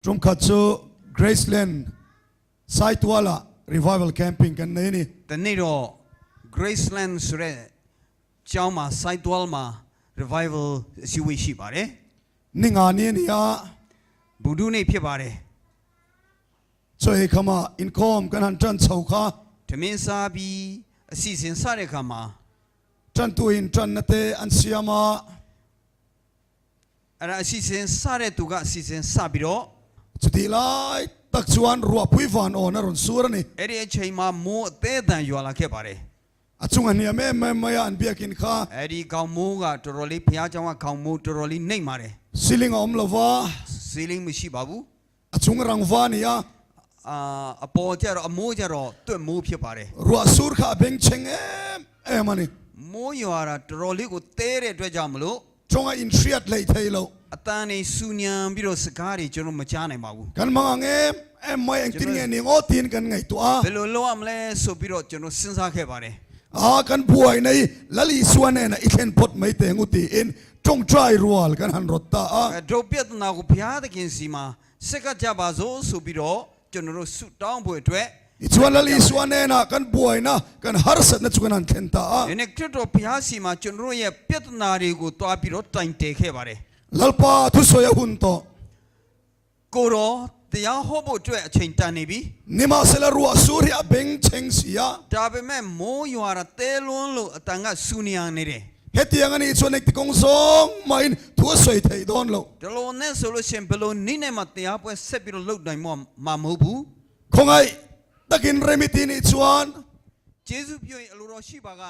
Tumkhat chu Graceland Saitualah Revival Camping kan nei a ni. တနေ့တော့ Graceland ဆိုတဲ့ကျောင်းမှာ Saitual မှာ revival အစည်းအဝေးရှိပါတယ် Ninga ni a ni a, ဗုဒ္ဓနေ့ဖြစ်ပါတယ် chaw ei khamah inkhawm kan han tan chho kha. ထမင်းစားပြီးအစီအစဉ်စတဲ့အခါမှာ Tantuin tanna te an siam a. အဲ့ဒါအစီအစဉ်စတဲ့သူကအစီအစဉ်စပြီးတော့ Chutih lai tak chuan ruahpui van awn a rawn sur a ni. အဲ့ဒီအချိန်မှာမိုးအသေးအတန်ရွာလာခဲ့ပါတယ် A chung a hniam em em mai a an biakin kha. အဲ့ဒီခေါင်မိုးကတော်တော်လေးဘုရားကျောင်းကခေါင်မိုးတော်တော်လေးနှိမ့်ပါတယ် Ceiling a awm lo va. စီလင်းမရှိပါဘူး A chung rang va a ni a. အာအပေါ်ကျတော့အမိုးကျတော့တွတ်မိုးဖြစ်ပါတယ် Ruah sur kha a beng chheng em em a ni. မိုးရွာတာတော်တော်လေးကိုတဲတဲ့အတွက်ကြောင့်မလို့ Chawng a inhriat lei thei lo. အတန်နေဆူညံပြီးတော့စကားတွေကျွန်တော်မကြားနိုင်ပါဘူး Kan mang ang em em mai engtin nge ni ngaw tiin kan ngaihtuah a. ဘယ်လိုလုပ်ရမလဲဆိုပြီးတော့ကျွန်တော်စဉ်းစားခဲ့ပါတယ် A kan buai nei Lal Isua nena i thlen phawt mai teh ngu tiin tawngtai rual kan han rawt ta a. အဲဒုပြဿနာကိုဘုရားသခင်စီမှာစက်ကကြပါစို့ဆိုပြီးတော့ကျွန်တော်တို့ဆုတောင်းဖို့အတွက် Tichuan Lal Isua nena kan buaina kan harsatna chu kan han thlen ta a. ဒီနေ့ခရစ်တော်ဘုရားစီမှာကျွန်တော်တို့ရဲ့ပြဿနာတွေကိုတွားပြီးတော့တိုင်တည်ခဲ့ပါတယ် Lalpa thusawi a hun tawh. ကိုတော်တရားဟောဖို့အတွက်အချိန်တန်နေပြီ Nimahsela ruah sur hi a beng chheng si a. ဒါပေမဲ့မိုးရွာတာတဲလွန်းလို့အတန်ကဆူနေရနေတယ် Hetiang a nih chuan engti kawng zawng mahin thu a sawi theih dawn lo. ဒီလိုနဲ့ဆိုလို့ရှိရင်ဘယ်လိုနည်းနဲ့မှတရားပွဲဆက်ပြီးတော့လုပ်နိုင်မှာမဟုတ်ဘူး Khawngaih takin remi ti nih chuan ကျေးဇူးပြုရင်အလိုတော်ရှိပါက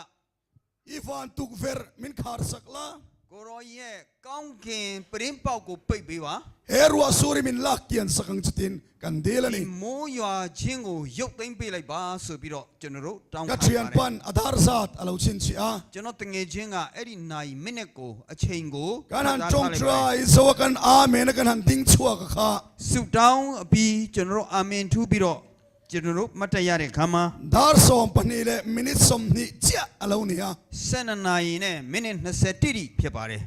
i van tukverh min khar sak la. ကိုရောရဲ့ကောင်းကင်ပရင်းပေါက်ကိုပိတ်ပေးပါ He ruah sur hi min lak kian sak ang chutin kan dil a ဒီ ni. မိုးရွာခြင်းကိုရုပ်သိမ်းပေးလိုက်ပါဆိုပြီးတော့ကျွန်တော်တို့တောင်း Ka ခံ thian ပါတယ် pan a dar zat a lo chhin chih a. ကျွန်တော်တငယ်ချင်းကအဲ့ဒီနိုင်မိနစ်ကိုအချိန်ကို Kan han မှတ်သားထားလိုက်ပါတယ် tawngtai zo a kan amen a kan han ding chhuak a kha. ဆုတောင်းအပြီးကျွန်တော်တို့အာမင်ထူးပြီးတော့ကျွန်တော်တို့မှတ်တရတဲ့ခါမှာ Dar 12 leh minute 20 chiah a lo ni a. 12နာရီနဲ့မိနစ်20တိတိဖြစ်ပါတယ်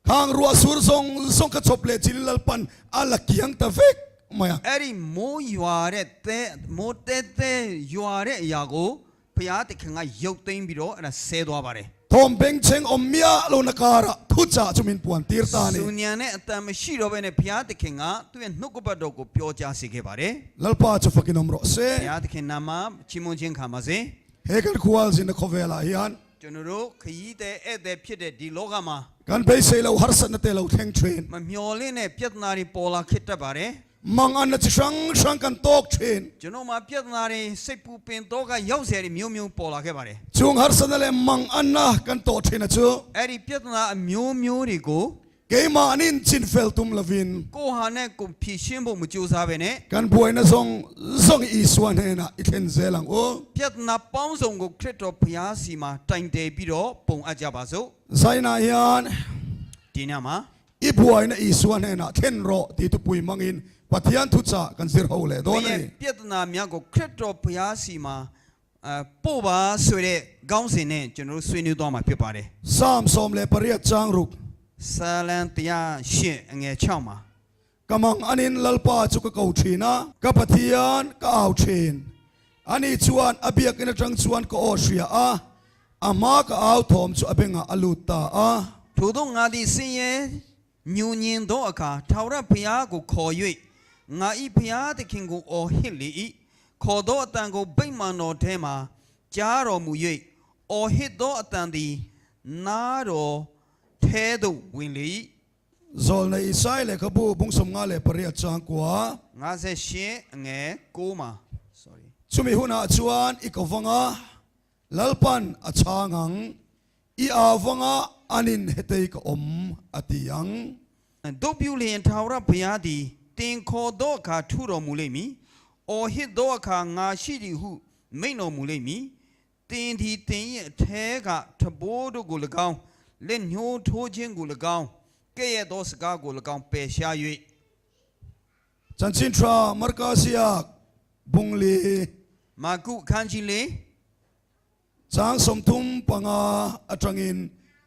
Khang ruah sur zawng zawng ka chawp leh chil lalpan a la kiang ta vek mai a. အဲ့ဒီမိုးရွာတဲ့တဲမိုးတဲတဲရွာတဲ့အရာကိုဘုရားသခင်ကရုပ်သိမ်းပြီးတော့အဲ့ဒါဆဲသွားပါတယ် Thawm beng chheng awm miah lo na karah thu chah chu min puan tir ta a ni. ဆူညံနဲ့အတန်မရှိတော့ဘဲနဲ့ဘုရားသခင်ကသူ့ရဲ့နှုတ်ကပတ်တော်ကိုပြောကြားစေခဲ့ပါတယ် Lalpa chu fakin awm rawh se. ဘုရားသခင်နာမချီးမွမ်းခြင်းခံပါစေ He kan khual zin a khawvelah hian ကျွန်တော်တို့ခရီးတဲ့ဧည့်သည်ဖြစ်တဲ့ဒီလောကမှာ kan beisei lo harsatna te lo thleng thin. မမျော်လင့်တဲ့ပြဿနာတွေပေါ်လာခဲ့တတ်ပါတယ် Mang an na chi hrang hrang kan tawk thin. ကျွန်တော်မှာပြဿနာတွေစိတ်ပူပင်တော့ကရောက်စရာတွေမျိုးမျိုးပေါ်လာခဲ့ပါတယ် Chung harsatna leh mang an na kan tawh thin a chu. အဲ့ဒီပြဿနာအမျိုးမျိုးတွေကို Keimahnin chin fel tum lovin ကိုဟာနဲ့ကိုဖြည့်ရှင်းဖို့မကြိုးစားပဲနဲ့ kan buaina zawng zawng Isua hnenah i thlen zel ang u. ပြဿနာပေါင်းစုံကိုခရစ်တော်ဘုရားစီမှာတိုင်တည်ပြီးတော့ပုံအပ်ကြပါစို့ Zainah hian ဒီညမှာ i buaina Isua hnenah thlen rawh ti thupui hmangin Pathian thuchah kan zir ho leh dawn a ရဲ့ ni. ပြဿနာများကိုခရစ်တော်ဘုရားစီမှာအပို့ပါဆိုတဲ့ခေါင်းစဉ်နဲ့ကျွန်တော်တို့ဆွေးနွေးသွားမှာဖြစ်ပါတယ် Psalm 18 chang ruk ဆာလံ108အငယ်6မှာ Ka mang anin Lalpa chu ka ko thin a, ka Pathian ka au thin. Ani chuan a biakinn atang chuan ka aw hria a, a hma ka au thawm chu a bengah a lut ta a. ထို့သောငါသည်ဆင်းရဲညူညင်သောအခါထာဝရဘုရားကိုခေါ်၍ငါ၏ဘုရားသခင်ကိုအော်ဟစ်လေ၏ခေါ်သောအတန်ကိုဗိမာန်တော်ထဲမှကြားတော်မူ၍အော်ဟစ်သောအတန်သည်နားတော်ထဲသို့ဝင်လေ၏ Zawlna Isai lehkhabu bung 58 chang kua. 58အငယ်6မှာ sorry Chumi hunah chuan i ko vanga Lalpan a chhang ang, i au vanga anin hetei ka awm a ti ang. တို့ပြုလျင်ထာဝရဘုရားသည်တင်ခေါ်သောအခါထူတော်မူလိမ့်မည်။အော်ဟစ်သောအခါငါရှိသည်ဟုမိန့်တော်မူလိမ့်မည်။တင်သည်တင်၏အထဲကထဘိုးတို့ကို၎င်းလက်ညှိုးထိုးခြင်းကို၎င်းကဲ့ရဲ့သောစကားကို၎င်းပယ်ရှား၍ Chanchin tha Marka ziak bung li မာကုအခန်းကြီးလေး chang 35 atangin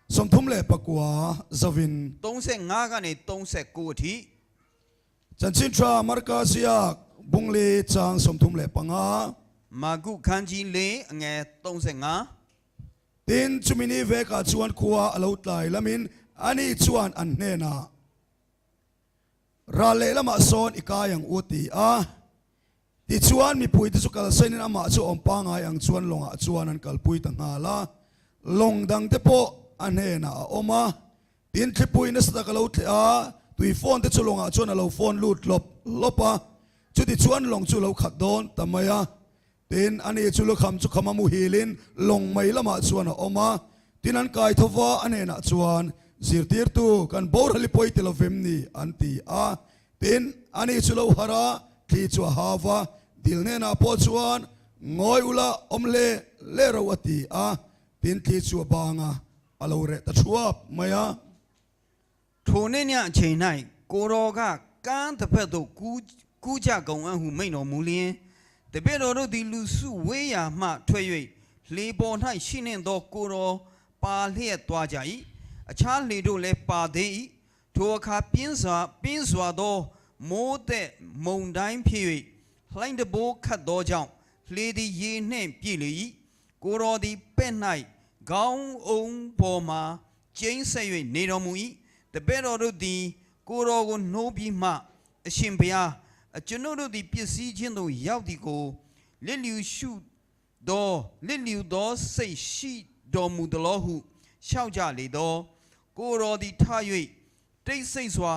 34 zavin 35ကနေ39အထိ Chanchin Tha Marka ziak bung li chang 35. မာကုခန်းကြီး၄အငယ်35 Tin, chumi ni vekah chuan khua a lo tlai lamin ani chuan an hnenah, Ral lehlamah sawn i kai ang u ti a. Tichuan mipuite chu kalsainin amah chu awm pangai ang chuan lawngah chuan an kalpui ta nghal a. Lawng dangte pawh a hnenah a awm a. Tin, thlipui nasa tak a lo tleh a, tui phone te chu lawngah chuan a lo phone lut lawp lawp a. Chutichuan lawng chu a lo khat dawn ta mai a. Tin, ani chu lukham chu khama muhilin lawng mai lamah chuan a awm a. Tin, an kai tho va, a hnenah chuan, Zirtirtu, kan boral i pawi ti lo vem ni? an ti a. Tin, ani chu lo harh a, thli chu a hau va, dil hnenah pawh chuan, Ngawi ula, awm hle hle ro a ti a. Tin, thli chu a bang a, a lo reh ta thuap mai a. ထိုနေ့ညအချိန်၌ကိုတော်ကကမ်းတစ်ဖက်သို့ကူးကူးကြကုန်အံ့ဟုမိန့်တော်မူလျင်တပည့်တော်တို့သည်လူစုဝေးရာမှထွက်၍လှေပေါ်၌ရှိနှင့်သောကိုတော်ပါလျက်သွားကြ၏အခြားလှေတို့လည်းပါသေး၏ထိုအခါပြင်းစွာပြင်းစွာသောမိုးသက်မုန်တိုင်းဖြစ်၍လှိုင်းတဘိုးခတ်သောကြောင့်လှေသည်ရေနှင့်ပြည့်လေ၏ကိုတော်သည်ပဲ့၌ခေါင်းအုံးပေါ်မှကျိန်းဆက်၍နေတော်မူ၏တပည့်တော်တို့သည်ကိုတော်ကိုနှိုးပြီးမှအရှင်ဘုရားအကျွန်ုပ်တို့သည်ပစ္စည်းချင်းသို့ရောက်သည်ကိုလစ်လျူရှုသောလစ်လျူသောစိတ်ရှိတော်မူသလောဟုလျှောက်ကြလေသောကိုတော်သည်ထ၍တိတ်ဆိတ်စွာ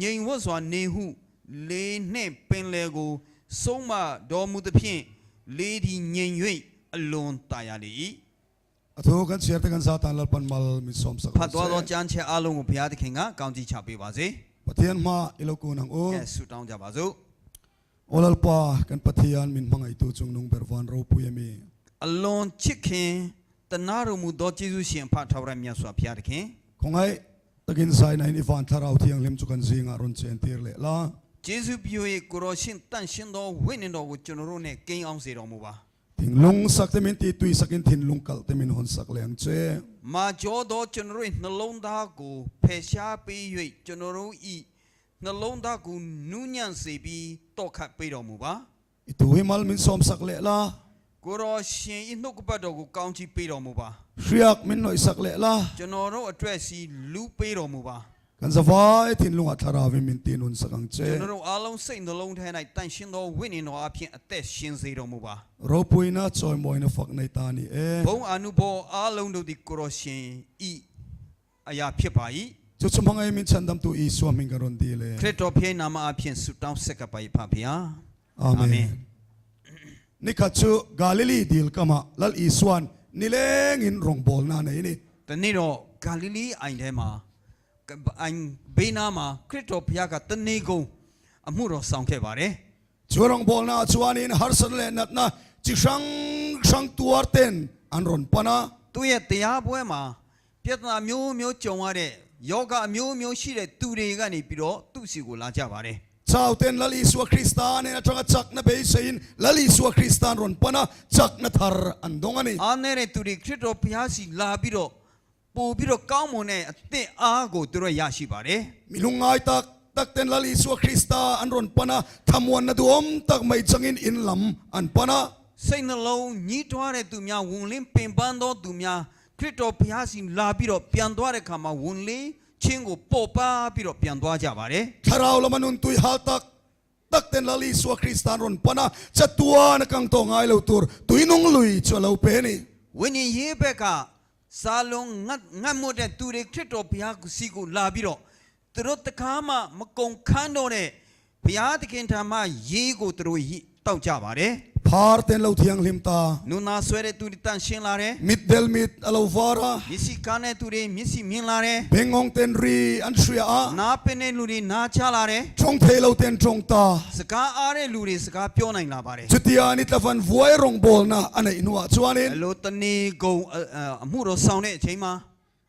ငြိမ်ဝတ်စွာနေဟုလေနှင့်ပင်လယ်ကိုဆုံးမတော်မူသဖြင့်လေသည်ငြိမ်၍အလွန်သာယာလေ၏ A thu kan chhiar te kan za tan Lalpan mal min sawm sak ဖတ် rawh သွားသော se. ကျမ်းချက်အလုံးကိုဘုရားသခင်ကကောင်းချီးချပေးပါစေ Pathian hma i lo kun ang u. ။ကဲဆုတောင်းကြပါစို့ Aw Lalpa, kan Pathian min hmangaihtu chung nung ber van ropui a mi. ။အလွန်ချစ်ခင်တနာတော်မူသောယေရှုရှင်ဖထာဝရမြတ်စွာဘုရားသခင် Khawngaih takin zai nain i van thlarau thianghlim chu kan zingah rawn chen tir leh la. ယေရှုပြု၏ကိုရောရှင်တန့်ရှင်းသောဝိညာဉ်တော်ကိုကျွန်တော်တို့နဲ့ကိန်းအောင်စေတော်မူပါ Thinlung sak te min ti tui sakin thinlung kalh te min hawn sak leh ang che. ။မာကြောသောကျွန်တော်တို့၏နှလုံးသားကိုဖယ်ရှားပေး၍ကျွန်တော်တို့၏နှလုံးသားကိုနူးညံ့စေပြီးတော့ခတ်ပေးတော်မူပါ I tu hi mal min sawm sak leh la. ။ကိုရောရှင်၏နှုတ်ကပတ်တော်ကိုကောင်းချီးပေးတော်မူပါ Hriak min hnawih sak leh la. ။ကျွန်တော်တို့အတွက်စီလူပေးတော်မူပါ။ Kan zavai thinlungah thlarauin min ti nun sak ang ကျွန် che. တော်တို့အားလုံးစိတ်နှလုံးထဲ၌တန်ရှင်းသောဝိညာဉ်တော်အပြင်အသက်ရှင်စေတော်မူပါ Ropuina chawimawina fak nei ta ni e. ဘုံအနုဘောအားလုံးတို့သည်ကိုရောရှင်ဤအရာဖြစ်ပါ၏ Chu chu hmangaih min chhandam tu Isua hming ka rawn dil e. ခရစ်တော်ဖျင်းနာမအပြင်ဆုတောင်းဆက်ကပ်ပါ၏ဖဖျား Amen. Nikhat chu Galilee dil kamah Lal Isuan nilengin rawngbawlna a nei ni. တနေ့တော့ဂါလိလိအိုင်ထဲမှာအိုင်ဘေးနားမှာခရစ်တော်ဖျားကတနေ့ကုန်အမှုတော်ဆောင်ခဲ့ပါတယ် Chu rawngbawlna ah chuanin harsatna leh natna chi hrang hrang tuar ten an rawn pan a. သူ့ရဲ့တရားပွဲမှာပြဿနာမျိုးမျိုးကြုံရတဲ့ယောဂအမျိုးမျိုးရှိတဲ့သူတွေကနေပြီးတော့သူ့စီကိုလာကြပါတယ် Chau ten Lal Isua Krista nen atanga chakna beiseiin Lal Isua Krista an rawn pan a, chakna thar an dawng a ni. အားနေတဲ့သူတွေခရစ်တော်ဘုရားစီလာပြီးတော့ပို့ပြီးတော့ကောင်းမွန်တဲ့အသင့်အားကိုသူတို့ရရှိပါတယ် Mi lungngai tak tak ten Lal Isua Krista an rawn pan a, thamuanna duhawm tak mai changin in lam an pan a. စိတ်နှလုံးညှိတွားတဲ့သူများဝန်လင်းပင်ပန်းသောသူများခရစ်တော်ဘုရားစီလာပြီးတော့ပြန်သွားတဲ့ခါမှာဝန်လင်းချင်းကိုပေါ်ပါပြီးတော့ပြန်သွားကြပါတယ် Thlarau lama nun tui hal tak tak ten Lal Isua Krista an rawn pan a, chatuan a kang tawh ngai lo tur tuinung lui chu a lo pe a ni. ဝိညာဉ်ရေးဘက်ကစာလုံးငတ်ငတ်မွတ်တဲ့သူတွေခရစ်တော်ဘုရားစီကိုလာပြီးတော့သူတို့တကားမှမကုန်ခန်းတော့တဲ့ဘုရားသခင်ထံမှရေးကိုသူတို့တောက်ကြပါတယ် Phar ten lo thianghlim ta. နူနာဆွဲတဲ့သူတွေတန့်ရှင်းလာတယ် Mitdel mit a lo var a. မျက်စိကန်းတဲ့သူတွေမျက်စိမြင်လာတယ် Bengngawng ten ri an hria a. နားပင်တဲ့လူတွေနားချလာတယ် Tawng thei lo ten tawng ta. စကားအားတဲ့လူတွေစကားပြောနိုင်လာပါတယ် Chutia ni tlavan vuai rawngbawlna a neih hnuah chuanin အလိုတနေကုန်အမှုတော်ဆောင်တဲ့အချိန်မှာ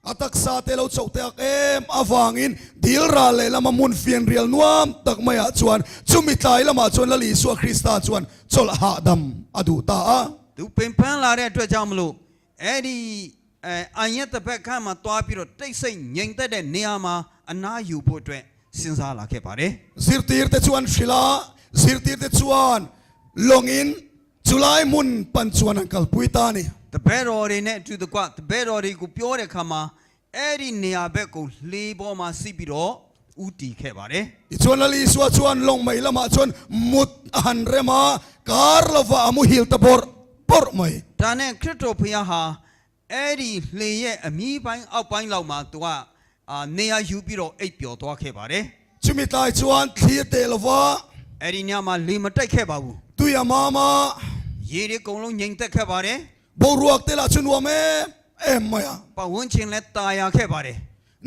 a taksa te lo chauh te ak em avangin dil ral leh lama hmun fian rial nuam tak maiah chuan chumi tlai lamah chuan Lal Isua Krista chuan chawlh hahdam a duh ta a. သူပင်ပန်းလာတဲ့အတွက်ကြောင့်မလို့အဲ့ဒီအဲအန်ရက်တစ်ဖက်ခန့်မှာတွားပြီးတော့တိတ်ဆိတ်ငြိမ်သက်တဲ့နေရာမှာအနားယူဖို့အတွက် စဉ်းစားလာခဲ့ပါတယ် Zirtirte chu an hrilh a, zirtirte chuan lawngin chulai hmun pan chuan an kalpui ta a ni. တပည့်တော်တွေနဲ့အတူတကွတပည့်တော်တွေကိုပြောတဲ့အခါမှာအဲ့ဒီနေရာဘက်ကိုလှေပေါ်မှာစီးပြီးတော့ဦးတည်ခဲ့ပါတယ် Tichuan Lal Isua chuan lawng mei lamah chuan mut a han rem a, kar lovah a muhil ta bawrh bawrh mai. ဒါနဲ့ခရစ်တော်ဖခင်ဟာအဲ့ဒီလှေရဲ့အမီးပိုင်းအောက်ပိုင်းလောက်မှာသူကအာနေရာယူပြီးတော့အိပ်ပျော်သွားခဲ့ပါတယ် Chumi tlai chuan thli a teh lova. အဲ့ဒီညမှာလေမတိုက်ခဲ့ပါဘူး Tui a mam a. ရေတွေအကုန်လုံးငြိမ်သက်ခဲ့ပါတယ် Boruak te lah chu nuam em em mai a. ပတ်ဝန်းကျင်လည်းတာယာခဲ့ပါတယ်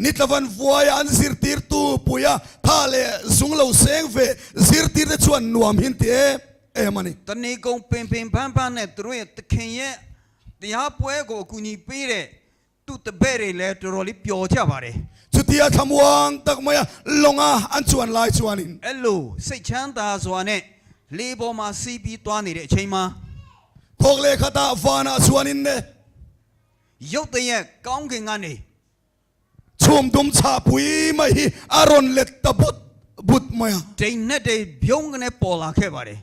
Nitlavan vuaia an zirtirtu puia tha leh zung lo seng ve zirtir te chuan nuam hin ti em em a ni. တနေကုန်ပင်ပင်ပန်းပန်းနဲ့သူတို့ရဲ့သခင်ရဲ့တရားပွဲကိုအကူအညီပေးတဲ့သူ့တပည့်တွေလည်းတော်တော်လေးပျော်ကြပါတယ် Chutia thlamuang tak maia lawnga an chuan lai chuanin. အဲ့လိုစိတ်ချမ်းသာစွာနဲ့လေပေါ်မှာစီးပြီးသွားနေတဲ့အချိန်မှာ Thawk leh khatah vanah chuanin ne. ရုတ်တရက်ကောင်းကင်ကနေ Chhum dum chhah pui mai hi a rawn let ta but but mai a. ဒိန်နဲ့တွေပြုံးကနေပေါ်လာခဲ့ပါတယ်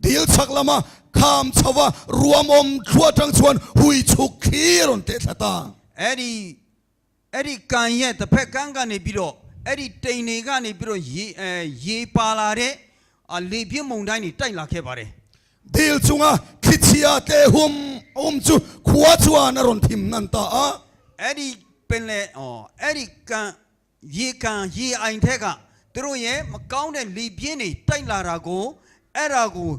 Dil chhak lama kham chhova ruam awm thluah tang chuan hui chhuk khi a rawn teh thla ta. အဲ့ဒီအဲ့ဒီကံရဲ့တစ်ဖက်ကန်းကနေပြီးတော့အဲ့ဒီတိန်တွေကနေပြီးတော့ရေအဲရေပါလာတဲ့အလေပြင်းမုန်တိုင်းတွေတိုက်လာခဲ့ပါတယ် Dil chunga thlichhia tle hum awm chu khua chuan a rawn thim nan ta a. အဲ့ဒီပင်လေဩအဲ့ဒီကံရေကံရေအိုင်ထက်ကသူတို့ရဲ့မကောင်းတဲ့လေပြင်းတွေတိုက်လာတာကိုအဲ့ဒါကို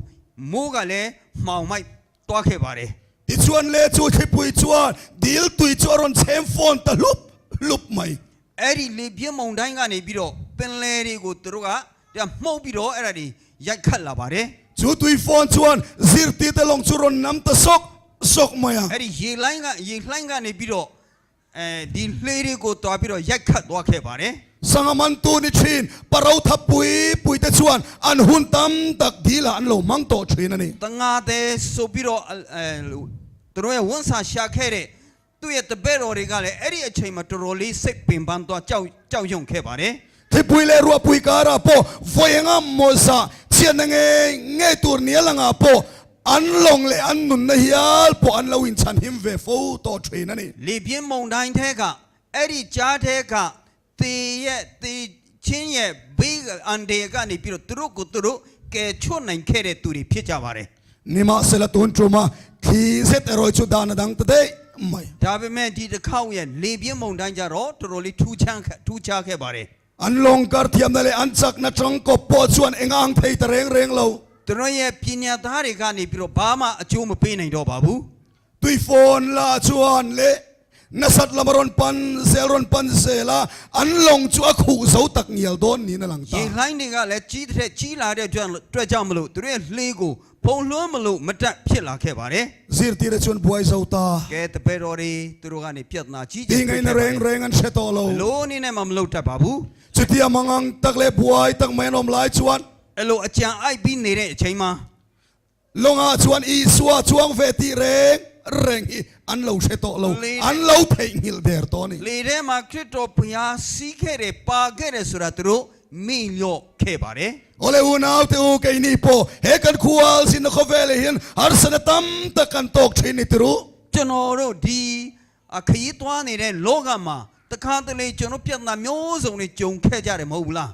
မိုးကလည်းမှောင်မိုက်သွားခဲ့ပါတယ် Tichuan le chu thlipui chuan dil tui chu a rawn chhem fawn ta hlup hlup mai. အဲ့ဒီလေပြင်းမုန်တိုင်းကနေပြီးတော့ပင်လေတွေကိုသူတို့ကပြန်မှုတ်ပြီးတော့အဲ့ဒါတွေရိုက်ခတ်လာပါတယ် Chu tui fawn chuan zirtirte lawng chu rawn nam ta sawk sawk mai a. အဲ့ဒီရေလိုင်းကရေလှိုင်းကနေပြီးတော့အဲဒီလှေတွေကိုတွားပြီးတော့ရိုက်ခတ်သွားခဲ့ပါတယ် Sangha mantu ni thin paro tha pui pui te chuan an hun tam tak dil ah an lo mang tawh thin a ni. တငါတဲ့ဆိုပြီးတော့အဲသူတို့ရဲ့ဝန်ဆာရှာခဲ့တဲ့သူ့ရဲ့တပည့်တော်တွေကလည်းအဲ့ဒီအချိန်မှာတော်တော်လေးစိတ်ပင်ပန်းသွားကြောက်ကြောက်ရွံ့ခဲ့ပါတယ် Thipui leh ruahpui karah pawh vawienga mawza chhiatna ngei ngei tur nia langah pawh an lawng leh an nunna hial pawh an lo inchhan him ve fo tawh thin a ni. လေပြင်းမုန်တိုင်းထဲကအဲ့ဒီကြားထဲကတေရဲ့တေချင်းရဲ့ဘေးအန်တေကနေပြီးတော့သူတို့ကိုသူတို့ကယ်ချွတ်နိုင်ခဲ့တဲ့သူတွေဖြစ်ကြပါတယ် Nimahsela tun tuma thli zet erawh chu dan a dang ta daih mai. ဒါပေမဲ့ဒီတစ်ခေါက်ရဲ့လေပြင်းမုန်တိုင်းကြတော့တော်တော်လေးထူးချမ်းထူးခြားခဲ့ပါတယ် An lawng kar thiamna leh an chakna tangkawp pawh chuan eng ang thei ta reng reng lo. သူတို့ရဲ့ပညာသားတွေကနေပြီးတော့ဘာမှအကျိုးမပေးနိုင်တော့ပါဘူး Tui phone la chuan leh nasat lama rawn pan zel rawn pan zel a, an lawng chu a khuh zo tak ngial dawn niin a lang ta. ရေလှိုင်းတွေကလည်းကြီးတဲ့ကြီးလာတဲ့အတွက်အတွက်ကြောင့်မလို့သူတို့ရဲ့လှေကိုဖုံလွှမ်းမလို့မတက်ဖြစ်လာခဲ့ပါတယ် Zirtir chuan buai zo ta. ကဲတပည့်တော်တွေသူတို့ကနေပြဿနာကြီးကြီး Ti ngaihna reng reng an hre tawh lo. လို့အနေနဲ့မှမလုပ်တတ်ပါဘူး Chutia mangang tak leh buai tak mai an awm lai chuan အဲ့လိုအကြံအိုက်ပြီးနေတဲ့အချိန်မှာ lawngah chuan Isua chuang ve tih reng reng hi an lo hre tawh lo, an lo theihnghilh der tawh a ni. လေထဲမှာခရစ်တော်ဘုရားစီးခဲ့တယ်ပါခဲ့တယ်ဆိုတာသူတို့မေ့လျော့ခဲ့ပါတယ် Awle unau te u keini pawh he kan khual sin na khawvel ah hian harsana tam tak kan tawk thin ni tiru. ကျွန်တော်တို့ဒီအခရီးသွားနေတဲ့လောကမှာတခါတလေကျွန်တော်ပြဿနာမျိုးစုံတွေကြုံခဲ့ကြတယ်မဟုတ်ဘူးလား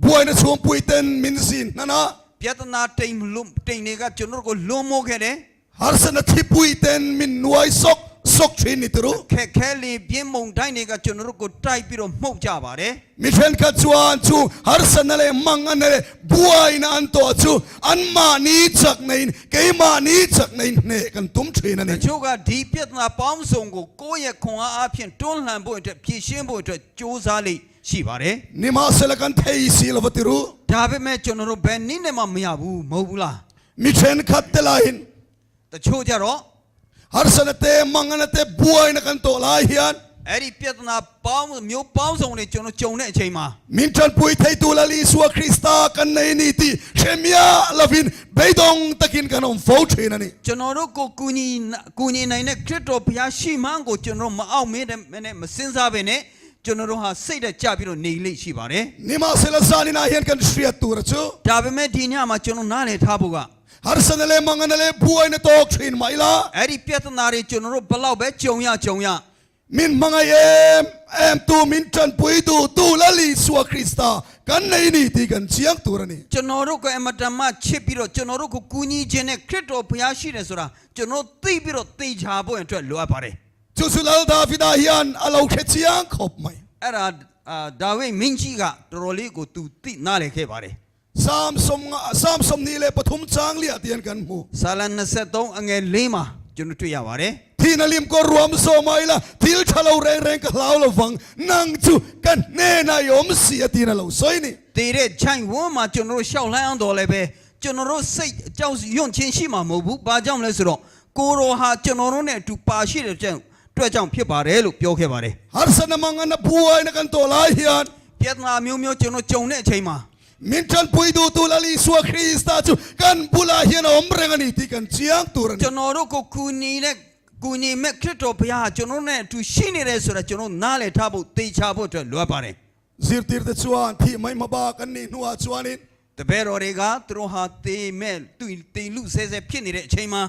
Buaina chhuangpui ten min zin hnan a. ပြဿနာတိမ်လွန်တိမ်တွေကကျွန်တော်တို့ကိုလွန်မိုးခဲ့တယ် Harsana thipui ten min nuai sawk sawk thin ni tiru. ခက်ခဲလေပြင်းမုန်တိုင်းတွေကကျွန်တော်တို့ကိုတိုက်ပြီးတော့မှုတ်ကြပါတယ် Mi thenkhat chuan chu harsana leh mang an leh buaina an tawh chu anmahni chakna in keimahni chakna in hneh kan tum thin a တ ni. ချို့ကဒီပြဿနာပေါင်းစုံကိုကိုယ့်ရဲ့ခွန်အားအဖြင့်တွန်းလှန်ဖို့အတွက်ဖြည့်ရှင်းဖို့အတွက်ကြိုးစားလိရှိပါတယ် Nimahsela kan thei si lo va tiru. ဒါပေမဲ့ကျွန်တော်တို့ဘယ်နည်းနဲ့မှမရဘူးမဟုတ်ဘူးလား Mi thenkhat te lahin တချို့ကြတော့ harsana te mangana te buaina kan tawh lai hian အဲ့ဒီပြဿနာပေါင်းမျိုးပေါင်းစုံတွေကျွန်တော်ကြုံတဲ့အချိန်မှာ min tanpui theitu Lal Isua Krista kan nei ni tih hremia lovin beidawng takin kan awm fo thin a ni. ကျွန်တော်တို့ကိုကူညီကူညီနိုင်တဲ့ခရစ်တော်ဘုရားရှိမှန်းကိုကျွန်တော်မအောင်မေးတဲ့နဲ့မစင်စားပဲနဲ့ ကျွန်တော်တို့ဟာစိတ်သက်ကြပြီးတော့နေလိမ့်ရှိပါတယ် Nimahsela zaninah hian kan hriat tur a chu. ဒါပေမဲ့ဒီညမှာကျွန်တော်နားလည်ထားဖို့က Harsatna leh mangana leh buaina tawk thin mah ila. အဲ့ဒီပြဿနာတွေကျွန်တော်တို့ဘလောက်ပဲကြုံရကြုံရ Min hmangaih em em tu min tanpui duh tu Lal Isua Krista kan nei ni tih kan chiang tur a ni. ကျွန်တော်တို့ကအမတန်မှချစ်ပြီးတော့ကျွန်တော်တို့ကိုကူညီခြင်းနဲ့ခရစ်တော်ဘုရားရှိတယ်ဆိုတာကျွန်တော်သိပြီးတော့သိချဖို့အတွက်လိုအပ်ပါတယ် Chu chu Lal Davida hian a lo hre chiang khawp mai. အဲ့ဒါအာဒါဝိဒ်မင်းကြီးကတော်တော်လေးကိုသူသိနားလည်ခဲ့ပါတယ် Psalm sawm nga Psalm 23 chang liah tian kan hmu. ဆာလ23အငယ်၄မှာကျွန်တော်တွေ့ရပါတယ် Thihna lim kawr ruam zawh mai la, thil tha lo reng reng ka hlau lo vang, nang chu ka hnenah i awm si a tiin a lo sawi ni. တည်တဲ့ခြိုင်ဝန်းမှာကျွန်တော်တို့ရှောက်လှမ်းအောင်တော်လည်းပဲကျွန်တော်တို့စိတ်အကြောက်ရွံ့ခြင်းရှိမှာမဟုတ်ဘူး။ဘာကြောင့်လဲဆိုတော့ကိုရောဟာကျွန်တော်တို့နဲ့အတူပါရှိတဲ့ကြောင့်အတွက်ကြောင့်ဖြစ်ပါတယ်လို့ပြောခဲ့ပါတယ် Harsatna mangana buaina kan tawh lai hian ။ပြဿနာမျိုးမျိုးကျွန်တော်ကြုံတဲ့အချိန်မှာ min tanpui duh tu Lal Isua Krista chu kan bulah hian a awm reng a ni tih kan chiang tur a ni. ကျွန်တော်တို့ကိုကူညီတဲ့ကူညီမဲ့ခရစ်တော်ဘုရားဟာကျွန်တော်တို့နဲ့အတူရှိနေတယ်ဆိုတာကျွန်တော်နားလည်ထားဖို့သိချဖို့အတွက်လိုအပ်ပါတယ် Zirtir te chuan thih mai hma bak an nih hnuah chuanin ။တပည့်တော်တွေကသူတို့ဟာသေမဲ့သူတေလူဆဲဆဲဖြစ်နေတဲ့အချိန်မှာ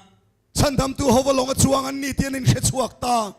Chhandamtu ho va lawnga chuang an ni tih an inhre chhuak ta.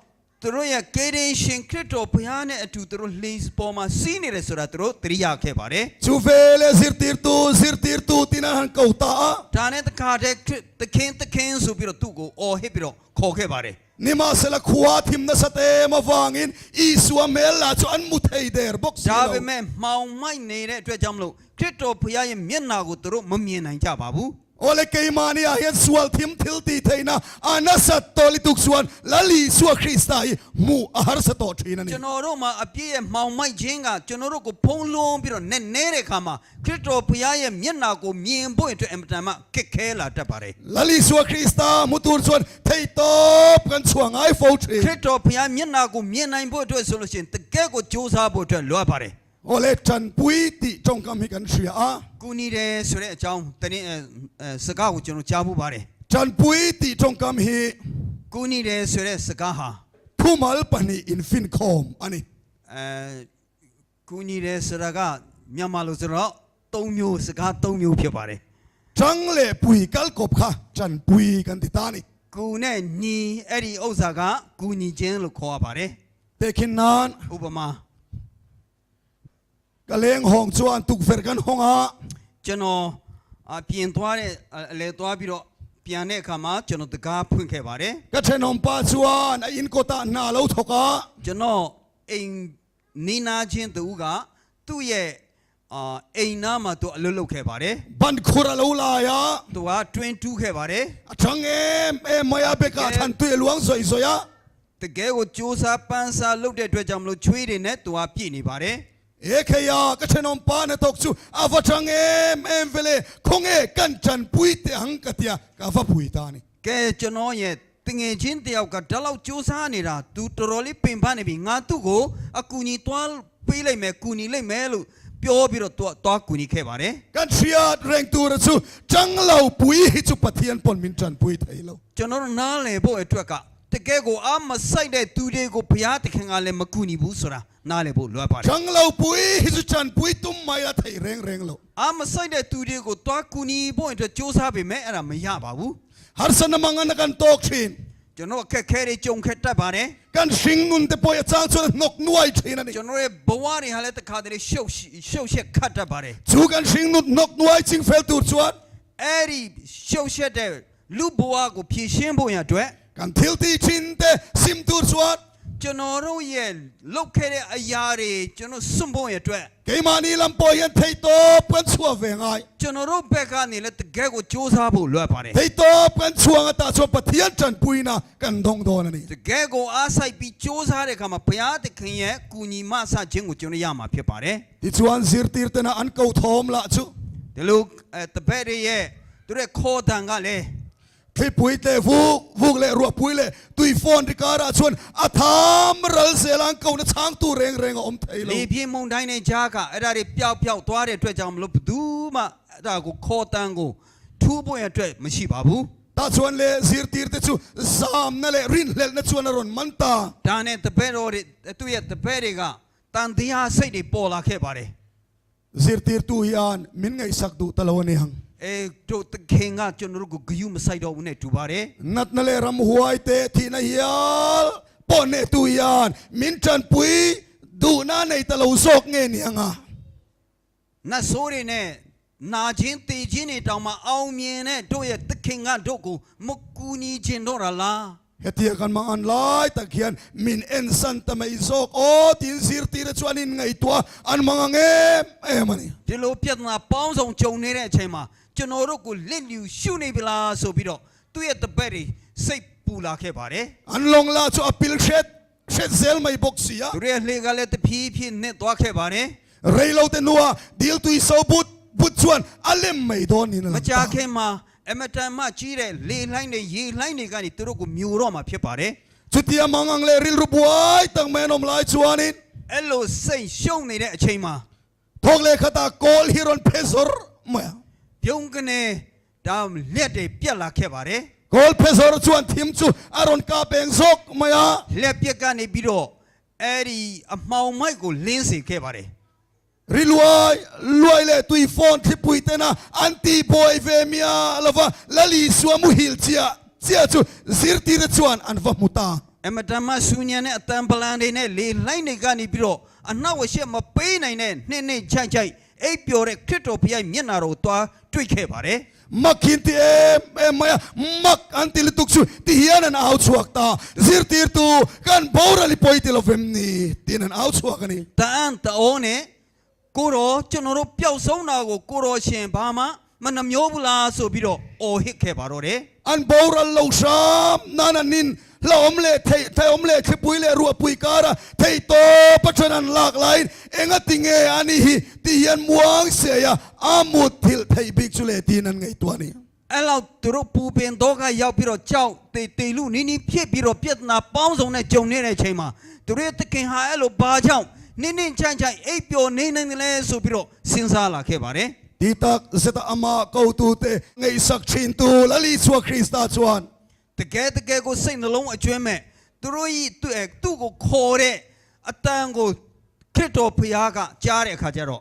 သူတို့ရဲ့ကေရင်ရှင်ခရစ်တော်ဘုရားနဲ့အတူသူတို့လှေပေါ်မှာစီးနေတယ်ဆိုတာသူတို့သတိရခဲ့ပါတယ် Chu vele zirtirtu zirtirtu tiin an han ko ta a. ။ဒါနဲ့တခါတည်းခရစ်သခင်သခင်ဆိုပြီးတော့သူ့ကိုအော်ဟစ်ပြီးတော့ခေါ်ခဲ့ပါတယ် Nimahsela khua thim nasa te em avangin Isua hmel lah chu an mu thei der bawk ။ si ဒါ lo. ပေမဲ့မှောင်မိုက်နေတဲ့အတွက်ကြောင့်မလို့ခရစ်တော်ဘုရားရဲ့မျက်နာကိုသူတို့မမြင်နိုင်ကြပါဘူး Awle keimahni ah hian sual thim thil tih theihna a nasat tawh lutuk chuan Lal Isua Krista hi hmuh a harsa tawh thin a ။ ni. ကျွန်တော်တို့မှာအပြည့်ရဲ့မှောင်မိုက်ခြင်းကကျွန်တော်တို့ကိုဖုံးလွှမ်းပြီးတော့နဲ့နေတဲ့အခါမှာခရစ်တော်ဘုရားရဲ့မျက်နာကိုမြင်ဖို့အတွက်အင်မတန်မှခက်ခဲလာတတ်ပါတယ် Lal Isua Krista hmu tur chuan thei tawp kan chhuah ngai fo ။ ခ thin. ရစ်တော်ဘုရားမျက်နာကိုမြင်နိုင်ဖို့အတွက်ဆိုလို့ရှိရင်တကယ်ကိုကြိုးစားဖို့အတွက်လိုအပ်ပါတယ် Awle tanpui tih tawngkam hi kan hria a. ကူညီတယ်ဆိုတဲ့အကြောင်းတနေ့အဲစကားကိုကျွန်တော်ကြားဖို့ပါတယ် Tanpui tih tawngkam hi ကူညီတယ်ဆိုတဲ့စကားဟာ thumal pahnih infinkhawm a ni. အဲကူညီတယ်ဆိုတာကမြန်မာလိုဆိုတော့၃မျိုးစကား၃မျိုးဖြစ်ပါတယ် Chang leh pui kal kawp kha tanpui kan ti ta a ni. ကူနဲ့ညီအဲ့ဒီဥစ္စာကကူညီခြင်းလို့ခေါ်ရပါတယ် Tehkhin nan ဥပမာ ka leng hawng chuan tukverh kan hawng a. ကျွန်တော်အပြင်သွားတဲ့အလဲသွားပြီးတော့ပြန်တဲ့အခါမှာကျွန်တော်တကားဖွင့်ခဲ့ပါတယ် Ka thenawm pa chuan a in kawtah hna a lo thawk a. ကျွန်တော်အိမ်နီးနားချင်းတူကသူ့ရဲ့အာအိမ်နားမှာသူအလုပ်လုပ်ခဲ့ပါတယ် Ban khur a lo lai a. သူကတွင်းတူးခဲ့ပါတယ် A thang em em mai a beka than tui a luang zawih zawih a. တကယ်ကိုစူးစားပန်းစားလုပ်တဲ့အတွက်ကြောင့်မလို့ချွေးတွေနဲ့သူကပြည့်နေပါတယ် E kheia ka thenawm pa na thawk chu a va thang em em vele khawnge kan tanpui teh ang ka tia ka va pui ta a ni. ကဲကျွန်တော်ရဲ့တငယ်ချင်းတယောက်ကဒါလောက်စူးစားနေတာသူတော်တော်လေးပင်ပန်းနေပြီငါသူ့ကိုအကူညီသွားပေးလိုက်မယ်ကူညီလိုက်မယ်လို့ပြောပြီးတော့သူကသွားကူညီခဲ့ပါတယ် Kan hriat reng tur a chu chang lo pui hi chu Pathian pawn min tanpui thei lo. ကျွန်တော်တို့နားလည်ဖို့အတွက်ကတကယ်ကိုအာမဆိုင်တဲ့သူတွေကိုဘုရားသခင်ကလည်းမကူညီဘူးဆိုတာနားလည်ဖို့လိုအပ်ပါတယ် Chang lo pui hi chu tanpui tum mai la thei reng reng lo. အာမဆိုင်တဲ့သူတွေကိုသွားကူညီဖို့အတွက်စူးစမ်းပေမဲ့အဲ့ဒါမရပါဘူး Harsatna mangana kan tawk thin. ကျွန်တော်အခက်ခဲတွေကြုံခဲ့တတ်ပါတယ် Kan hring nun te pawh a chang chuan a hnawk nuai thin a ni. ကျွန်တော်ရဲ့ဘဝတွေဟာလည်းတခါတည်းရှုပ်ရှုပ်ရှက်ခတ်တတ်ပါတယ် Chu kan hring nun hnawk nuai ching fel tur chuan အဲ့ဒီရှုပ်ရှက်တဲ့လူဘဝကိုဖြည့်ရှင်းဖို့ရအတွက် kan thil tih thin te sim tur chuan ကျွန်တော်တို့ရဲ့လုပ်ခဲ့တဲ့အရာတွေကျွန်တော်စွန့်ဖို့ရအတွက် keimahni lam pawh hian thei tawp kan chhuah ve ngai. ကျွန်တော်တို့ဘက်ကနေလည်းတကယ်ကိုစူးစမ်းဖို့လိုအပ်ပါတယ် Thei tawp kan chhuang ata chuan Pathian tanpuina kan dawng dawn a ni. တကယ်ကိုအားဆိုင်ပြီးစူးစမ်းတဲ့အခါမှာဘုရားသခင်ရဲ့ကူညီမဆခြင်းကိုကျွန်တော်ရမှာဖြစ်ပါတယ် Tichuan zirtir tena an ko thawm lah chu ဒီလိုအဲတပည့်တွေရဲ့သူတို့ရဲ့ခေါ်တန်ကလည်း thlipui te vuk vuk leh ruahpui leh tui phone ri karah chuan a tham ral zel a an ko na chhang tu reng reng a awm thei lo. လေပြင်းမုန်တိုင်းနဲ့ကြားကအဲ့ဒါတွေပျောက်ပျောက်သွားတဲ့အတွက်ကြောင့်မလို့ဘယ်သူမှအဲ့ဒါကိုခေါ်တန်ကိုထူးဖို့ရအတွက်မရှိပါဘူး Tah chuan le zirtir te chu zamna leh rinhlelhna chuan a rawn man ta. ဒါနဲ့တပည့်တော်တွေသူ့ရဲ့တပည့်တွေက တန်တရားစိတ်တွေပေါ်လာခဲ့ပါတယ် Zirtirtu hian min ngaihsak duh ta lo a ni ang. အဲတို့သခင်ကကျွန်တော်တို့ကိုဂယုမဆိုင်တော့ဘူးနဲ့တူပါတယ် Natna leh ramhuai te thihna hial pawh nehtu hian min tanpui duhna nei ta lo zawk nge ni ang a. နတ်ဆိုးတွေနဲ့နာချင်းတေချင်းတွေတောင်မှအောင်မြင်တဲ့တို့ရဲ့သခင်ကတို့ကိုမကူညီခြင်းတော့လား Hetia kan mang an lai tak hian min ensan ta mai zawk aw tiin zirtir chuan in ngaihtuah an mang ang em em a ni. ဒီလိုပြဿနာပေါင်းစုံကြုံနေတဲ့အချိန်မှာကျွန်တော်တို့ကိုလစ်လျူရှုနေပြီလားဆိုပြီးတော့သူ့ရဲ့တပည့်တွေစိတ်ပူလာခဲ့ပါတယ် An lawng la chu a pil hret hret zel mai bawk si a. သူတို့ရဲ့လှေကလည်းတဖြည်းဖြည်းနစ်သွားခဲ့ပါတယ် Rei lo te hnua dil tui so but but chuan a lem mai dawn niin a မ lang ကြာ ta. ခင်မှာအမတန်မှကြီးတဲ့လေလှိုင်းတွေရေလှိုင်းတွေကနေသူတို့ကိုမြူတော့မှာဖြစ်ပါတယ် Chutia mang ang leh rilru buai tak mai an awm lai chuanin အဲ့လိုစိတ်ရှုံနေတဲ့အချိန်မှာ thawk leh khatah kawl hi rawn phe zawr mai a. ပြုံးကနေဒါလက်တွေပြက်လာခဲ့ပါတယ် Kawl phe zawr chuan thim chu a rawn kap eng zawk mai a. လက်ပြက်ကနေပြီးတော့အဲ့ဒီအမှောင်မိုက်ကိုလင်းစေခဲ့ပါတယ် Ri luai luai leh tui phone thlipui tena an ti buai ve mia lova Lali sua muhil chiah chiah chu zirtir chuan an va hmu ta. အမတန်မှဆူညံတဲ့အတန်ပလန်တွေနဲ့လေလှိုင်းတွေကနေပြီးတော့အနောက်အရှက်မပေးနိုင်တဲ့နှင်းနှင်းချိုင်ချိုင်အိပ်ပျော်တဲ့ခရစ်တော်ဘုရားမျက်နာတော်ကိုသွားတွေ့ခဲ့ပါတယ် Mak in ti em em mai a, mak an ti lutuk chu ti hian an au chhuak ta. Zirtirtu kan boral i pawi ti lovem ni tiin an au chhuak a ni. တန်တောနဲ့ကိုတော်ကျွန်တော်တို့ပျောက်ဆုံးတာကိုကိုတော်ရှင်ဘာမှမနှမျောဘူးလားဆိုပြီးတော့အော်ဟစ်ခဲ့ပါတော့တယ် An boral lo hram nan an in hlauhawm leh theih theihawm leh thlipui leh ruahpui kara theih tawp a then an lak laiin enga ti nge a ni hi ti hian muang siai a, a mut thilh theih bik chu leh tiin an ngaihtuah a ni. အဲ့လောက်သူတို့ပူပင်တော့ကရောက်ပြီးတော့ကြောက်တေတေလူနီးနီးဖြစ်ပြီးတော့ပြဿနာပေါင်းစုံနဲ့ကြုံနေတဲ့အချိန်မှာသူတို့ရဲ့သခင်ဟာအဲ့လိုဘာကြောင့်နင်းနင်းချိုင်ချိုင်အိပ်ပျော်နေနိုင်တယ်လဲဆိုပြီးတော့စဉ်းစားလာခဲ့ပါတယ် Ti tak zeta amah kotute ngaihsak thintu Lali chua Krista chuan. တကယ်တကယ်ကိုစိတ်နှလုံးအကျွမ်းမဲ့သူတို့ဤသူ့သူ့ကိုခေါ်တဲ့အတန်ကိုခရစ်တော်ဖခင်ကကြားတဲ့အခါကျတော့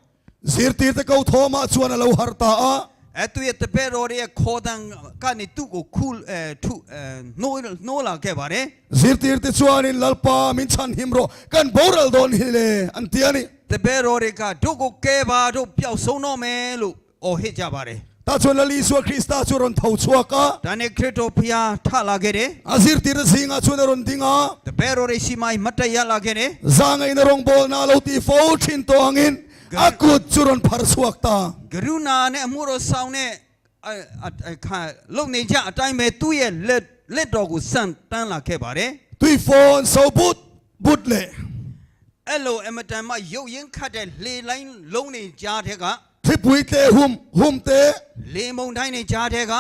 Zirtirte ko Thoma chuan a lo har ta a. အဲသူရဲ့တပည့်တော်ရဲ့ခေါ်တန်ကနေသူ့ကိုခုအဲထုအဲနိုးနိုးလာခဲ့ပါတယ် Zirtirte chuanin Lalpa min chhan him rawh kan boral dawn hi le an ti a ni. တပည့်တော်တွေကတို့ကိုကဲပါတို့ပျောက်ဆုံးတော့မယ်လို့အော်ဟစ်ကြပါတယ် Tah chuan Lal Isua Krista chu rawn tho chhuak a. ဒါနဲ့ခရစ်တော်ဖခင်ထလာခဲ့တယ် A zirtirte zingah chuan a rawn ding a. တပည့်တော်တွေရှိမှမတ်တရလာခဲ့တယ် Zangain a rawn bawl na lo ti fo thin tawh angin a kut chu rawn phar chhuak ta. ကရုဏာနဲ့အမှုတော်ဆောင်တဲ့အခါလုံနေကြအတိုင်းပဲသူ့ရဲ့လက်လက်တော်ကိုဆန့်တန်းလာခဲ့ပါတယ် Tui phone so but but leh. အဲ့လိုအမတန်မှရုပ်ရင်းခတ်တဲ့လေလိုင်းလုံးနေကြားတဲ့က Thlipui te hum hum te လေမုန်တိုင်းနေကြားတဲ့က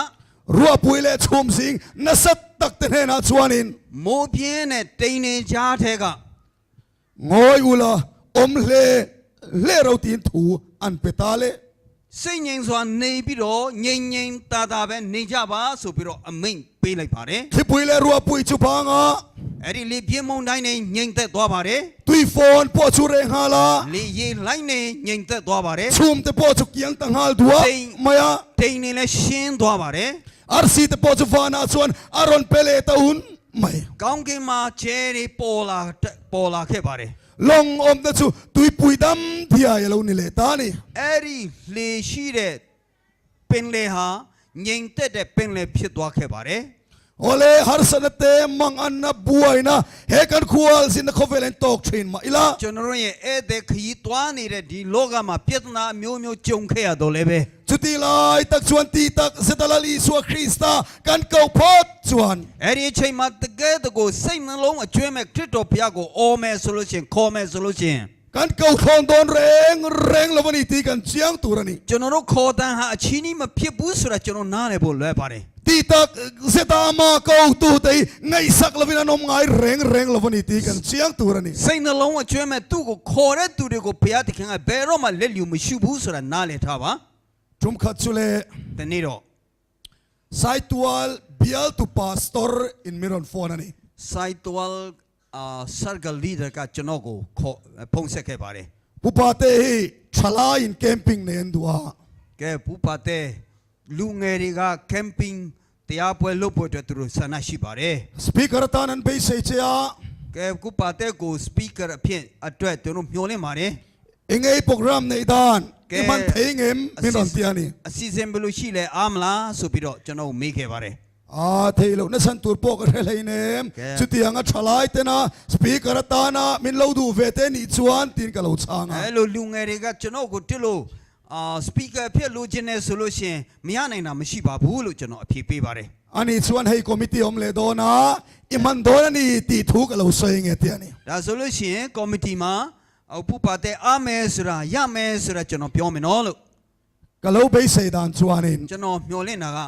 ruahpui leh chhum zing nasa tak te hnenah chuanin မိုးပြင်းတဲ့တိမ်နေကြားတဲ့က ngawi ula awm hle hle ro tiin thu an pe ta le. စိတ်ငြိမ်စွာနေပြီးတော့ငြိမ်ငြိမ်သာသာပဲနေကြပါဆိုပြီးတော့အမိန့်ပေးလိုက်ပါတယ် Thlipui leh ruahpui chu banga အဲ့ဒီလေပြင်းမုန်တိုင်းနေငြိမ်သက်သွားပါတယ် tui phone pawh chu reh nghal a လေရေလိုင်းနေငြိမ်သက်သွားပါတယ် chhum te pawh chu kiang ta nghal duah mai a တိမ်နေလည်းရှင်းသွားပါတယ် arsi te pawh chu vanah chuan a rawn pe leh ta un mai. ကောင်းကင်မှာကျဲတွေပေါ်လာပေါ်လာခဲ့ပါတယ် Lawng awmna chu tuipui dam thiai a lo ni leh ta a ni. အဲ့ဒီလေရှိတဲ့ပင်လေဟာငြိမ်သက်တဲ့ပင်လေဖြစ်သွားခဲ့ပါတယ် Awle harsana te mang anna buaina he kan khual zinna khawvel in tawk thin mah ila. ကျွန်တော်တို့ရဲ့ဧည့်သည်ခရီးသွားနေတဲ့ဒီလောကမှာပြဿနာအမျိုးမျိုးကြုံခဲ့ရတော့လည်းပဲ Chuti lai tak chuan ti tak zeta Lal Isua Krista kan ko phawt chuan. အဲ့ဒီအချိန်မှာတကယ်တကူစိတ်နှလုံးအကျွမ်းမဲ့ခရစ်တော်ဘုရားကိုအော်မယ်ဆိုလို့ရှိရင်ခေါ်မယ်ဆိုလို့ရှိရင် Kan ko thawn dawn reng reng lo a ni tih kan chiang tur a ni. ကျွန်တော်တို့ခေါ်တန်ဟာအချီးနှီးမဖြစ်ဘူးဆိုတာကျွန်တော်နားလည်ဖို့လွယ်ပါတယ် Ti tak zeta amah ko tu te hi ngaihsak lovin an awm ngai reng reng lo a ni tih kan chiang tur a ni. စိတ်နှလုံးအကျွမ်းမဲ့သူ့ကိုခေါ်တဲ့သူတွေကိုဘုရားသခင်ကဘယ်တော့မှလက်လျူမရှိဘူးဆိုတာနားလည်ထားပါ Tum khat chu le တနေ့တော့ Saitual bial tu pastor in mi rawn phone a ni. စိုက်တွား အာ circle leader ကကျွန်တော်ကိုခေါ်ဖုန်းဆက်ခဲ့ပါတယ် Pu Pate hi thalaiin camping nei an duh a. ကဲပူပါတဲ့လူငယ်တွေက camping တရားပွဲလုပ်ဖို့အတွက်သူတို့ဆန္ဒရှိပါတယ် Speaker atan an beisei che a. ကဲကုပါတဲ့ကို speaker အဖြစ်အတွက်သူတို့မျှော်လင့်ပါတယ် Eng ei program nei dan ကဲ i man thei ngem min rawn ti a ni. အစီအစဉ်ဘယ်လိုရှိလဲအားမလားဆိုပြီးတော့ကျွန်တော်တို့မေးခဲ့ပါတယ် A thei loh na chhan tur pawh ka hre hlei nem. ကဲ Chutiang a thalai tena speaker atana min lo duh ve te nih chuan tiin ka lo chhang a. အဲလိုလူငယ်တွေကကျွန်တော်ကိုတစ်လို့အာ speaker ဖြစ်လို့ခြင်းနဲ့ဆိုလို့ရှရင်မရနိုင်တာမရှိပါဘူးလို့ကျွန်တော်အဖြေပေးပါတယ် Ani chuan hei committee awm leh dawn a, i man dawn a ni tih thu ka lo sawi nge ti a ni. ဒါဆိုလို့ရှိရင် committee မှာအပူပါတဲ့အားမယ်ဆိုတာရမယ်ဆိုတာကျွန်တော်ပြောမယ်နော်လို့ Ka lo beisei dan chuanin ကျွန်တော်မျှော်လင့်တာက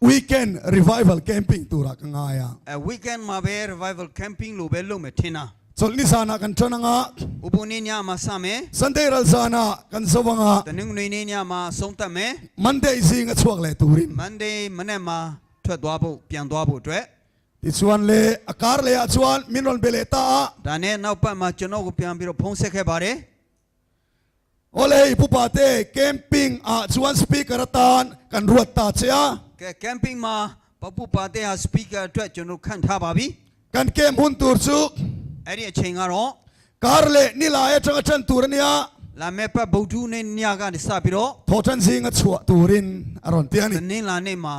weekend revival camping turah ka ngai a. အဲ weekend မှာပဲ revival camping လို့ပဲလုပ်မယ်ထင်တာ Chawlhni zanah kan tan anga, ဥပုနေညမှာစမယ် Sunday ral zanah kan zo anga, တနင်္ဂနွေနေ့ညမှာဆုံးသက်မယ် Monday zing a chhuak leh turin. Monday မနေ့မှာထွက်သွားဖို့ပြန်သွားဖို့အတွက် Tichuan le a kar leh ah chuan min rawn be leh ta a. ဒါနဲ့နောက်ပတ်မှာကျွန်တော်ကိုပြန်ပြီးတော့ဖုန်းဆက်ခဲ့ပါတယ် Awle hei Pu Pate camping ah chuan speaker atan kan ruat ta che a. ကဲ camping မှာပပူပါတဲ့ဟာ speaker အတွက်ကျွန်တော်ခန့်ထားပါပြီ Kan camp hun tur chu အဲ့ဒီအချိန်ကတော့ kar leh ni lai atanga tan tur a nia. လာမယ့်ပတ်ဗုဒ္ဓနေ့ညကနေစပြီးတော့ Thaw tan zing a chhuah turin a rawn ti a တ ni. နင်္လာနေ့မှာ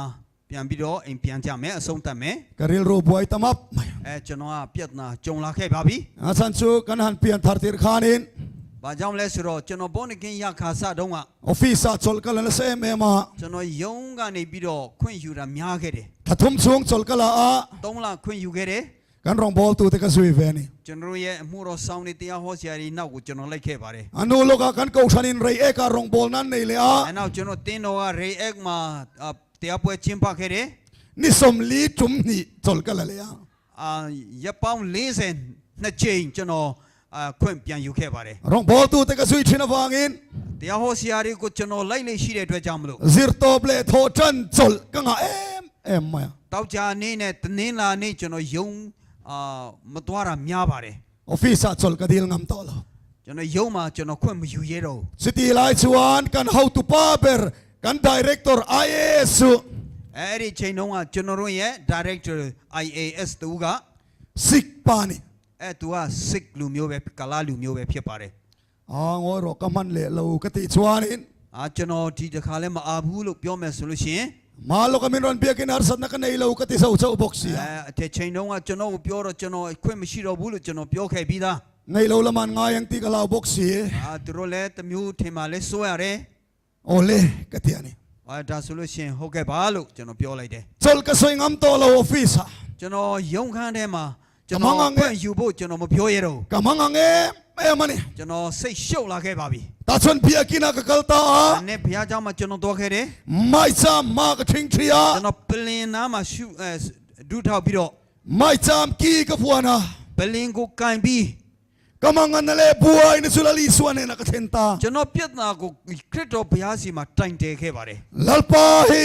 ပြန်ပြီးတော့အိမ်ပြန်ကြမယ်အဆုံးသတ်မယ် Ka rilru buai ta map mai. အဲကျွန်တော်ကပြဿနာကြုံလာခဲ့ပါပြီ A chhan chu kan han pian thar tir khanin ။ဘာကြောင့်လဲဆိုတော့ကျွန်တော်ဘောနကင်းရခါစတုန်းက office ah chawlh ka la nasa em em a. ကျွန်တော်ယုံကနေပြီးတော့ခွင့်ယူတာများခဲ့တယ် Tha thum chhung chawlh ka la a. ။၃လခွင့်ယူခဲ့တယ် Kan rawng bawl tu te ka zui ve a ni. ။ကျွန်တော်တို့ရဲ့အမှုတော်ဆောင်နေတရားဟောဆရာတွေနောက်ကိုကျွန်တော်လိုက်ခဲ့ပါတယ် A nu lawkah kan kohhranin rei ekah rawng bawl nan nei leh a. ။အဲနောက်ကျွန်တော်တင်းတော်က React မှာအာတရားပွဲကျင်းပခဲ့တယ် Ni sawmli tum hnih chawlh ka la leh a. ။အာရက်ပေါင်း40နှစ်ကြိမ်ကျွန်တော်အာခွင့်ပြန်ယူခဲ့ပါတယ် Rawng bawl tu te ka zui thin avangin ။တရားဟောဆရာတွေကိုကျွန်တော်လိုက်လိုက်ရှိတဲ့အတွက်ကြောင့်မလို့ zir tawp leh thaw tan chawlh ka ngah em em mai a. တောက်ကြနေ့နဲ့တနင်္လာနေ့ကျွန်တော်ယုံအာမသွားတာများပါတယ် Office ah chawlh ka dil ngam tawh lo. ကျွန်တော်ယုံမှာကျွန်တော်ခွင့်မယူရတော့ဘူး Chuti lai chuan kan hotupa ber kan director IAS chu အဲ့ဒီချိန်တုန်းကကျွန်တော်တို့ရဲ့ director IAS တူက Sikh pa ni. အဲ့သူက sick လူမျိုးပဲကလာလူမျိုးပဲဖြစ်ပါတယ် A ngawi rawh ka hman leh lo ka tih chuanin အာကျွန်တော်ဒီတစ်ခါလဲမအားဘူးလို့ပြောမယ်ဆိုလို့ရှိရင် mah lawka min rawn biakin harsatna ka nei lo ka ti zo chauh bawk si အဲ a. အထက်ချိန်တုန်းကကျွန်တော်ကိုပြောတော့ကျွန်တော်ခွင့်မရှိတော့ဘူးလို့ကျွန်တော်ပြောခဲ့ပြီးသား Nei lo laman ngai ang tih ka lau bawk si. အာသူတို့လည်းတစ်မျိုးထင်ပါလဲစိုးရတယ် Awle ka ti a ni. အာဒါဆိုလို့ရှိရင်ဟုတ်ကဲ့ပါလို့ကျွန်တော်ပြောလိုက်တယ် Chawlh ka sawi ngam tawh lo office ah. ကျွန်တော်ရုံခန်းထဲမှာကျွန်တော် ကမန်းငငယ် ခွင့်ယူဖို့ကျွန်တော်မပြောရတော့ဘူး Ka mang ang em em a ni. ကျွန်တော်စိတ်ရှုပ်လာခဲ့ပါပြီ Tah chuan biakin ah ka kal ta a. ဒါနဲ့ဘုရားကျောင်းမှာကျွန်တော်သွားခဲ့တယ် Maicham ma ka thing thi a. ကျွန်တော်ပလင်နားမှာရှုအဲဒူးထောက်ပြီးတော့ Maicham ki ka phuan a. ပလင်ကိုကင်ပြီး Ka mang an le buai ni chu Lal Isua hnenah ka thlen ta. ကျွန်တော်ပြဿနာကိုခရစ်တော်ဘုရားစီမှာတိုင်တယ်ခဲ့ပါတယ် Lalpa hi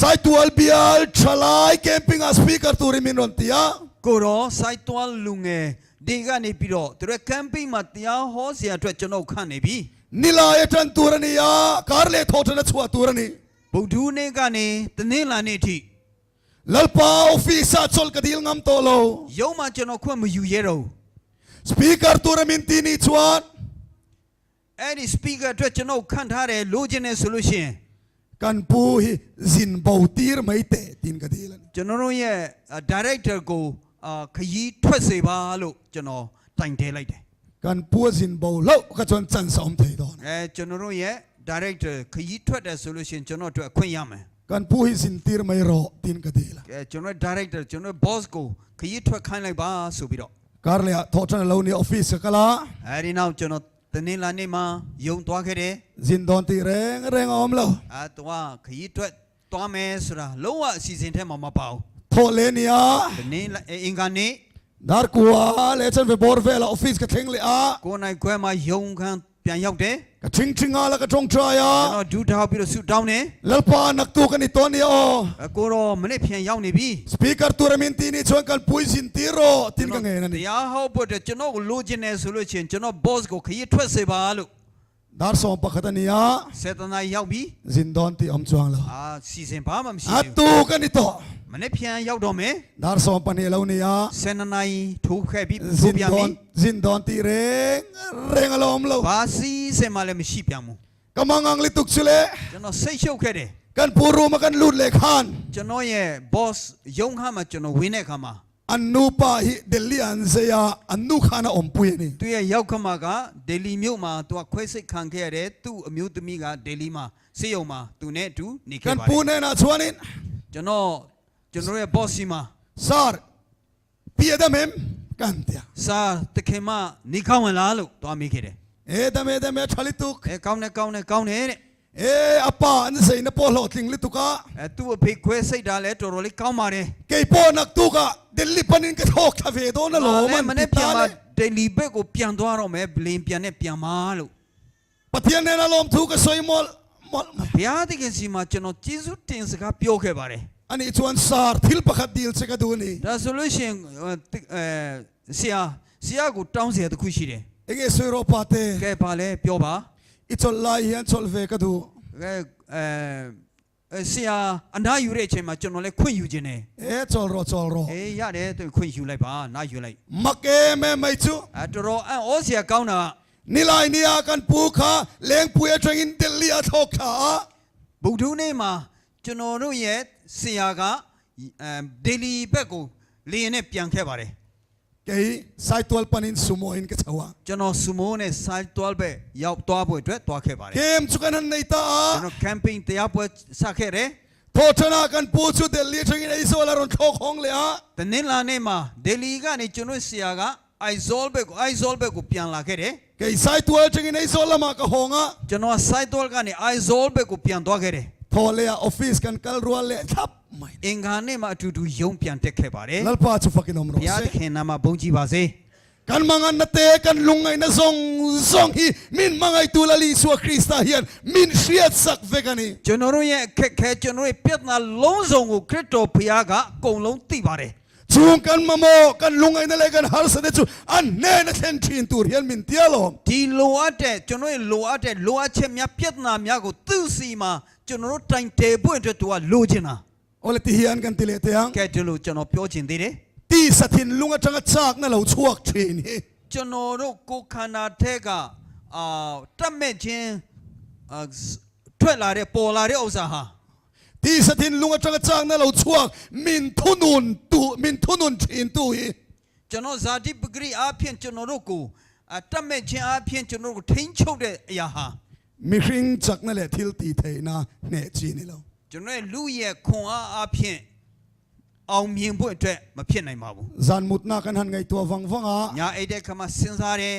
Saitual bial thalai camping ah speaker turin min rawn ti a. ကိုတော့စိုက်တွားလူငယ်ဒီကနေပြီးတော့သူတို့ကမ်ပိန်းမှာတရားဟောဆရာအတွက်ကျွန်တော်ခန့်နေပြီ Nilai a tan tur a ni a, kar leh thaw tan a chhuah tur a ni. ဗုဒ္ဓနေ့ကနေတနင်္လာနေ့အထိ Lalpa office ah chawlh ka dil ngam tawh lo. ရုံးမှာကျွန်တော်ခွင့်မယူရတော့ဘူး Speaker tur a min ti nih chuan အဲ့ဒီ speaker အတွက်ကျွန်တော်ခန့်ထားတယ်လိုချင်တယ်ဆိုလို့ရှိရင် kan pu hi zin bo tir mai teh tin ka dil a ni. ကျွန်တော်တို့ရဲ့ director ကိုအာခရီးထွက်စေပါလို့ကျွန်တော်တိုင်တယ်လိုက်တယ် Kan pu a zin bo loh kha chuan chance a awm thei dawn. အဲကျွန်တော်တို့ရဲ့ director ခရီးထွက်တယ်ဆိုလို့ရှိရင်ကျွန်တော်တို့အခွင့်ရမယ် Kan pu hi zin tir mai rawh tin ka dil a. အဲကျွန်တော် director ကျွန်တော် boss ကိုခရီးထွက်ခိုင်းလိုက်ပါဆိုပြီးတော့ Kar leh ah thawh tan a lo ni office ka kal a. အဲဒီနောက်ကျွန်တော်တနင်္လာနေ့မှာယုံသွားခဲ့တယ် Zin dawn tih reng reng a awm lo. အဲတော့ခရီးထွက်သွားမယ်ဆိုတာလုံးဝအစီအစဉ်ထဲမှာမပါဘူး Thawh leh nia. တနင်္လာအင်္ဂါနေ့ Dar kua leh chan ve bawr velah office ka thleng leh a. ကိုယ်နိုင်ခွဲမှာယုံခံ ပြန်ရောက်တယ် Ka ṭhingṭhi nghal a ka ṭawngṭai a. ကျွန်တော်ဒူးထောက်ပြီးတော့ဆုတောင်းတယ် Lalpa naktuk a ni tawn nia aw. အကိုတော့မနေ့ပြန်ရောက်နေပြီ Speaker tura min ti ni chuan kan pui zin tir rawh tin ka ngen a ni. တရားဟောဖို့အတွက်ကျွန်တော်ကိုလိုချင်တယ်ဆိုလို့ရှိရင်ကျွန်တော် boss ကိုခရီးထွက်စေပါလို့ Dar sawm pakhat a ni a, စေတနာရောက်ပြီ zin dawn tih a awm chuang lo. အာစီစဉ်ဘာမှမရှိ A ဘူး tuk a ni tawh. မနေ့ပြန်ရောက်တော့မယ် Dar 12 a lo ni a, စေတနာထိုးခဲ့ပြီထိုး zin ပြန်ပြီ dawn zin dawn tih reng reng a lo awm lo. ဘာစီစဉ်မှလည်းမရှိပြန်ဘူး Ka mangang lutuk chu le ကျွန်တော်စိတ်ရှုပ်ခဲ့တယ် kan pu room a kan lut leh khan ကျွန်တော်ရဲ့ boss ရုံးခန်းမှာကျွန်တော်ဝင်တဲ့အခါမှာ an nupa hi Delhi an zai a, an nu khan a awmpui a ni. သူရဲ့ရောက်ခမကဒေလီမြို့မှာသူကခွဲစိတ်ခံခဲ့ရတယ်သူ့အမျိုးသမီးကဒေလီမှာစေယုံမှာသူနဲ့အတူနေခဲ့ Kan ပါတယ် pu hnenah chuanin ကျွန်တော်ကျွန်တော်ရဲ့ boss စီမှာ Sir, pi a dam em? Kan ti a. စာတခင်မနေကောင်းဝင်လားလို့တွားမိခဲ့တယ် E dam e dam e tha lutuk. အဲကောင်းတယ်ကောင်းတယ်ကောင်းတယ်တဲ့ E a pa an zaina pawh hlawhtling lutuk a. အဲသူ့အဖေခွဲစိတ်တာလည်းတော်တော်လေးကောင်းပါတယ် Kei pawh naktuk ah Delhi panin ka thawk thla ve dawn alawm an မနေ့ ti ta ပြန်မှာ le. ဒေလီဘက်ကိုပြန်သွားတော့မယ်ဘလင်ပြန်နဲ့ပြန်มาလို့ Pathian hnenah lawm thu ka sawi mawlh mawlh mai. ဘုရားသခင်စီမှာကျွန်တော်ကျေးဇူးတင်စကားပြောခဲ့ပါတယ် Ani chuan sar thil pakhat dil che ka duh a ni. ဒါဆိုလို့ရှိရင်အဲဆရာဆရာကိုတောင်းစရာတစ်ခုရှိတယ် Enge sawi rawh pa te. ကဲပါလဲပြောပါ I chawlh lai hian chawlh ve ka duh. ကဲအဲဆရာအနာယူတဲ့အချိန်မှာကျွန်တော်လည်းခွင့်ယူခြင်းတယ် E chawlh rawh chawlh rawh. အေးရတယ်သူခွင့်ယူလိုက်ပါနာယူလိုက် Mak em em mai chu. အဲတော်တော်အံ့ဩစရာကောင်းတာ Nilai nia kan pu kha Lengpui atangin Delhi a thawk thla a. ဗုဒ္ဓနေ့မှာကျွန်တော်တို့ရဲ့ဆရာကအဲဒေလီဘက်ကိုလေယာဉ်နဲ့ပြန်ခဲ့ပါတယ် Kei Saitual panin sumo in ka chho a. ကျွန်တော်ဆူမိုးနဲ့ဆိုင်တွားဘက်ရောက်သွားဖို့အတွက်သွားခဲ့ပါတယ် Kem chu kan han nei ta a. ကျွန်တော် camping တရားပွဲစခဲ့တယ် Thawthana kan pu chu Delhi atangin Aizawl a rawn thlawk hawng leh a. တနင်္လာနေ့မှာဒေလီကနေကျွန်တော်ဆရာက Aizol ဘက်ကို Aizol ဘက်ကိုပြန်လာခဲ့တယ် Kei Saitual atangin Aizawl lamah ka hawng a. ကျွန်တော် Saitol ကနေ Aizol ဘက်ကိုပြန်သွားခဲ့တယ် Thaw leh a office kan kal rual leh thlap mai. အင်္ဂါနေ့မှာအတူတူရုံးပြန်တက်ခဲ့ပါတယ် Lalpa chu fakin awm ဘု rawh ရားသ se. ခင်နာမဘုန်းကြီးပါစေ Kan mangan na te kan lungngai na zawng zawng hi min mangai tu Lal Isua Krista hian min hriat sak vek a ni. ကျွန်တော်တို့ရဲ့အခက်ခဲကျွန်တော်ရဲ့ပြဿနာလုံးစုံကိုခရစ်တော်ဘုရားကအကုန်လုံးသိပါတယ် Chung kan mamawh kan lungngai na leh kan harsa te chu an hnena thlen thin tur hian min tia alawm. ဒီလိုအပ်တဲ့ကျွန်တော်ရဲ့လိုအပ်တဲ့လိုအပ်ချက်များပြဿနာများကိုသူ့စီမှာကျွန်တော်တို့တိုင်တယ်ပွင့်အတွက်သူကလိုချင်တာ Awle ti hian kan ti leh teh ang. ကဲဒီလိုကျွန်တော်ပြောချင်သေးတယ် Tisa thinlung atanga chak na lo chhuak thin hi. ကျွန်တော်တို့ကိုယ်ခန္ဓာထက်ကအာတတ်မဲ့ခြင်းအာထွက်လာတဲ့ပေါ်လာတဲ့ဥစ္စာဟာ Tisa thinlung atanga chak na lo chhuak min thunun tu min thunun thin tu hi. ကျွန်တော်ဇာတိပဂရိအဖြစ်ကျွန်တော်တို့ကိုအတတ်မဲ့ခြင်းအဖြစ်ကျွန်တော်တို့ကိုထိန်းချုပ်တဲ့အရာဟာ Mihring chakna leh thil ti theihna hneh chi ni lo. ကျွန်တော်ရဲ့လူရဲ့ခွန်အားအဖြစ်အောင်မြင်ဖို့အတွက်မဖြစ်နိုင်ပါဘူး Zan mutna kan han ngaihtuah vang vang a. ညာအိတ်တဲ့ခါမှာစဉ်းစားတယ်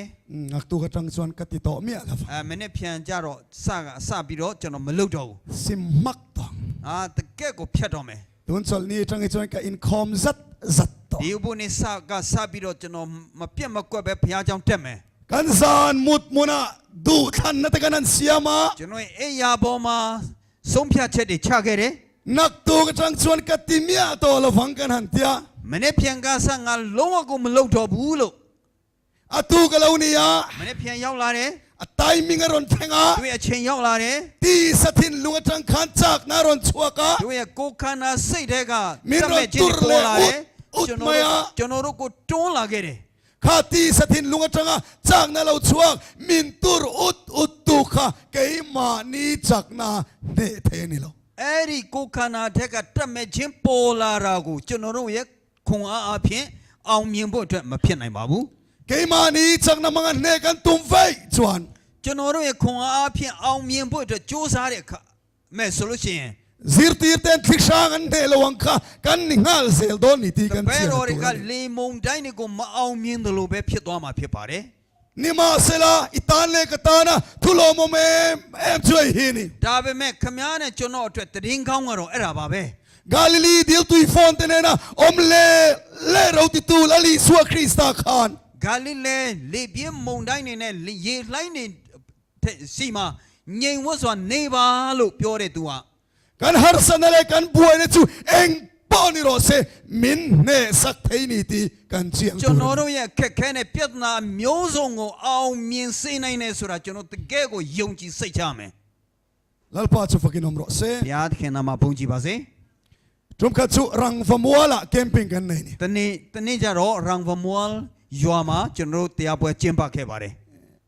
Naktuk atang chuan ka ti tawh miah lo va. အဲမနေ့ပြန်ကြတော့စကအစပြီးတော့ကျွန်တော်မလုပ်တော့ဘူး Sim hmak tawh. အာတကက်ကိုဖြတ်တော့မယ် Tun chawlh ni atang hi chuan ka inkhawm zat zat tawh. ဒီဥပုနေစကစပြီးတော့ကျွန်တော်မပြတ်မကွက်ပဲဘုရားကြောင့်တက်မယ် Kan zan mut hmuna duh thlan na te kan han siam a. ကျွန်တော်ရဲ့အိယာပေါ်မှာဆုံးဖြတ်ချက်တွေချခဲ့တယ် Naktuk atang chuan ka ti miah tawh lo vang kan han tia. မနေ့ပြန်ကစငါလုံးဝကိုမလုပ်တော့ဘူးလို့ A tuk a lo ni a. မနေ့ပြန်ရောက်လာတယ် A timing a rawn thleng a. သူရဲ့အချိန်ရောက်လာတယ် Tisa thinlung atang khan chak na rawn chhuak a. သူရဲ့ကိုယ်ခန္ဓာစိတ်တွေက မင်းတို့ တတ်မဲ့ခြင်းတွေပေါ်လာတယ် တူလေဥ ကျွန်တော်တို့ ဥ ကျွန်တော်တို့ကိုတွန်းလာခဲ့တယ် Kha tisa thinlung atanga chak na lo chhuak min tur ut ut tu kha keimahni chakna hneh thei a ni lo. အဲ့ဒီကိုယ်ခန္ဓာထက်ကတတ်မဲ့ခြင်းပေါ်လာတာကိုကျွန်တော်တို့ရဲ့ခွန်အားအဖြစ်အောင်မြင်ဖို့အတွက်မဖြစ်နိုင်ပါဘူး Keimahni chakna hmanga hneh kan tum vaih chuan ကျွန်တော်တို့ရဲ့ခွန်အားအဖြစ်အောင်မြင်ဖို့အတွက်ကြိုးစားတဲ့အခါမဲ့ဆိုလို့ရှိရင် zirtir ten thlik hrang an hneh lo ang kha kan ni nghal zel dawn ni tih kan ဘဲ chhiar တော်တွေက tur a ni. လေမုန်တိုင်းတွေကိုမအောင်မြင်တယ်လို့ပဲဖြစ်သွားမှာဖြစ်ပါတယ် Nimahsela i tan leh ka tana thu lawmawm em em chu hei hi ni. ဒါပေမဲ့ခမားနဲ့ကျွန်တော်အတွက်တရင်ကောင်းကတော့အဲ့ဒါပါပဲ Galilee dil tui fawn te nena awm le le ro ti tu Lal Isua Krista khan ဂါလိလဲလေပြင်းမုန်တိုင်းတွေနဲ့လေရေလှိုင်းတွေ ထက်စီမှာငြိမ်ဝတ်စွာနေပါလို့ပြောတဲ့သူဟာ Kan harsatna leh kan buaina chu eng pawh ni rawh se, min hnehsak thei ni tih kan chiang ကျွန် tur a ni. တော်တို့ရဲ့ခက်ခဲတဲ့ပြဿနာမျိုးစုံကိုအောင်မြင်စေနိုင်တယ်ဆိုတာကျွန်တော်တကယ်ကိုယုံကြည်စိတ်ချမယ် Lalpa chu fakin awm rawh se. ဘုရားသခင်နာမှာဘုန်းကြီးပါစေ Tum khat chu Rangvamuala camping kan nei ni. တနေ့တနေ့ကျတော့ရန်ဗမွာလ်ရွာမှာကျွန်တော်တို့တရားပွဲကျင်းပခဲ့ပါတယ်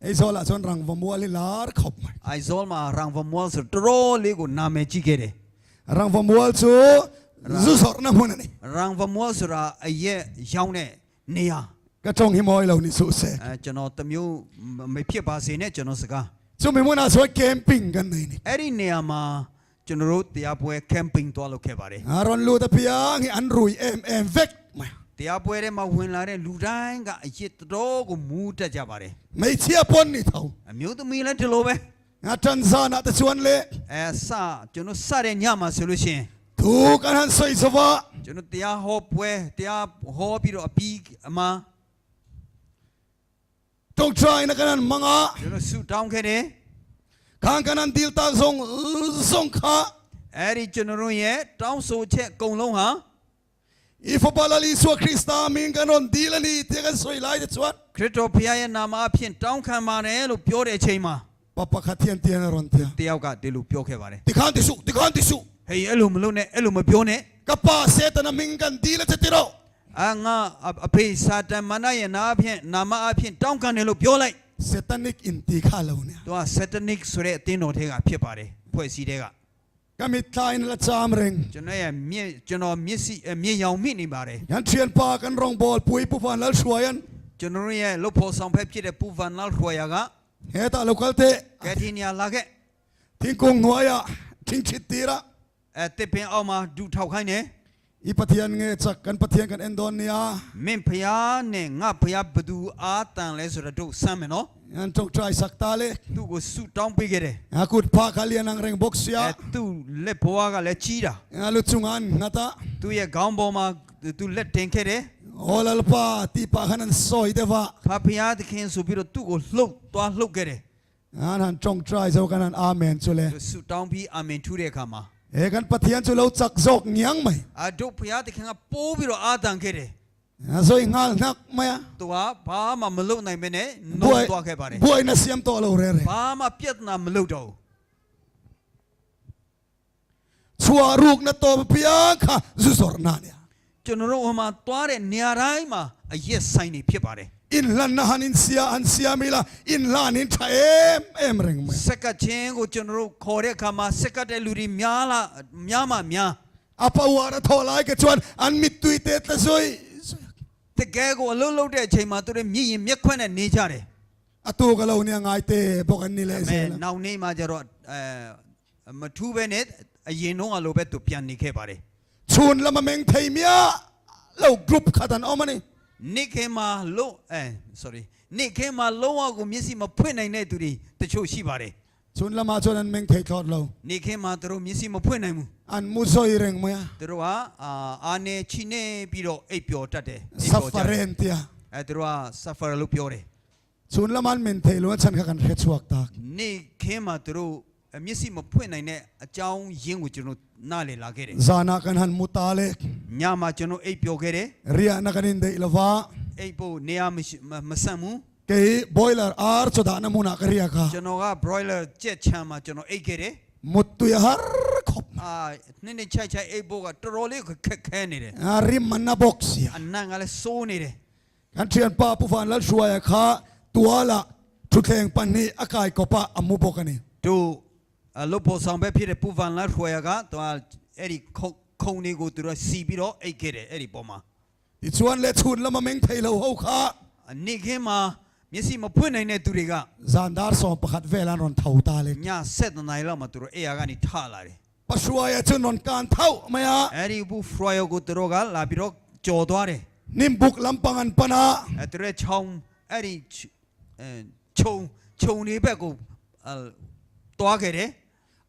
Aizawlah chuan Rangvamual hi lar khawp mai. အိုင်ဇောမှာရန်ဗမွာလ်ဆိုတော်တော်လေးကိုနာမည်ကြီးခဲ့တယ် Rangvamual chu zu zawrhna hmun a ni. ရန်ဗမွာလ်ဆိုတာအရက်ရောင်းတဲ့နေရာ Ka tawng hi mawi lo ni suh se. အဲကျွန်တော်တမျိုးမဖြစ်ပါစေနဲ့ကျွန်တော်စကား Chu mi hmunah chuan camping kan nei ni. အဲ့ဒီနေရာမှာကျွန်တော်တို့တရားပွဲ camping သွားလုပ်ခဲ့ပါတယ် A rawn lut apiang hi an rui em em vek mai. တရားပွဲထဲမှာဝင်လာတဲ့လူတိုင်းကအရစ်တော်ကိုမူးတက်ကြပါတယ် Hmeichhia pawn ni tho. အမျိုးသမီးလည်းဒီလိုပဲ A tan zanah te chuan le အဲစကျွန်တော်စတဲ့ညမှာဆိုလို့ရှိရင် thu kan han sawi zo va. ကျွန်တော်တရားဟောပွဲတရားဟောပြီးတော့အပြီးအမှာ Tawngtai na kan han hmang a. ကျွန်တော်ဆူတောင်းခဲ့တယ် Khang kan han dil tak zawng zawng kha. အဲ့ဒီကျွန်တော်တို့ရဲ့တောင်းဆိုချက်အကုန်လုံးဟာ I fapa Lal Isua Krista hming kan rawn dil a ni tia kan sawi lai te chuan. ခရစ်တော်ဖခင်ရဲ့နာမအဖြစ်တောင်းခံပါတယ်လို့ပြောတဲ့အချိန်မှာ Pa pakhat hian tian a rawn tia. တယောက်ကဒီလိုပြောခဲ့ပါတယ် Tikhan ti suh, tikhan ti suh. ဟေးအဲ့လိုမလုပ်နဲ့အဲ့လိုမပြောနဲ့ Ka pa Setana hming kan dil a che ti rawh. အာငါအဖေစာတန်မနရဲ့နာအဖြစ်နာမအဖြစ်တောင်းခံတယ်လို့ပြောလိုက် Setanic in ti kha lo nia. သူက satanic ဆိုတဲ့အသင်းတော်ထဲကဖြစ်ပါတယ်ဖွဲ့စည်းတဲ့က Ka mitthla in la cham reng. ကျွန်တော်ရဲ့မြင့်ကျွန်တော်မျက်စိအမြင်ရောင်မိနေပါတယ် Kan thian pa kan rawng bawl pui pu van lal hruai an. ကျွန်တော်တို့ရဲ့လုတ်ဖို့ဆောင်ဖက်ဖြစ်တဲ့ပူဗန်လာထွာယာက Hetah lo kal teh. ကက်တီနီယာလာခဲ့ Thingkung hnuaiah thing chhit tirah. အဲတစ်ပင်အောက်မှာဒူထောက်ခိုင်းတယ် I Pathian nge chak kan Pathian kan en dawn nia. မင်းဖျားနဲ့ငါဖျားဘသူအာတန်လဲဆိုတော့တို့စမ်းမယ်နော် An tawngtai sak ta le. သူ့ကိုဆူတောင်းပေးခဲ့တယ် A kut phah kha lian ang reng bawk sia. အဲသူ့လက်ဘွားကလည်းကြီးတာ A lu chungah an nghat a. သူ့ရဲ့ခေါင်းပေါ်မှာသူလက်တင်ခဲ့တယ် Aw Lalpa tih pah khan an sawi deuh a. ဖဖျားသခင်ဆိုပြီးတော့သူ့ကိုလှုပ်သွားလှုပ်ခဲ့တယ် An han tawngtai zo kan han amen chu le. သူဆူတောင်းပြီးအာမင်ထူးတဲ့အခါမှာ He kan Pathian chu lo chak zawk ngiang mai. အဒုဖျားသခင်ကပိုးပြီးတော့အာတန်ခဲ့တယ် A zawi nghal hnak mai a. သူကဘာမှမလုပ်နိုင်မနဲ့နှုတ်သွားခဲ့ပါတယ် Buai na siam tawh lo re re. ဘာမှပြဿနာမလုပ်တော့ဘူး Chhuah ruk na tawp piang kha zu zawrh na nia. ကျွန်တော်တို့ဟိုမှာသွားတဲ့နေရာတိုင်းမှာအရက်ဆိုင်တွေဖြစ်ပါတယ် In lan na han in sia han siam ila in lan in tha em em reng mai. စက်ကချင်းကိုကျွန်တော်တို့ခေါ်တဲ့အခါမှာစက်ကတဲ့လူတွေများလားများမှများ A power a thaw lai ke chuan an mittui te tla zawi zawi. တကယ်ကိုအလုပ်လုပ်တဲ့အချိန်မှာသူတို့မြည်ရင်မျက်ခွက်နဲ့နေကြတယ် A tu ka lo nia ngai te bawk an ni leh အဲ zel a. နောက်နေ့မှကျတော့အဲမထူးပဲနဲ့အရင်တော့အလိုပဲသူပြန်နေခဲ့ပါတယ် Chhun lama meng thei mia lo group khat an awm a ni. နေ့ခင်မှာလို့အဲ sorry နေ့ခင်မှာလုံးဝကိုမျက်စိမဖွင့်နိုင်တဲ့သူတွေတချို့ရှိပါတယ် Chhun lama chuan an meng thei thlawt lo. နေ့ခင်မှာသူတို့မျက်စိမဖွင့်နိုင်ဘူး An mu zawi reng mai a. သူတို့ကအာအာနေချီနေပြီးတော့အိပ်ပျော်တတ်တယ်အိပ်ပျော်ကြတယ် Suffer an tia. အဲသူတို့က suffer လို့ပြောတယ် Chhun lama an men thei lo an chhan kha kan hre chhuak tak. နေ့ခင်မှာသူတို့အမျက်စိမဖွင့်နိုင်တဲ့အကြောင်းရင်းကိုကျွန်တော်နားလည်လာခဲ့တယ် Zana kan han mu ta le. ညမှာကျွန်တော်အိပ်ပျော်ခဲ့တယ် Riahna kan in daih lova. အိပ်ဖို့နေရာမရှိမမဆန့်ဘူး Kei boiler ar chaw dahna hmunah ka riak a. ကျွန်တော်က broiler ကြက်ချမ်းမှာကျွန်တော်အိပ်ခဲ့တယ် Muttui a har khawp. အာနှစ်နှစ်ချိုက်ချိုက်အိပ်ဖို့ကတော်တော်လေးခက်ခဲနေတယ် A rim man na bawk sia. အနံ့ကလည်းစိုးနေတယ် Kan thian pa Pu Van Lal Hruaia kha tuala thutthleng pahnih a kai kawp a a mu bawk a ni. တို့အလုတ်ဖို့ဆောင်ပဲဖြစ်တဲ့ပူဗန်လာထွေရကတော့အဲ့ဒီခုံခုံလေးကိုသူတို့စီပြီးတော့အိတ်ခဲ့တယ်အဲ့ဒီပေါ်မှာ Tichuan le chhun lama meng thei lo ho kha အနေခင်းမှာမျက်စိမဖွင့်နိုင်တဲ့သူတွေက zan dar 11 vel an rawn tho ta le. ည7နာရီလောက်မှာသူတို့အိယာကနေထလာတယ် Pa Hruaia chu rawn kan thauh mai a. အဲ့ဒီဘူးဖရိုယကိုသူတို့ကလာပြီးတော့ကြော်သွားတယ် Nim buk lampang an pan a. အဲ့သူတို့ချောင်းအဲ့ဒီအဲခြုံခြုံလေးဘက်ကိုအဲတွားခဲ့တယ်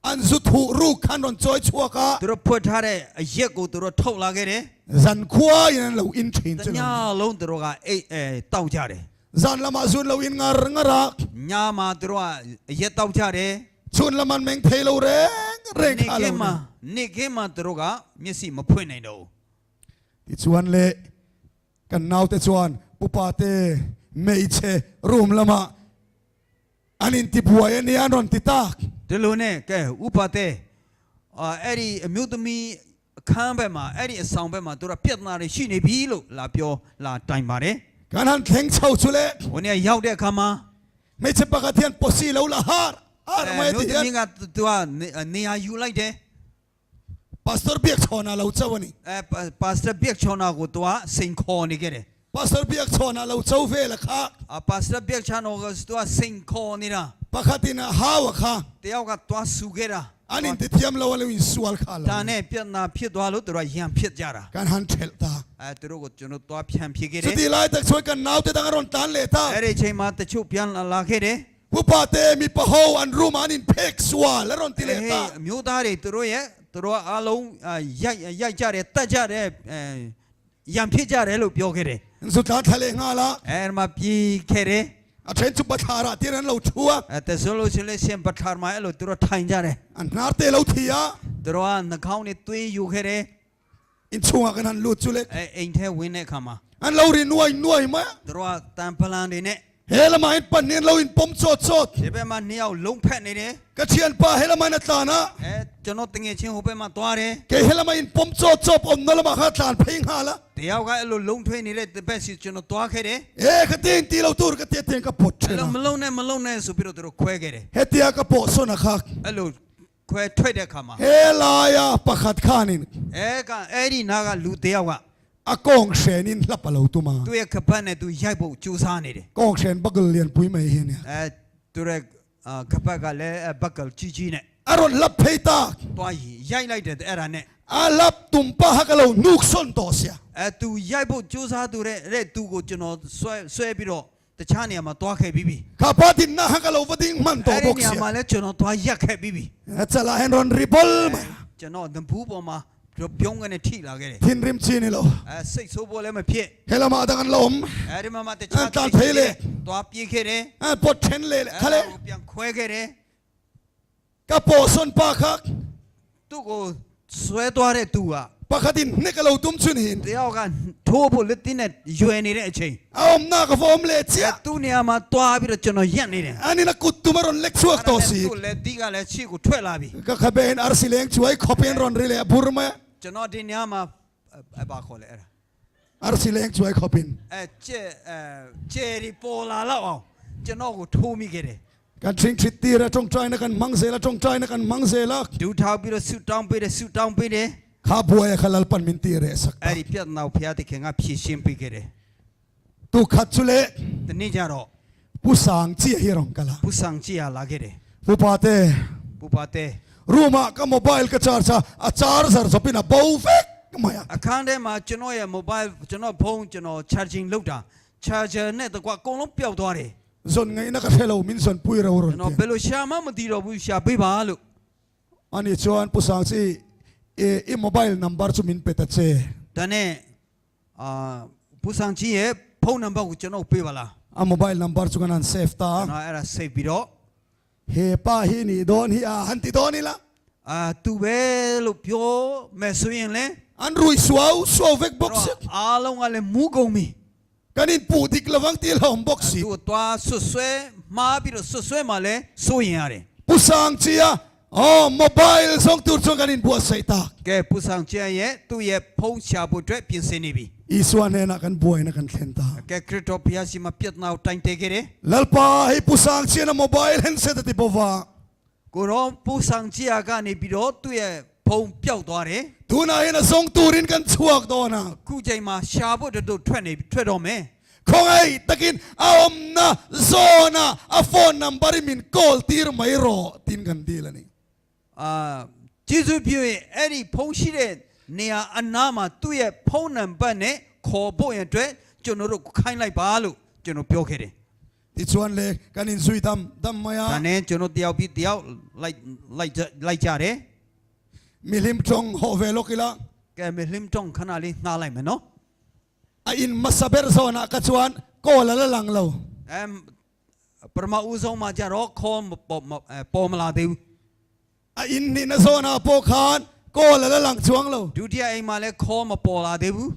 An zu thuh ruk khan rawn chawi chhuak a. သူတို့ဖွက်ထားတဲ့အရက်ကိုသူတို့ထုတ်လာခဲ့တယ် Zan khua in an lo in thin တ chu lo ည ni. လုံးသူတို့ကအိတ်အဲတောက်ကြတယ်။ Zan lamah zun lo in ngar ngar a. ညမှာသူတို့ကရက်တောက်ကြတယ် Chhun lam an meng thei lo reng reng နေ kha lo ခင်းမှာ ni. နေခင်းမှာသူတို့ကမျက်စိမဖွင့်နိုင်တော့ဘူး Tichuan le kan naute chuan pupa te hmeichhe room lamah an intibuai a nia an rawn ti tak. ဒီလိုနဲ့ကဲဥပါတဲ့အာအဲ့ဒီအမျိုးသမီးအခန်းဘက်မှာအဲ့ဒီအဆောင်ဘက်မှာသူတို့ကပြဿနာတွေရှိနေပြီလို့လာပြောလာတိုင်ပါတယ် Kan han thleng chho chu le ဟိုနေ့ရောက်တဲ့အခါမှာ hmeichhe pakhat hian pawsi lo la har har mai မျိုး ti hian သမီးကသူကနေရာယူလိုက်တယ် Pastor Biakchhawna lo cho a ni. အဲပါစတာဘက်ချောနာကိုသူကစိန်ခေါ်နေခဲ့တယ် Pastor Biakchhawna lo cho vel a kha. အပါစတာဘက်ချောနာကိုသူကစိန်ခေါ်နေတာ Pakhatin a hau a kha. တယောက်ကသွားဆူခဲ့တာ An intithiam lo a lo insual kha lo. ဒါနဲ့ပြဿနာဖြစ်သွားလို့သူတို့ကရန်ဖြစ်ကြတာ Kan han thelh ta. အဲသူတို့ကိုကျွန်တော်သွားဖြန့်ဖြစ်ခဲ့တယ် Chutih lai tak chuan kan naute dang a rawn tan leh ta. အဲ့ဒီအချိန်မှာတချို့ပြန်လာခဲ့တယ် Pupa te mipa ho an room ah an inphek sual a rawn ti leh ဟေး ta. အမျိုးသားတွေသူတို့ရဲ့သူတို့အားလုံးရိုက်ရိုက်ကြတယ်တတ်ကြတယ်အဲရန်ဖြစ်ကြတယ်လို့ပြောခဲ့တယ် An zu tlan thla leh nghal a. အဲ့မှာပြေးခဲ့တယ် A then chu bathlar ah tir an lo thu a. အဲတဆိုလို့ရှိရင်ရှင်ပထာမှာအဲ့လိုသူတို့ထိုင်ကြတယ် An hnar te lo thi a. သူတို့ကနှာခေါင်းနဲ့သွေးယူခဲ့တယ် Inchhungah kan han lut chu le. အဲအိမ်ထဲဝင်တဲ့အခါမှာ An lo ri nuai nuai mai a. သူတို့ကတန်ဖလန်တွေနဲ့ He lamah hian pan hian lo in pawm chawt chawt. ဒီဘက်မှာနှစ်ယောက်လုံးဖက်နေတယ် Ka thian pa he lamah hian a tlan a. အဲကျွန်တော်တငယ်ချင်းဟိုဘက်မှာသွားတယ် Kei he lamah in pawm chawt chawp awmna lamah kha tlan phei nghal a. တယောက်ကအဲ့လိုလုံးထွေးနေတဲ့တစ်ဘက်စီကျွန်တော်သွားခဲ့တယ် E ka ti in ti lo tur ka ti tiang ka pawt အဲ့ then a. လိုမလုံးနဲ့မလုံးနဲ့ဆိုပြီးတော့သူတို့ခွဲခဲ့တယ် Hetia ka pawh sawn a khak. အဲ့လိုခွဲထွက်တဲ့အခါမှာ He laia pakhat khanin အဲကအဲ့ဒီနာကလူတယောက်က a kawng hrenin hlap a lo tum a. သူ့ရဲ့ခပတ်နဲ့သူရိုက်ဖို့ကြိုးစားနေတယ် Kawng hren bakal lian pui mai hi ania. အဲသူရဲ့ခပတ်ကလည်းဘက်ကလကြီးကြီးနဲ့ A rawn hlap phei tak. သွားရိုက်လိုက်တယ်အဲ့ဒါနဲ့ A hlap tum paha ka lo nuk sawn tawh sia. အဲသူရိုက်ဖို့ကြိုးစားသူတဲ့တဲ့သူကိုကျွန်တော်ဆွဲဆွဲပြီးတော့တခြားနေရာမှာသွားခဲ့ပြီးပြီ Kha pa din na ha ka lo va ding hman tawh အဲ့ဒီ bawk sia. နေရာမှာလည်းကျွန်တော်သွားရက်ခဲ့ပြီးပြီ A chalah hian rawn ri bawl mai. ကျွန်တော်တပူးပေါ်မှာပြုံးကနေထိလာခဲ့တယ် Thin rim chi ni lo. အဲစိတ်ဆိုးဖို့လည်းမဖြစ် He lamah dang an la awm. အဲဒီမှာမှတခြား အဲတန်ဖေးလေ သွားပြေးခဲ့တယ် A pawt then leh leh kha le. အဲ့ဒါကိုပြန်ခွဲခဲ့တယ် Ka pawh sawn pa kha သူ့ကိုဆွဲသွားတဲ့သူက pakhatin hnek a lo tum chu niin. တယောက်ကထိုးဖို့လက်တင်းနဲ့ရွယ်နေတဲ့အချိန် A awmna ka va awm leh chiah. သူ့နေရာမှာသွားပြီးတော့ကျွန်တော်ရက်နေတယ် Anin a kut tum a rawn lek chhuak tawh si. သူ့လက်ဒီကလည်းခြေကိုထွက်လာပြီ Ka khabe hian arsi leng chuai khawp hian rawn ri leh a bur mai a. ကျွန်တော်ဒီနေရာမှာအဘာခေါ်လဲအဲ့ဒါ Arsi leng chuai khawp in. အဲကျဲအဲကျဲဒီပေါ်လာတော့အောင်ကျွန်တော်ကိုထိုးမိခဲ့တယ် Kan thing thit tir a tawngtai na kan hmang zel a tawngtai na kan hmang zel a. ဒူထောက်ပြီးတော့ဆူတောင်းပေးတယ်ဆူတောင်းပေးတယ် Kha buai a kha Lalpan min ti reh sak ta. အဲ့ဒီပြဿနာကိုဘုရားသခင်ကဖြေရှင်းပေးခဲ့တယ် Tu khat chu le ဒီနေ့ကျတော့ pu sang chi hi rawng kal a. ပူဆောင်ကြည့်ရလာခဲ့တယ် Pu pa te ပူပါတဲ့ room ah ka mobile ka charge a, a charger zawpin a bo vek mai a. အခန်းထဲမှာကျွန်တော်ရဲ့ mobile ကျွန်တော်ဖုန်းကျွန်တော် charging လုပ်တာ charger နဲ့တကွအကုန်လုံးပျောက်သွားတယ် Zawn ngaih na ka hre lo min zawn pui ro rawn ကျွန်တော် ti. ဘယ်လိုရှာမှမသိတော့ဘူးရှာပေးပါလို့ Ani chuan pu sang chi i i mobile number chu min pe ta che. ဒါနဲ့အာပူဆောင်ကြီးရဲ့ဖုန်းနံပါတ်ကိုကျွန်တော်ပေးပါလား A mobile number chu kan han save ta. ကျွန်တော်အဲ့ဒါ save ပြီးတော့ He pa hi ni dawn hi a han ti dawn ila. အာသူပဲလို့ပြောမယ်ဆိုရင်လေ An rui suau suau vek bawk si. အားလုံးကလည်းမူးကုန်ပြီ Kan in puh dik lovang tih a awm bawk si. သူသွားဆွဆွဲမှားပြီးတော့ဆွဆွဲမှလည်းစိုးရင်ရတယ် Pu sang chia aw mobile zawng tur chuan kan in buatsaih tak. ကဲပူဆောင်ကျန်ရဲ့သူ့ရဲ့ဖုန်းရှာဖို့အတွက်ပြင်ဆင်နေပြီ Isua hnenah kan buaina kan thlen ta. ကဲခရစ်တော်ဘုရားရှင်မှာပြဿနာကိုတိုင်တည်ခဲ့တယ် Lalpa hei pu sang chian a mobile handset a ti bawva. ကိုရောပူဆောင်ကျန်ကနေပြီးတော့သူ့ရဲ့ဖုန်းပျောက်သွားတယ် Tunah hian a zawng turin kan chhuak dawn a. ခုချိန်မှာရှာဖို့တို့ထွက်နေထွက်တော့မယ် Khawngaih takin a awmna zawna a phone number i min call tir mai rawh tin kan dil a ni. အာကျေးဇူးပြုရင်အဲ့ဒီဖုန်းရှိတဲ့နေရာအနားမှာသူ့ရဲ့ဖုန်းနံပါတ်နဲ့ခေါ်ဖို့ရန်အတွက်ကျွန်တော်တို့ခိုင်းလိုက်ပါလို့ကျွန်တော်ပြောခဲ့တယ် Tichuan le kan inzui dam dam mai ဒါ a. နဲ့ကျွန်တော်တယောက်ပြီးတယောက်လိုက်လိုက်ကြလိုက်ကြတယ် Milim tawng haw ve lawk ila. ကဲမလင်းတောင်းခဏလေးငှားလိုက်မယ်နော် A in hmasa ber zawnah kha chuan call a la lang lo. ပထမဦးဆုံးမှာကြတော့ခေါ်ပေါ်ပေါ်မလာသေးဘူး A in hnihna zawnah pawh khan call a la lang chuang lo. ဒုတိယအိမ်မှာလည်းခေါ်မပေါ်လာသေးဘူး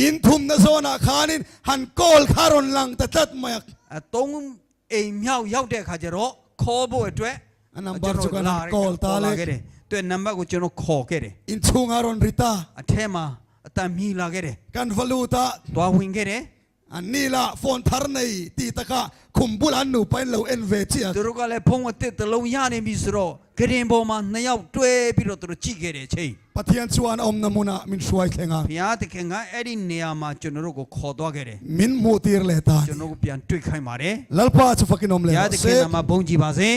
In thumna zawnah khanin han call kha rawn lang ta tlat mai a. အသုံးအိမ်မြောက်ရောက်တဲ့အခါကျတော့ခေါ်ဖို့အတွက် A number chu kan han call ta le. လာခဲ့တယ်သူ့နံပါတ်ကိုကျွန်တော်ခေါ်ခဲ့တယ် In chhunga rawn ri ta. အထဲမှာအတန်မြည်လာခဲ့တယ် Kan va lut a. သွားဝင်ခဲ့တယ် An ni la phone thar nei ti taka khum bul an nupa in lo en ve chiah. သူတို့ကလည်းဖုန်းအသစ်တစ်လုံးရနေပြီဆိုတော့ဂရင်ပေါ်မှာနှစ်ယောက်တွဲပြီးတော့သူတို့ကြည့်ခဲ့တဲ့အချိန် Pathian chuan a awmna hmunah min hruai thleng a. ဘုရားသခင်ကအဲ့ဒီနေရာမှာကျွန်တော်တို့ကိုခေါ်သွားခဲ့တယ် Min hmuh tir leh ta ကျွန်တော်တို့ပြန်တွေ့ခိုင်းပါတယ် Lalpa chu fakin awm ဘု leh ရား rawh se. သခင်နာမဘုန်းကြီးပါစေ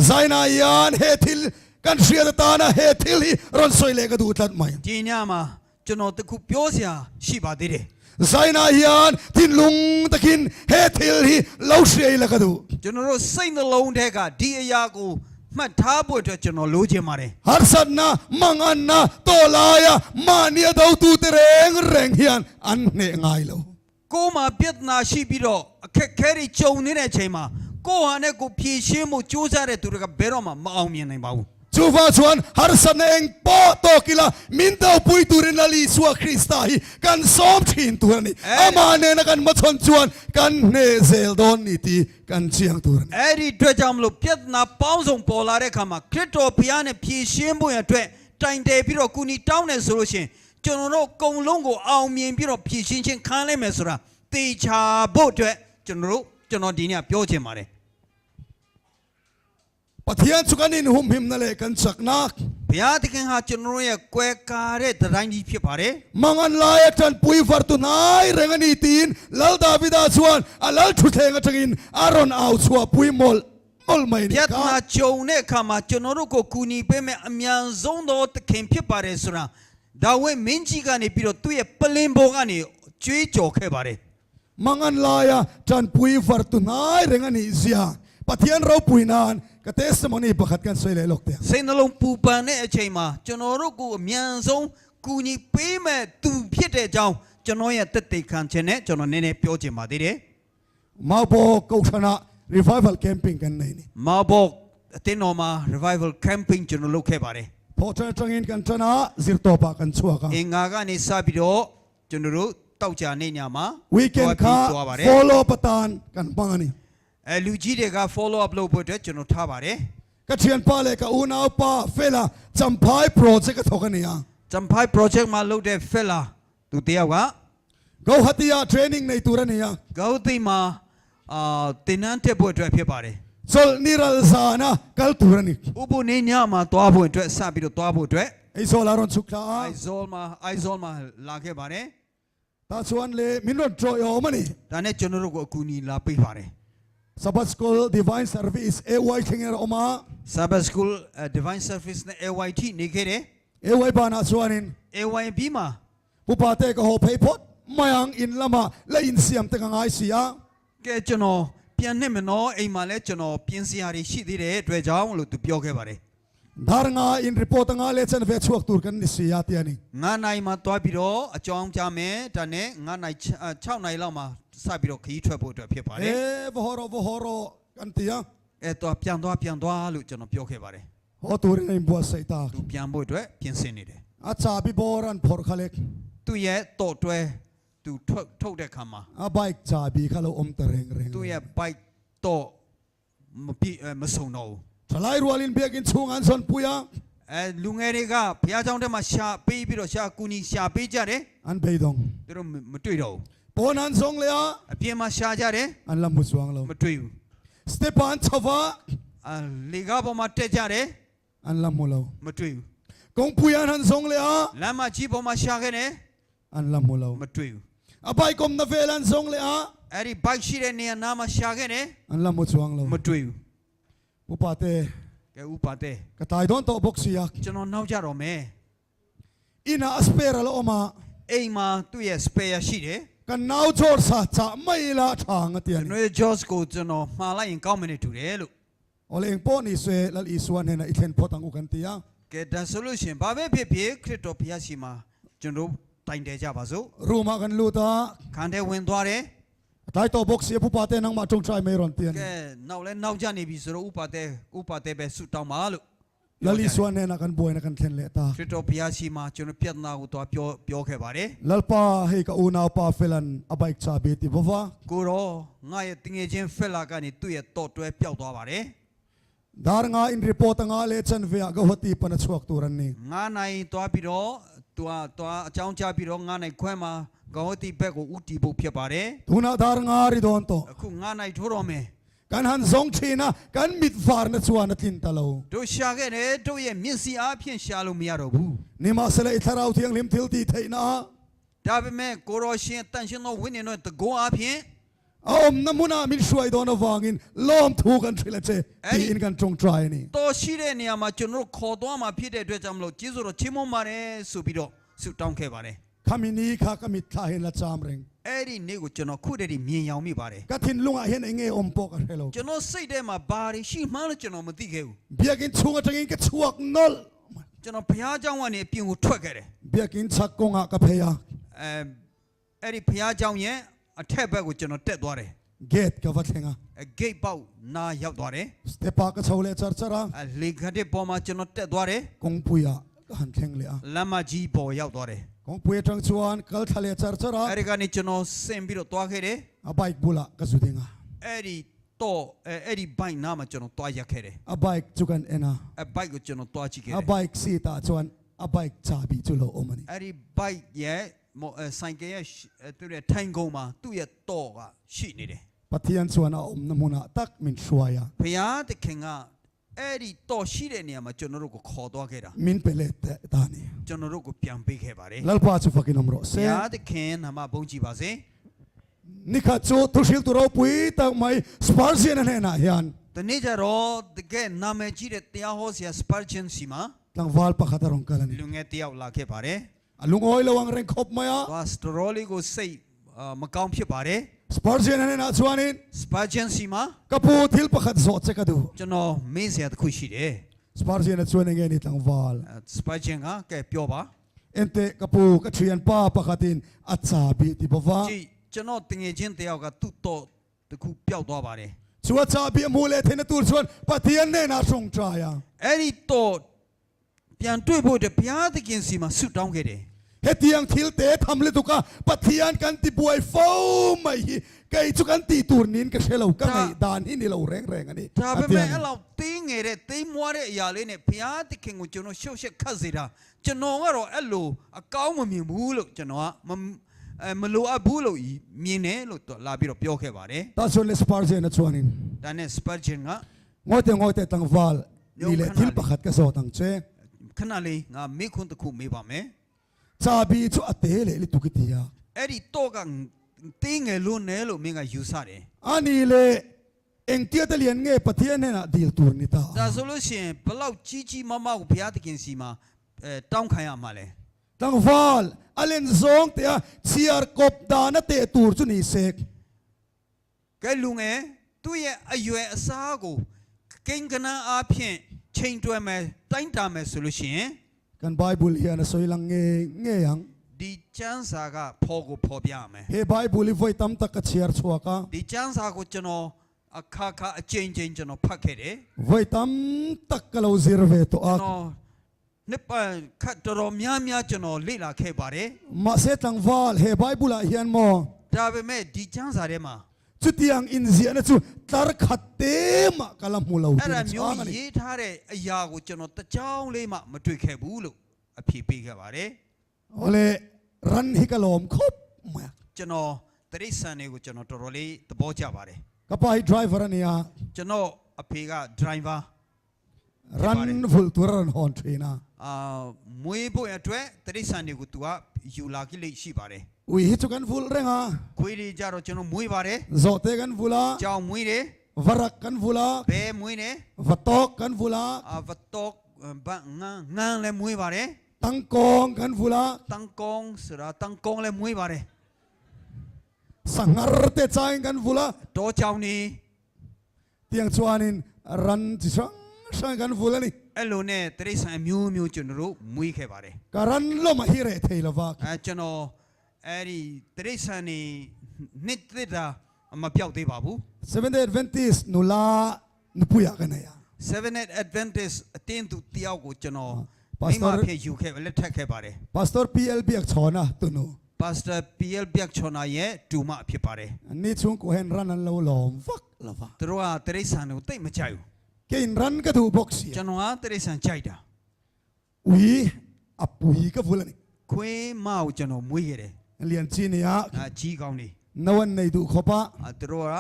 Zaina hian he thil kan hriat atana he thil hi rawn sawi leh ka duh tlat mai. ဒီညမှာကျွန်တော်တခုပြောစရာရှိပါသေးတယ် Zaina hian thinlung takin he thil hi lo hriai la ka duh. ကျွန်တော်တို့စိတ်နှလုံးထဲကဒီအရာကိုမှတ်ထားဖို့အတွက်ကျွန်တော်လိုချင်ပါတယ် Harsatna, manganna, tawlaia, mahnia dotute reng reng hian an hneh ngai lo. ကိုယ်မှာပြဿနာရှိပြီးတော့အခက်ခဲတွေကြုံနေတဲ့အချိန်မှာကိုယ်ဟာနဲ့ကိုယ်ဖြေရှင်းဖို့ကြိုးစားတဲ့သူတွေကဘယ်တော့မှမအောင်မြင်နိုင်ပါဘူး Chuvang chuan harsatna eng pawh tawk ila min dopui turin Lal Isua Krista hi kan sawm thin tur a ni. Amah nena kan hmachhawn chuan kan hneh zel dawn ni tih kan chiang tur a ni. အဲ့ဒီအတွက်ကြောင့်မလို့ပြဿနာပေါင်းစုံပေါ်လာတဲ့အခါမှာခရစ်တော်ဘုရားနဲ့ဖြေရှင်းဖို့ရန်အတွက်တိုင်တယ်ပြီးတော့ကုညီတောင်းတယ်ဆိုလို့ရှိရင်ကျွန်တော်တို့အကုန်လုံးကိုအောင်မြင်ပြီးတော့ဖြေရှင်းခြင်းခံလိုက်မယ်ဆိုတာတေချာဖို့အတွက်ကျွန်တော်တို့ကျွန်တော်ဒီနေ့ပြောချင်ပါတယ် Pathian chu kan inhumhimna leh kan chakna. ဘုရားသခင်ဟာကျွန်တော်တို့ရဲ့ကွယ်ကာတဲ့တတိုင်းကြီးဖြစ်ပါတယ် Mangan laia tanpui var tu nai reng a ni tiin Lal Davida chuan a lal thutthleng atangin a rawn au chhuah pui mawlh mawlh mai ပြ ni ဿနာ kha. ကြုံတဲ့အခါမှာကျွန်တော်တို့ကိုကူညီပေးမဲ့အမြန်ဆုံးသောသခင်ဖြစ်ပါတယ်ဆိုတာဒါဝိမင်းကြီးကနေပြီးတော့သူ့ရဲ့ပလင်ပေါ်ကနေကြွေးကြော်ခဲ့ပါတယ် Mangan laia tanpui var tu nai reng a nih zia Pathian ropui nan ka testimony pakhat kan sawi leh lawk teh ang. စိတ်နှလုံးပူပန်တဲ့အချိန်မှာကျွန်တော်တို့ကိုအမြန်ဆုံးကူညီပေးမဲ့သူဖြစ်တဲ့အကြောင်းကျွန်တော်ရဲ့တက်တေခံခြင်းနဲ့ကျွန်တော်နည်းနည်းပြောချင်ပါသေးတယ် Maubo Kohhrana Revival Camping kan nei ni. မောင်ဘော့အတင်းတော်မှာ revival camping ကျွန်တော်လုပ်ခဲ့ပါတယ် Thawhṭan aṭangin kan ṭan a, zirtawpah kan chhuak a. အင်္ဂါကနေစပြီးတော့ကျွန်တော်တို့တောက်ကြနေညမှာ Weekend သွား kha ပြီးသွားပါတယ် follow up atan kan hmang a ni. အဲလူကြီးတွေက follow up လုပ်ဖို့အတွက်ကျွန်တော်ထားပါတယ် Ka thianpa leh ka unaupa fela Champhai project a thawk a ni a. ဂျမ်ဖိုင် project မှာလုပ်တဲ့ fella သူတယောက်က Gauhati ah training nei tur a ni a. ဂေါတိမှာအာတင်နန်းတက်ဖို့အတွက်ဖြစ်ပါတယ် Chawlh ni ral zan a kal tur a ni. ဥပုနေညမှာသွားဖို့အတွက်စပြီးတော့သွားဖို့အတွက် Aizawl a rawn chhuk thla a. အိုင်ဇောမှာအိုင်ဇောမှာလာခဲ့ပါတယ် Ta chuan le min rawn tawih awm a ni. ဒါနဲ့ကျွန်တော်တို့ကိုအကူအညီလာပေးပါတယ် Sabbath School Divine Service AY thleng in a awm a. Sabbath School eh, Divine Service နဲ့ AYT နေခဲ့တယ် AY banah chuanin AYB မှာ Pupa te ka haw phei phawt mai ang in lamah la insiam te ka ngai si a. ကဲကျွန်တော်ပြန်နေမနော်အိမ်မှာလည်းကျွန်တော်ပြင်စရာတွေရှိသေးတယ်အတွက်ကြောင့်လို့သူပြောခဲ့ပါတယ် Dar nga in report anga leh chan ve chhuak tur kan ni si a ti a ni. 9နိုင်မှာတွားပြီးတော့အကြောင်းကြားမယ်ဒါနဲ့9နိုင်6နိုင်လောက်မှာစပြီးတော့ခရီးထွက်ဖို့အတွက်ဖြစ်ပါတယ် E va haw rawh va haw rawh kan ti a. အဲတော့ပြန်သွားပြန်သွားလို့ကျွန်တော်ပြောခဲ့ပါတယ် Haw turin a inbuatsaih tak. သူပြန်ဖို့အတွက်ပြင်ဆင်နေတယ် A chabi bawr an phawrh kha lek. သူ့ရဲ့တော့တွဲသူထုတ်ထုတ်တဲ့ခါမှာ A bike chabi kha lo awm ta reng reng. သူ့ရဲ့ bike တော့မပြည့်မစုံတော့ဘူး Thalai rualin biakin chhung an sawn pui a. အဲလူငယ်တွေကဘုရားကျောင်းထဲမှာရှာပေးပြီးတော့ရှာကူညီရှာပေးကြတယ် An beidawng. သူတို့မတွေ့တော့ဘူး Pawn an zawng leh a. အပြင်မှာရှာကြတယ် An la hmu chuang lo. မတွေ့ဘူး Step ah an chho va. အာလေကားပေါ်မှာတက်ကြတယ် An la hmu lo. မတွေ့ဘူး Kawngpui an han zawng leh a. လမ်းမကြီးပေါ်မှာရှာခဲ့တယ် An la hmu lo. မတွေ့ဘူး A bike awmna vel an zawng leh a. အဲ့ဒီ bike ရှိတဲ့နေရာနားမှာရှာခဲ့တယ် An la hmu chuang lo. မတွေ့ဘူး Upa te ကဲဥပါတဲ့ ka tai dawn tawh bawk si a. ကျွန်တော်နောက်ကြတော့မယ် Inah a spare a la awm a. အိမ်မှာသူ့ရဲ့ spare ရှိတယ် Kan nau chawr sa chah mai la tha ang a ti a ကျွန် ni. တော်ရဲ့ George ကိုကျွန်တော်မှားလိုက်ရင်ကောင်းမယ်နဲ့တူတယ်လို့ Awle eng pawh ni se Lal Isua hnenah i thlen phawt ang u kan ti a. ကဲဒါဆိုလို့ရှရင်ဘာပဲဖြစ်ဖြစ်ခရစ်တော်ဘုရားရှိမှာကျွန်တော် တိုင်တယ်ကြပါစို့ Room ah kan lut a. ခန်းထဲဝင်သွားတယ် A tlai tawh bawk si a pupa te nangmah tawngtai mai rawn ti a ni. ကဲနောက်လဲနောက်ကျနေပြီဆိုတော့ဥပါတဲဥပါတဲပဲဆုတောင်းပါလို့ Lal Isua hnenah kan buaina kan thlen leh ta. ခရစ်တော်ဘုရားရှိမှကျွန်တော်ပြဿနာကိုသွားပြောပြောခဲ့ပါတယ် Lalpa hei ka unaupa Felan a bike chahbi ti bawva. ကိုရောငါရဲ့တငယ်ချင်းဖက်လာကနေသူ့ရဲ့တော့တွဲပျောက်သွားပါတယ် Dar nga in report anga leh chan ve ah Guwahati pan a chhuak tur an ni. ငါနိုင်သွားပြီးတော့သူကသွားအကြောင်းကြားပြီးတော့ငါနိုင်ခွဲမှာဂေါတိဘက်ကိုဥတီဖို့ဖြစ်ပါတယ် Tunah dar nga ri dawn tawh. အခုငါနိုင်ထိုးတော်မယ် Kan han zawng thin a, kan mit varna chuan a tlin ta lo. တို့ရှာခဲ့တယ်တို့ရဲ့မျက်စိအားဖြင့်ရှာလို့မရတော့ဘူး Nimahsela i thlarau thianghlim thil tih theihna a. ဒါပေမဲ့ကိုရောရှင်တန်ရှင်သောဝိညာဉ်တော်တကုန်းအားဖြင့် A awmna hmunah min hruai dawn avangin lawm thu kan hrilh a che tiin kan tawngtai a ni. တော်ရှိတဲ့နေရာမှာကျွန်တော်တို့ခေါ်သွားမှာဖြစ်တဲ့အတွက်ကြောင့်မလို့ကျေးဇူးတော်ချီးမွမ်းပါတယ်ဆိုပြီးတော့ဆုတောင်းခဲ့ပါတယ် Khami ni kha ka mit thla hian la cham reng. အဲ့ဒီနေ့ကိုကျွန်တော်ခုတည်းမြင်ယောင်မိပါတယ် Ka thinlungah hian eng nge awm pawh ka hre lo. ကျွန်တော်စိတ်ထဲမှာဘာတွေရှိမှန်းလို့ကျွန်တော်မသိခဲ့ဘူး Biakinn chhung atangin ka chhuak nawlh. ကျွန်တော်ဘုရားကျောင်းကနေအပြင်ကိုထွက်ခဲ့တယ် Biakinn chhak kawngah ka phei a. အဲအဲ့ဒီဘုရားကျောင်းရဲ့အထက်ဘက်ကိုကျွန်တော်တက်သွားတယ် Gate ka va thleng a. အဂိတ်ပေါက်နာရောက်သွားတယ် Step ah ka chho leh char char a. အလေခတ်တဲ့ပေါ်မှာကျွန်တော်တက်သွားတယ် Kawngpui ah ka han thleng leh a. လမ်းမကြီးပေါ်ရောက်သွားတယ် Kawngpui atang chuan kal thla leh char char a. အဲ့ဒီကနေကျွန်တော်ဆင်ပြီးတော့သွားခဲ့တယ် A bike bulah ka zu ding a. အဲ့ဒီတော့အဲအဲ့ဒီဘိုက်နားမှာကျွန်တော်သွားရက်ခဲ့တယ် A bike chu kan en a. အဘိုက်ကိုကျွန်တော်သွားကြည့်ခဲ့ A တယ် bike seat ah chuan a bike chahbi chu lo awm a ni. အဲ့ဒီဘိုက်ရဲ့မော်အဲဆိုင်ကယ်ရဲ့ရှအဲသူရဲ့ထိုင်ကုန်မှာသူ့ရဲ့တော့ကရှိနေတယ် Pathian chuan a awmna hmunah tak min hruai a. ဘုရားသခင်ကအဲ့ဒီတော့ရှိတဲ့နေရာမှာကျွန်တော်တို့ကိုခေါ်သွားခဲ့တာ Min pe let teh ta a ni. ကျွန်တော်တို့ကိုပြန်ပေးခဲ့ပါတယ် Lalpa chu fakin awm rawh ဘု se. ရားသခင်နာမဘုန်းကြီးပါစေ Nikhat chu thuhriltu ropui tak mai Spurgeon a hnenah hian တနေ့ကျတော့တကယ်နာမည်ကြီးတဲ့တရားဟောဆရာ Spurgeon စီမှာ tlangval pakhat a rawn kal a ni. လူငယ်တစ်ယောက်လာခဲ့ပါတယ် A lungawi lo ang reng khawp mai a. ။သွားစတော်လေးကိုစိတ်အာမကောင်းဖြစ်ပါတယ် Spurgeon a hnenah chuanin ။ Spurgeon စီမှာ ka pu thil pakhat zawh che ka duh. ကျွန်တော်မေးစရာတစ်ခုရှိတယ် Spurgeon a chuan enge ni tlangval. ။အဲ Spurgeon ကကဲပြောပါ Ente ka pu ka thian pa pakhatin a chahbi ti bawva. ။ကြည့်ကျွန်တော်တငယ်ချင်းတစ်ယောက်ကသူ့တော့တစ်ခုပျောက်သွားပါတယ် Chu a chahbi a hmuh leh theihna tur chuan Pathian hnenah tawngtai a. ။အဲ့ဒီတော့ပြန်တွေ့ဖို့အတွက်ဘုရားသခင်စီမှာဆုတောင်းခဲ့တယ် Hetiang thil te tham le tuka Pathian kan ti buai fo mai hi kei chu kan ti tur nin ka hre lo ka ngaih dan hi ni lo reng reng a ni. ။ဒါ A ပေ ti မဲ့ a ni. အဲ့လောက်တင်းငယ်တဲ့တိမ်မွားတဲ့အရာလေးနဲ့ဘုရားသခင်ကိုကျွန်တော်ရှုပ်ရှက်ခတ်စေတာကျွန်တော်ကတော့အဲ့လိုအကောင်းမမြင်ဘူးလို့ကျွန်တော်ကမအဲမလိုအပ်ဘူးလို့မြင်တယ်လို့သူလာပြီးတော့ပြောခဲ့ပါတယ် Ta chuan le Spurgeon a chuanin ။ဒါနဲ့ Spurgeon က ngawi te ngawi te tlangval ni le thil pakhat ka zawt ang che. ခဏလေးငါမေခွန်းတစ်ခုမေးပါမယ် Chabi chu a te leh lutuk i ti a. ။အဲ့ဒီတော့ကတင်းငယ်လို့နဲလို့မင်းကယူဆတယ် A ni le eng tia te lian nge Pathian hnenah dil tur ni ta ။ဒါ a. ဆိုလို့ရှိရင်ဘလောက်ကြီးကြီးမားမားကိုဘုရားသခင်စီမှာအဲတောင်းခံရမှာလဲ Tlangval a len zawng te a chhiar kawp dana teh tur chu ni sek. ။ကဲလူငယ်သူ့ရဲ့အရွယ်အစားကိုကိန်းကနန်းအားဖြင့်ချိန်တွယ်မယ်တိုင်းတာမယ်ဆိုလို့ရှိရင် Kan Bible hian a sawi lang nge nge ang. ဒီကျမ်းစာကဖော်ကိုဖော်ပြရမယ် He Bible hi vawi tam tak ka chhiar chhuak a. ။ဒီကျမ်းစာကိုကျွန်တော်အခါခါအချိန်ချင်းကျွန်တော်ဖတ်ခဲ့တယ် Vawi tam tak ka lo zir ve tawh ။ a. ကျွန်တော်နှစ်ပတ်ခတ်တော်တော်များများကျွန်တော်လေ့လာခဲ့ပါတယ် Mahse tlangval he Bible ah hian maw ။ဒါပေမဲ့ဒီကျမ်းစာထဲမှာ chutiang inziahna chu tlar khat te mah ka la hmu lo အဲ့ tih a ဒါမျိုး chhang a ni. ရေးထားတဲ့အရာကိုကျွန်တော်တကြောင်လေးမှမတွေ့ခဲ့ဘူးလို့အဖြေပေးခဲ့ပါတယ် Awle ran hi ka lawm khawp mai a. ။ကျွန်တော်တရိษံတွေကိုကျွန်တော်တော်တော်လေးသဘောကျပါတယ် Ka pa hi driver a nia. ။ကျွန်တော်အဖေက driver Ran vul tur a rawn hawn thin a. အာမွေးဖို့အတွက်တရိษံတွေကို तू ကယူလာကိလိရှိပါတယ် Ui hi chu kan vul reng a. ။ခွေးတွေကြတော့ကျွန်တော်မွေးပါတယ် Zawhte kan vul a. ။ကြောင်မွေးတယ် Varak kan vul a. ။ဘဲမွေးတယ် Vatok kan vul a. ။အာဝတော့ဘငန်းငန်းလည်းမွေးပါတယ် Tangkong kan vul a. ။တန်ကုန်းဆိုတာတန်ကုန်းလည်းမွေးပါတယ် Sanghar te changin kan vul a. ။တောကြောင်နေ Tiang chuanin ran chi hrang hrang kan vul a ni. အဲ့လိုနဲ့တရိษံအမျိုးမျိုးကျွန်တော်တို့မွေးခဲ့ပါတယ် Ka ran lawm a hi reh thei lo va. အဲကျွန်တော်အဲ့ဒီတရိษံနေနှစ်သက်တာမပြောက်သေးပါဘူး Seventh Day Adventist nula nupui ah ka nei a. Seven Adventist အတင်းသူတယောက်ကိုကျွန်တော် Pastor- မိမဖြစ်ယူခဲ့လက်ထပ်ခဲ့ပါတယ် Pastor PL Biak Chhawna tunu. Pastor PL ပြက်ချွန်နာရဲ့တူမဖြစ်ပါတယ် Anni chhungkaw hian ran an lo lawm vak lo va. သူတို့ကတရိษံကိုတိတ်မကြိုက်ဘူး Keiin ran ka duh bawk si a. ကျွန်တော်ကတရိษံကြိုက်တာ Ui a pui ka vul a ni. ခွေးမကိုကျွန်တော်မွေးခဲ့တယ် Lian chi ni a အကြီးကောင်းနေ no an nei duh khawp a. အသူတို့က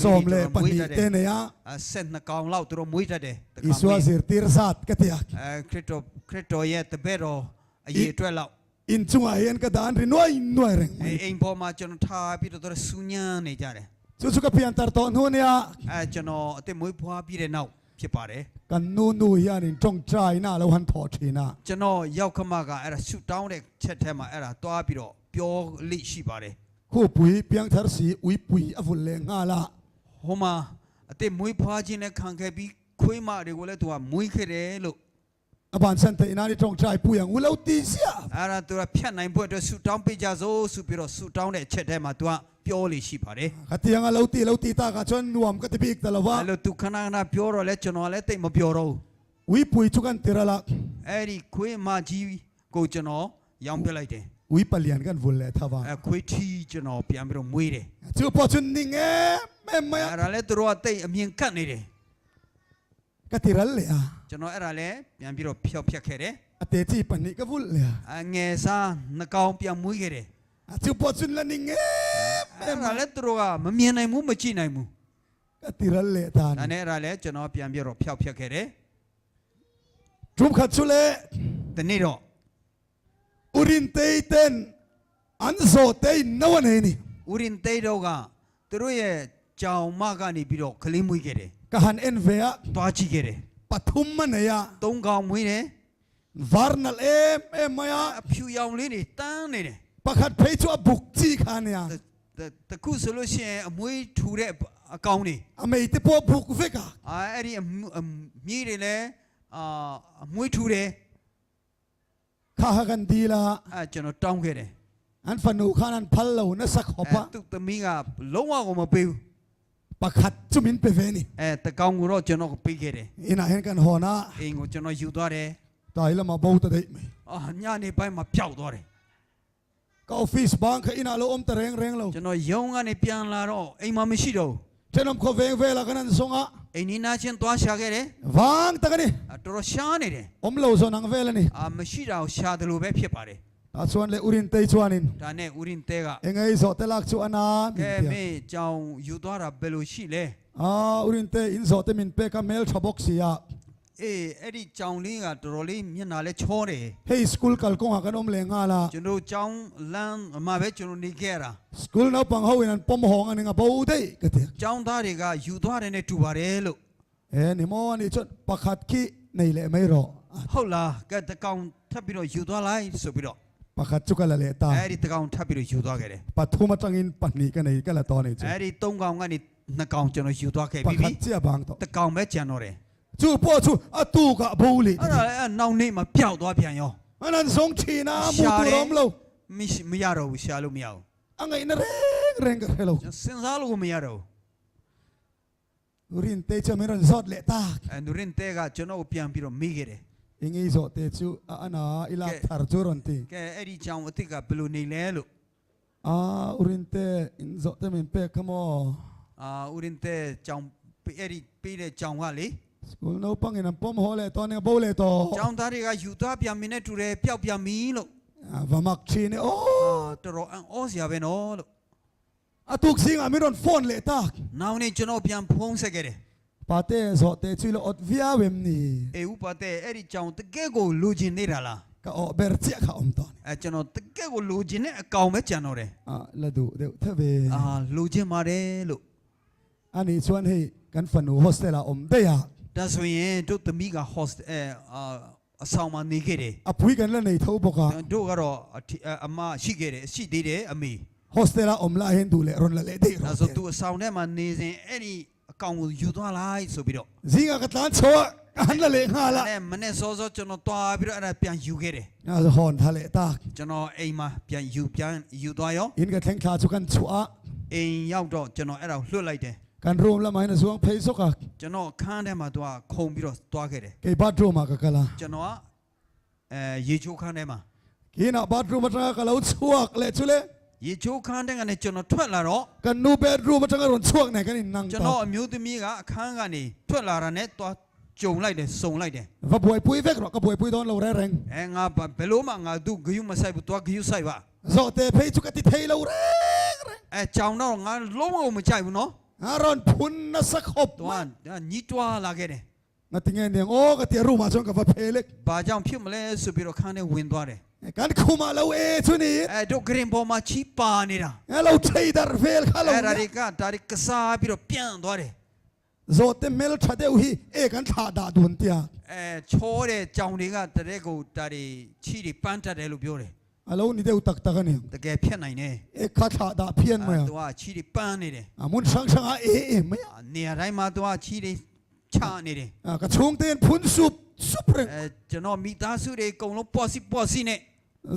Sawm leh pahnih te nei a. အဆက်နှစ်ကောင်လောက်သူတို့မွေးတတ်တယ်တကောင် Isua zirtir zat ka ti a. အဲခရစ်တော်ခရစ်တော်ရဲ့တပည့်တော်အရေးအတွက်လောက် In chungah hian ka dan ri nuai nuai reng အဲ mai. အိမ်ပေါ်မှာကျွန်တော်ထားပြီးတော့သူတို့စူညမ်းနေကြတယ် Chu chu ka pian tar tawh hnu nia. အဲကျွန်တော်အစ်မွေးဖွားပြီးတဲ့နောက်ဖြစ်ပါတယ် Kan nu nu hianin tawngtai na lo han thawh thin a. ကျွန်တော်ရောက်ခမကအဲ့ဒါဆူတောင်းတဲ့ချက်ထဲမှာအဲ့ဒါတွားပြီးတော့ပြောလိရှိပါတယ် Khu pui piang thar si ui pui a vul leh nghal a. ဟိုမှာအစ်မွေးဖွားခြင်းနဲ့ခံခဲ့ပြီးခွေးမတွေကိုလည်းသူကမွေးခဲ့တယ်လို့ A ban san theih nan i tawngtai pui ang u lo ti ziah. အဲ့ဒါသူကဖြတ်နိုင်ဖို့အတွက်ဆူတောင်းပေးကြစို့ဆိုပြီးတော့ဆူတောင်းတဲ့ချက်ထဲမှာသူကပြောလိရှိပါတယ် Khatiang a lo ti lo ti takah chuan nuam ka ti bik ta lo va. အဲ့လိုသူခဏခဏပြောတော့လဲကျွန်တော်လည်းတိတ်မပြောတော့ဘူး Ui pui chu kan ti ral a. အဲ့ဒီခွေးမကြီးကိုကျွန်တော်ရောင်းပြလိုက်တယ် Ui palian kan vul leh tha va. အဲခွေးထီကျွန်တော်ပြန်ပြီးတော့မွေးတယ် Chu pawh chu ning em em mai a. အဲ့ဒါလဲသူတို့ကတိတ်အမြင်ကတ်နေတယ် Ka ti ral leh a. ကျွန်တော်အဲ့ဒါလဲပြန်ပြီးတော့ဖျောက်ဖျက်ခဲ့တယ် A te chi pahnih ka vul leh a. အငယ်စားနှကောင်ပြန်မွေးခဲ့တယ် A chu pawh chu la ning em အဲ့ em ဒါ mai. လဲသူတို့ကမမြင်နိုင်ဘူးမကြည့်နိုင်ဘူး Ka ti ral leh ta ဒါ ni. နဲ့အဲ့ဒါလဲကျွန်တော်ပြန်ပြီးတော့ဖျောက်ဖျက်ခဲ့တယ် Tum khat chu le ဒီနေ့တော့ urin tei ten an zo tei no an nei ni. ဥရင်တိတ်တော့ကသူတို့ရဲ့ကြောင်မကနေပြီးတော့ကလေးမွေးခဲ့တယ် Ka han en ve a သွားကြည့်ခဲ့တယ် pathum ma nei a သုံးကောင်မွေးတယ် varnal em em mai a အဖြူရောင်လေးတွေတန်းနေတယ် pakhat phei chu a buk chi kha nia. တတတခုဆိုလို့ရှိရင်အမွေးထူတဲ့အကောင်တွေ A mei te pawh buk vek a. အာအဲ့ဒီအမွအမြီးတွေလည်းအာအမွေးထူတယ် Kha ha kan dil a အဲကျွန်တော်တောင်းခဲ့တယ် an fanu khan an phal lo na sak အဲ khawp a သူ့သမီးကလုံးဝကိုမပေးဘူး pakhat chu min pe ve ni. အဲတကောင်ကိုတော့ကျွန်တော်ပေးခဲ့တယ် Inah hian kan hawn a အိမ်ကိုကျွန်တော်ယူသွားတယ် tai lama bo ta daih mai. အာညနေပိုင်းမှာပျောက်သွားတယ် Ka office bang kha inah lo awm ta reng reng lo. ကျွန်တော်ရုံးကနေပြန်လာတော့အိမ်မှာမရှိတော့ဘူး Thenawm khaw veng velah kan an zawng a အိမ်နီးနားချင်းသွားရှာခဲ့တယ် vang tak a ni. အာတော်တော်ရှားနေတယ် Awm lo zawn ang vel a ni. အာမရှိတာကိုရှာတယ်လို့ပဲဖြစ်ပါတယ် Tah chuan leh urin tei chuanin ဒါနဲ့ဦးရင်တဲက engei zawh te lak chu a na ကဲ min tia. မင်းကြောင်ယူသွားတာဘယ်လိုရှိလဲ Ah urin te in zawh te min pek a hmel tha bawk si a. အေးအဲ့ဒီကြောင်လေးကတော်တော်လေးမျက်နှာလဲချောတယ် Hei school kal kawngah kan awm leh nghal a. ကျွန်တော်ကြောင်လမ်းအမှာပဲကျွန်တော်နေခဲ့ရတာ School naupang ho in an pawm hawng a ni nga bo daih ka ti. ကြောင်သားတွေကယူသွားတယ်နဲ့တူပါတယ်လို့ E ni maw ani chuan pakhat khi nei leh mai rawh. ဟုတ်လားကဲတကောင်ထပ်ပြီးတော့ယူသွားလိုက်ဆိုပြီးတော့ Pakhat chu ka la leh ta. အဲ့ဒီတကောင်ထပ်ပြီးတော့ယူသွားခဲ့တယ် Pathum atangin pahnih ka nei ka la tawh nei chu. အဲ့ဒီသုံးကောင်ကနေနှစ်ကောင်ကျွန်တော်ယူသွားခဲ့ပြီးပြီ Pakhat chiah bang tawh. တကောင်ပဲကျန်တော့တယ် Chu pawh chu a tuk ah bo leh. အဲ့ဒါလည်းအဲ့နောက်နေ့မှာပျောက်သွားပြန်ရော An an zawng thin a mu tur a awm lo. မရှိမရတော့ဘူးရှာလို့မရဘူး A ngaihna reng reng ka hre lo. ကျွန်တော်စဉ်းစားလို့ကိုမရတော့ဘူး Rin te chu min rawn zawt leh tak. အဲ့နူရင်တဲကကျွန်တော်ကိုပြန်ပြီးတော့မေးခဲ့တယ် Ingi zawh te chu a ana i lak thar chu rawn ti. ကဲအဲ့ဒီကြောင်အစ်စ်ကဘယ်လိုနေလဲလို့ Ah urin te in zawh te min pek kha maw. အာဦးရင်တဲကြောင်အဲ့ဒီပေးတဲ့ကြောင်ကလေ School naupang in an pawm haw leh tawh nia bo leh tawh. ကြောင်သားတွေကယူသွားပြန်မင်းနဲ့တူတယ်ပျောက်ပြန်ပြီလို့ Ah va mak thin e aw. အာတော်တော်အံ့ဩစရာပဲနော်လို့ A tuk zingah min rawn phone leh tak. နောက်နေ့ကျွန်တော်ပြန်ဖုန်းဆက်ခဲ့တယ် Pate zawh te chu i lo awt viau em ni. အေးဥပါတဲ့အဲ့ဒီကြောင်တကယ်ကိုလူချင်းနေတာလား Ka awh ber chiah kha awm tawh ni. အဲကျွန်တော်တကယ်ကိုလူချင်းတဲ့အကောင်ပဲကြံတော့တယ် Ah la duh deuh tha ve. အာလူချင်းပါတယ်လို့ Ani chuan hei kan fanu hostel ah awm daih a. ဒါဆိုရင်တို့သမီးက host အဲအာအဆောင်မှာနေခဲ့တယ် A pui kan la nei tho bawk a. တို့ကတော့အထီအမရှိခဲ့တယ်ရှိသေးတယ်အမေ Hostel ah awm lai hian duh leh rawn la leh daih ဒါ rawh ဆို te. သူအဆောင်ထဲမှာနေစဉ်အဲ့ဒီအ ကောင်ကိုယူသွားလိုက်ဆိုပြီးတော့ Zingah ka tlan chho a, ka han la leh nghal a. နဲ့မနေ့စောစောကျွန်တော်သွားပြီးတော့အဲ့ဒါပြန်ယူခဲ့တယ် A hawn tha leh tak. ကျွန်တော်အိမ်မှာပြန်ယူပြန်ယူသွားရော In ka thleng thla chu kan chhuah a. အိမ်ရောက်တော့ကျွန်တော်အဲ့ဒါကိုလွှတ်လိုက်တယ် Kan room lamah hian a zuang phei zawk a. ကျွန်တော်ခန်းထဲမှာသူကခုံပြီးတော့သွားခဲ့တယ် Kei bathroom ah ka kal a. ကျွန်တော်ကအဲရေချိုးခန်းထဲမှာ Kinah bathroom atanga ka lo chhuak leh chu le. ရေချိုးခန်းထဲကနေကျွန်တော်ထွက်လာတော့ Kan nu bedroom atanga rawn chhuak nen kan innang ကျွန်တော် ta. အမျိုးသမီးကအခန်းကနေထွက်လာတာနဲ့သွားကြုံလိုက်တယ်စုံလိုက်တယ် Va buaipui vek rawh, ka buaipui dawn lo reng reng. အဲငါဘာဘယ်လို့မှငါသူ့ဂယုမဆိုင်ဘူးသွားဂယုဆိုင်ပါ Zawhte phei chu ka ti thei lo reng reng. အဲကြောင်တော့ငါလုံးဝမကြိုက်ဘူးနော် A rawn phun nasa khawp သူက mai. ညီးတွားလာခဲ့တယ် Nga ti nge niang aw ka ti a room ah chuan ka va phei lek. ဘာကြောင့်ဖြစ်မလဲဆိုပြီးတော့ခန်းထဲဝင်သွားတယ် Kan khumah lo e chu ni. အဲတို့ဂရင်ပေါ်မှာချီပါနေတာ A lo thei dar vel kha lo အဲ့ဒါ nia. တွေကဒါတွေကစားပြီးတော့ပြန့်သွားတယ် Zawhte mel tha deuh hi e kan thlah dah dun tia. အဲချောတဲ့ကြောင်တွေကတရက်ကိုဒါတွေချီတွေပန်းတတ်တယ်လို့ပြောတယ် A lo ni deuh tak tak a ni. တကယ်ဖြစ်နိုင်တယ် E kha thlah dah phian mai အဲ a. သူကချီတွေပန်းနေတယ် A mun hrang hrang ah e em mai a. နေရာတိုင်းမှာသူကချီတွေချနေတယ် A ka chhung ten phun sup sup reng. အဲကျွန်တော်မိသားစုတွေအကုန်လုံးပွက်စီပွက်စီနဲ့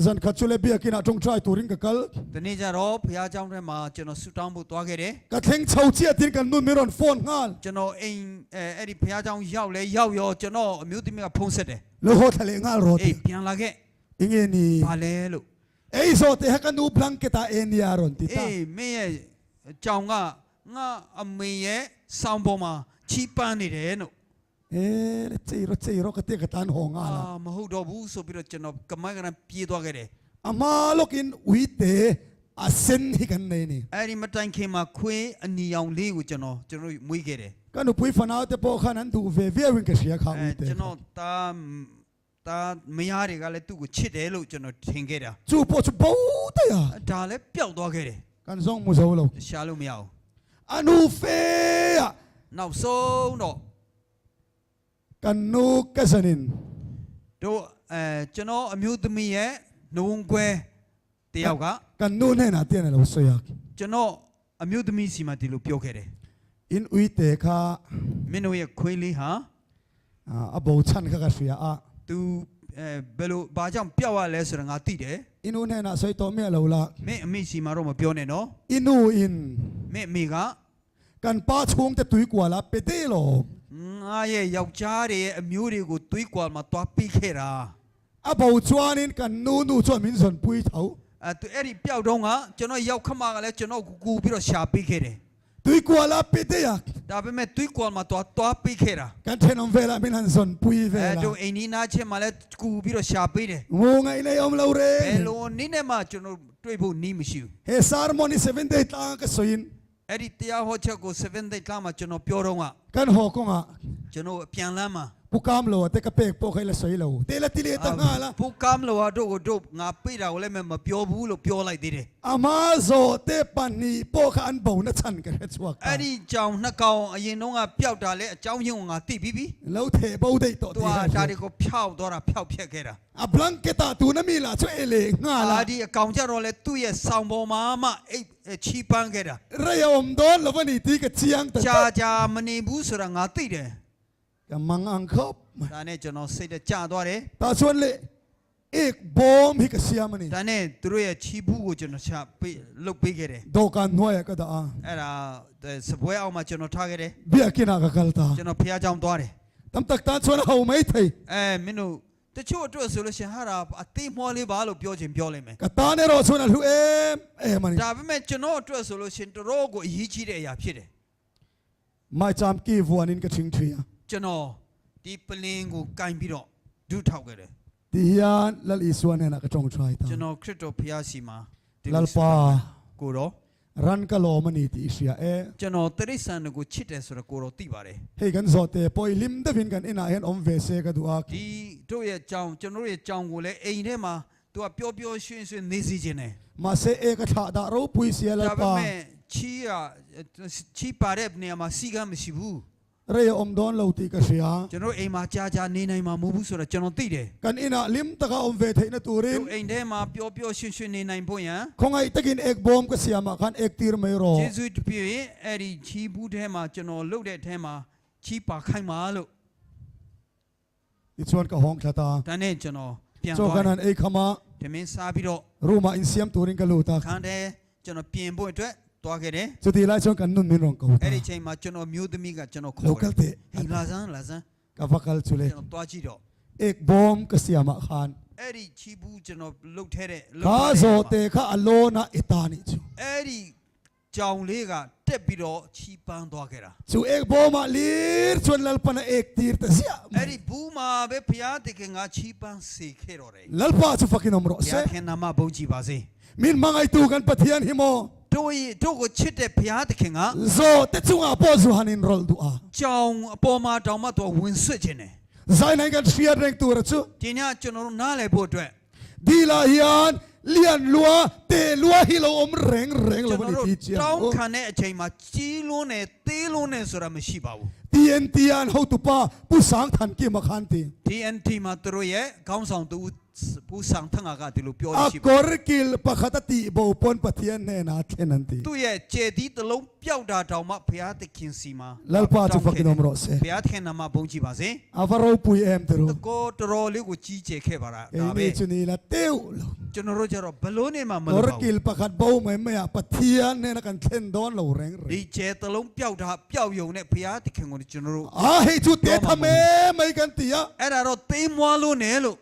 Zan khat chu le biakin ah tawngtai turin ka kal. ဒီနေ့ကျတော့ဘုရားကျောင်းထဲမှာကျွန်တော်ဆူတောင်းဖို့သွားခဲ့တယ် Ka thleng chho chiah tin kan nun min rawn phone nghal. ကျွန်တော်အိမ်အဲအဲ့ဒီဘုရားကျောင်းရောက်လဲရောက်ရောကျွန်တော်အမျိုးသမီးကဖုန်းဆက်တယ် Lo haw thla leh nghal rawh အေး ti. ပြန်လာခဲ့ Enge ni. ဘာလဲလို့ Ei zawh te ha ka nu blanket ah e nia rawn ti ta. အေးမင်းရဲ့ကြောင်ကငါအမေရဲ့ဆောင်းပေါ်မှာချီပန်းနေတယ်လို့ E le chei rawh chei rawh ka tia ka tan haw nghal အာ a. မဟုတ်တော့ဘူးဆိုပြီးတော့ကျွန်တော်ကမိုက်ကရန်ပြေးသွားခဲ့တယ် A hma lawkin uite a sen hi kan nei ni. အဲ့ဒီမတိုင်ခင်မှာခွေးအနီရောင်လေးကိုကျွန်တော်ကျွန်တော်မွေးခဲ့တယ် Ka nupui fanau te pawh khan an duh ve viauin ka hria kha အဲ uite. ကျွန်တော်တာတာမယားတွေကလည်းသူ့ကိုချစ်တယ်လို့ကျွန်တော်ထင်ခဲ့တာ Chu pawh chu bo daih a. ဒါလည်းပျောက်သွားခဲ့တယ် Kan zawng mu zo lo. ရှာလို့မရအောင် A nu fe a. နောက်ဆုံးတော့ Kan nu ka zanin. တို့အဲကျွန်တော်အမျိုးသမီးရဲ့နှုံခွဲတယောက်က Kan nu hnenah te an lo sawi a. ကျွန်တော်အမျိုးသမီးစီမှာဒီလိုပြောခဲ့တယ် In uite kha မင်းတို့ရဲ့ခွေးလေးဟာ a bo chhan kha ka hria a. तू အဲဘယ်လိုဘာကြောင့်ပျောက်ရလဲဆိုတော့ငါသိတယ် In u hnenah sawi tawh miah lo la. မင်းအမေစီမှာတော့မပြောနဲ့နော် I nu in မင်းအမေက kan pa chhung te tui kual a pe te lo. ငါရဲ့ယောက်ျားတွေရဲ့အမျိုးတွေကိုတွေးကွာမှာသွားပြီးခဲ့တာ A bo chuanin kan nu nu chuan min zawn pui tho. အဲသူအဲ့ဒီပျောက်တော့ကကျွန်တော်ယောက်ခမကလည်းကျွန်တော်ကိုကူပြီးတော့ရှာပေးခဲ့တယ် Tui kual a pe te a. ဒါပေမဲ့တွေးကွာမှာသွားသွားပေးခဲ့တာ Kan thenawm velah min han zawn pui အဲ vel a. တို့အိမ်နီးနားချင်းမှာလည်းကူပြီးတော့ရှာပေးတယ် Ngu ngaih nei awm lo ဘယ် reng. လိုနည်းနဲ့မှကျွန်တော်တွေ့ဖို့နီးမရှိဘူး He sermon hi seven day tlang ka sawiin အဲ့ဒီတရားဟောချက်ကို7 day ကမှကျွန်တော်ပြောတော့က kan haw kawngah ကျွန်တော်အပြန်လမ်းမှာ pu kam lo te ka pek pawh kha i la sawi lo. Te la ti leh ta nghal a. ဖူကမ်လောတို့ကိုတို့ငါပြေးတာကိုလည်းမပြောဘူးလို့ပြောလိုက်သေးတယ် Ama zawh te pahnih pawh kha an bo na chhan ka hre chhuak ta. အဲ့ဒီကြောင်နှစ်ကောင်အရင်တော့ကပျောက်တာလဲအကြောင်းရင်းကိုငါသိပြီးပြီ Lo theh bo daih tawh သူ ti က kha ဒါ hre. တွေကိုဖြောက်သွားတာဖြောက်ဖြက်ခဲ့တာ A blanket ah tuna mi lah chu e leh nghal အာ a. ဒီအကောင်ကြတော့လဲသူ့ရဲ့ဆောင်ပေါ်မှာမှအိတ်ချီပန်းခဲ့တာ Rei a awm dawn lo va ni tih ka chiang ta ကြာ tlat. ကြာမနေဘူးဆိုတာငါသိတယ် Ka mang ang khawp mai. ဒါနဲ့ကျွန်တော်စိတ်တကြသွားတယ် Tah chuan leh ek bawm hi ka siam a ni. ဒါနဲ့သူတို့ရဲ့ချီဘူးကိုကျွန်တော်ချပေးလုတ်ပေးခဲ့တယ် Dawhkan hnuaiah ka dah a. အဲ့ဒါစပွဲအောင်မှာကျွန်တော်ထားခဲ့တယ် Biakin ah ka kal ta. ကျွန်တော်ဖះเจ้าသွားတယ် Tam tak tan chuan a ho mai thei. အဲမင်းတို့တချို့အတွက်ဆိုလို့ရှိရင်ဟာတာအသေးမွှားလေးပါလို့ပြောချင်ပြောလိမ့်မယ် Ka tan erawh chuan a hlu em em a ni. ဒါပေမဲ့ကျွန်တော်အတွက်ဆိုလို့ရှိရင်တော်တော်ကိုအရေးကြီးတဲ့အရာဖြစ်တယ် Mai cham ki vuanin ka thing thi a. ကျွန်တော်ဒီပလင်ကိုကင်ပြီးတော့ဒုထောက်ခဲ့တယ် Ti hian Lal Isua hnenah ka tawng thai ta. ကျွန်တော်ခရစ်တော်ဖះစီမှာဒီလို Lalpa ကိုတော့ ran ka lawm a ni tih i hria e. ကျွန်တော်တရိษံကိုချစ်တယ်ဆိုတော့ကိုတော့သိပါတယ် Hei kan zawh te pawh i hlim deuhin kan inah hian awm ve se ka duh a. ဒီတို့ရဲ့ကြောင်ကျွန်တော်တို့ရဲ့ကြောင်ကိုလည်းအိမ်ထဲမှာသူကပျော်ပျော်ရွှင်ရွှင်နေစီခြင်းတယ် Mahse e ka thlah dah ropui sia ဒါပေ Lalpa. မဲ့ချီးရချီးပါတဲ့နေရာမှာစီကံမရှိဘူး Rei a awm dawn lo tih ka hria. ကျွန်တော်အိမ်မှာကြာကြာနေနိုင်မှာမဟုတ်ဘူးဆိုတာကျွန်တော်သိတယ် Kan inah hlim taka awm ve theihna turin. တို့အိမ်ထဲမှာပျော်ပျော်ရွှင်ရွှင်နေနိုင်ဖို့ရန် Khawngaih takin ek bawm ka siamah khan ek tir mai rawh. ကျေးဇူးပြုရင်အဲ့ဒီချီးဘူးထဲမှာကျွန်တော်လှုပ်တဲ့အထဲမှာချီးပါခိုင်းပါလို့ Tichuan ka hawng thla ta. ဒါနဲ့ကျွန်တော်ပြန် Chaw သွား kan han ei kham a, တယ်ဓမင်းစားပြီးတော့ room ah insiam turin ka lut a. ခန်းထဲကျွန်တော်ပြင်ဖို့အတွက်သွားခဲ့တယ် Chuti lai chuan kan nun min rawn ko ta. အဲ့ဒီအချိန်မှာကျွန်တော်မျိုးသမီးကကျွန်တော်ခေါ် Lo kal တယ် teh. ဟေးလာစမ်းလာစမ်း Ka va kal chu le. ကျွန်တော်သွားကြည့်တော့ Ek bawm ka siamah khan. အဲ့ဒီချီးဘူးကျွန်တော်လှုပ်ထဲတဲ့လှုပ် Kha ထားတဲ့ zawh te kha a lawn a i ta nih chu. အဲ့ဒီကြောင်လေးကတက်ပြီးတော့ချီးပန်းသွားခဲ့တာ Chu ek bawmah lir chuan Lalpan a ek tir ta ziah အဲ့ mai. ဒီဘူးမှာပဲဘုရားတခင်ကချီးပန်းစေခဲ့တော်တယ် Lalpa chu fakin awm rawh ဘုရား se. ခင်နာမဘုန်းကြီးပါစေ Min hmangaihtu kan Pathian hi maw? တို့ရဲ့တို့ကိုချစ်တဲ့ဘုရားသခင်က Zawh te chungah pawh zu han inrawlh duh a. ကြောင်အပေါ်မှာတောင်မှသူကဝင်ဆွတ်ခြင်းတယ် Zai nai kan hriat reng tur a chu. ဒီညကျွန်တော်တို့နားလည်ဖို့အတွက် Dila hian lian lua te lua hi lo awm reng reng lo ကျွန် a တော် ni တို့ ti chiang တောင်း aw. ခံတဲ့အချိန်မှာကြီးလွန်းတယ်သေးလွန်းတယ်ဆိုတာမရှိပါဘူး TNT an hotupa Pu Sang Than Kim a khan ti. TNT မှာသူတို့ရဲ့ခေါင်းဆောင်သူပူဆောင်ထငါကဒီလိုပြော A ရှိပါ kawr kil pakhat a tih bo pawn Pathian hnenah a thlen an ti. သူ့ရဲ့ကျေသီးတစ်လုံးပျောက်တာတောင်မှဘုရားသခင်စီမှာ Lalpa chu fakin awm rawh se. ဘုရားသခင်နာမဘုန်းကြီးပါစေ A va ropui em ti ru. တကောတော်တော်လေးကိုကြီးကျယ်ခဲ့ပါလား Kei ဒါပဲ ni chu ni la teuh lo. ကျွန်တော်တို့ကြတော့ဘလို့နေမှာမလုပ် Kawr ပါဘူး kil pakhat bo mai mai ah Pathian hnenah kan thlen dawn lo reng ဒီ reng. ကျဲတစ်လုံးပျောက်တာပျောက်ယုံနဲ့ဘုရားသခင်ကိုကျွန်တော်တို့ A hei chu te tham e mai kan ti a. အဲ့ဒါတော့သိမ်းမွားလို့နေလို့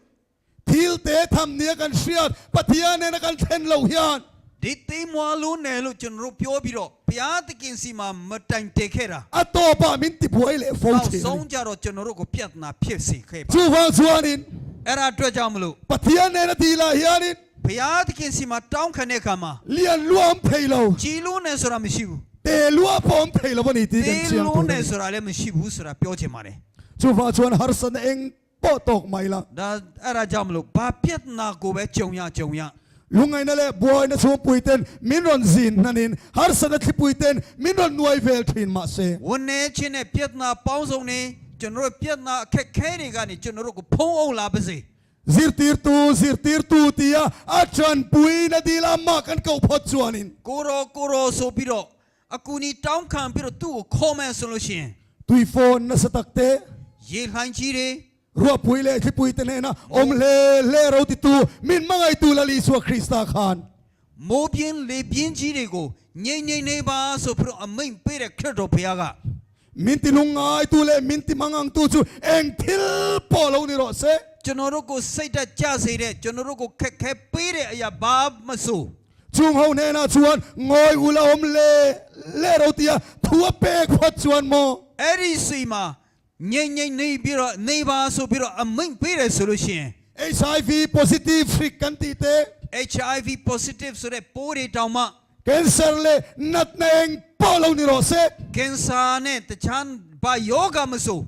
Thil te tham nia kan hriat Pathian hnenah kan thlen lo hian. ဒီသိမ်းမွားလို့နေလို့ကျွန်တော်တို့ပြောပြီးတော့ဘုရားသခင်စီမှာမတိုင်တည်ခဲ့တာ A tawpah min ti buai leh fo နောက် thin a ni. ဆုံးကြတော့ကျွန်တော်တို့ကိုပြဿနာဖြစ်စေခဲ့ပါ Chuvang chuanin အဲ့ဒါအတွက်ကြောင့်မလို့ Pathian hnenah dila hianin ဘုရားသခင်စီမှာတောင်းခံတဲ့အခါမှာ lian lua awm thei lo, ကြည်လို့နေဆိုတာမရှိဘူး te lua pawh awm thei lo a ni tih kan သိ chiang လို့ tur a ni. နေဆိုတာလည်းမရှိဘူးဆိုတာပြောချင်ပါတယ် Chuvang chuan harsatna eng pawh tawk mai la. ဒါအဲ့ဒါကြောင့်မလို့ဘာပြဿနာကိုပဲကြုံရကြုံရ Lungngaihna leh buaina chhungpui ten min rawn zin hnanin harsatna thlipui ten min rawn nuai vel thin mah se. ဝန်နေခြင်းနဲ့ပြဿနာပေါင်းစုံနေကျွန်တော်တို့ပြဿနာအခက်ခဲတွေကနေကျွန်တော်တို့ကိုဖုံးအုပ်လာပါစေ Zirtirtu zirtirtu tia a tanpuina dila amah kan koh phawt chuanin. ကိုရောကိုရောဆိုပြီးတော့အကူနီတောင်းခံပြီးတော့သူ့ကိုခေါ်မယ်ဆိုလို့ရှိရင် Tui phone nasa tak te ရေလှိုင်းကြီးတွေ ruahpui leh thlipui te hnena awm hle hle ro ti tu min hmangaih tu Lal Isua Krista khan. မိုးပြင်းလေပြင်းကြီးတွေကိုငိမ့်ငိမ့်နေပါဆိုပြီးတော့အမိန့်ပေးတဲ့ခရစ်တော်ဘုရားက Min ti lungngai tu leh min ti mangang tu chu eng thil pawh lo ni rawh se. ကျွန်တော်တို့ကိုစိတ်ဓာတ်ကျစေတဲ့ကျွန်တော်တို့ကိုခက်ခဲပေးတဲ့အရာဘာမဆို Chung ho hnena chuan ngawi ula awm hle hle ro tia thu a pek phawt chuan maw. အဲ့ဒီစီမှာငိမ့်ငိမ့်နေပြီးတော့နေပါဆိုပြီးတော့အမိန့်ပေးတယ်ဆိုလို့ရှိရင် HIV positive hrik kan tih te. HIV positive ဆိုတဲ့ပိုးတွေတောင်မှ Cancer leh natna eng pawh lo ni rawh se. ကင်ဆာနဲ့တခြားဘာယောဂမဆို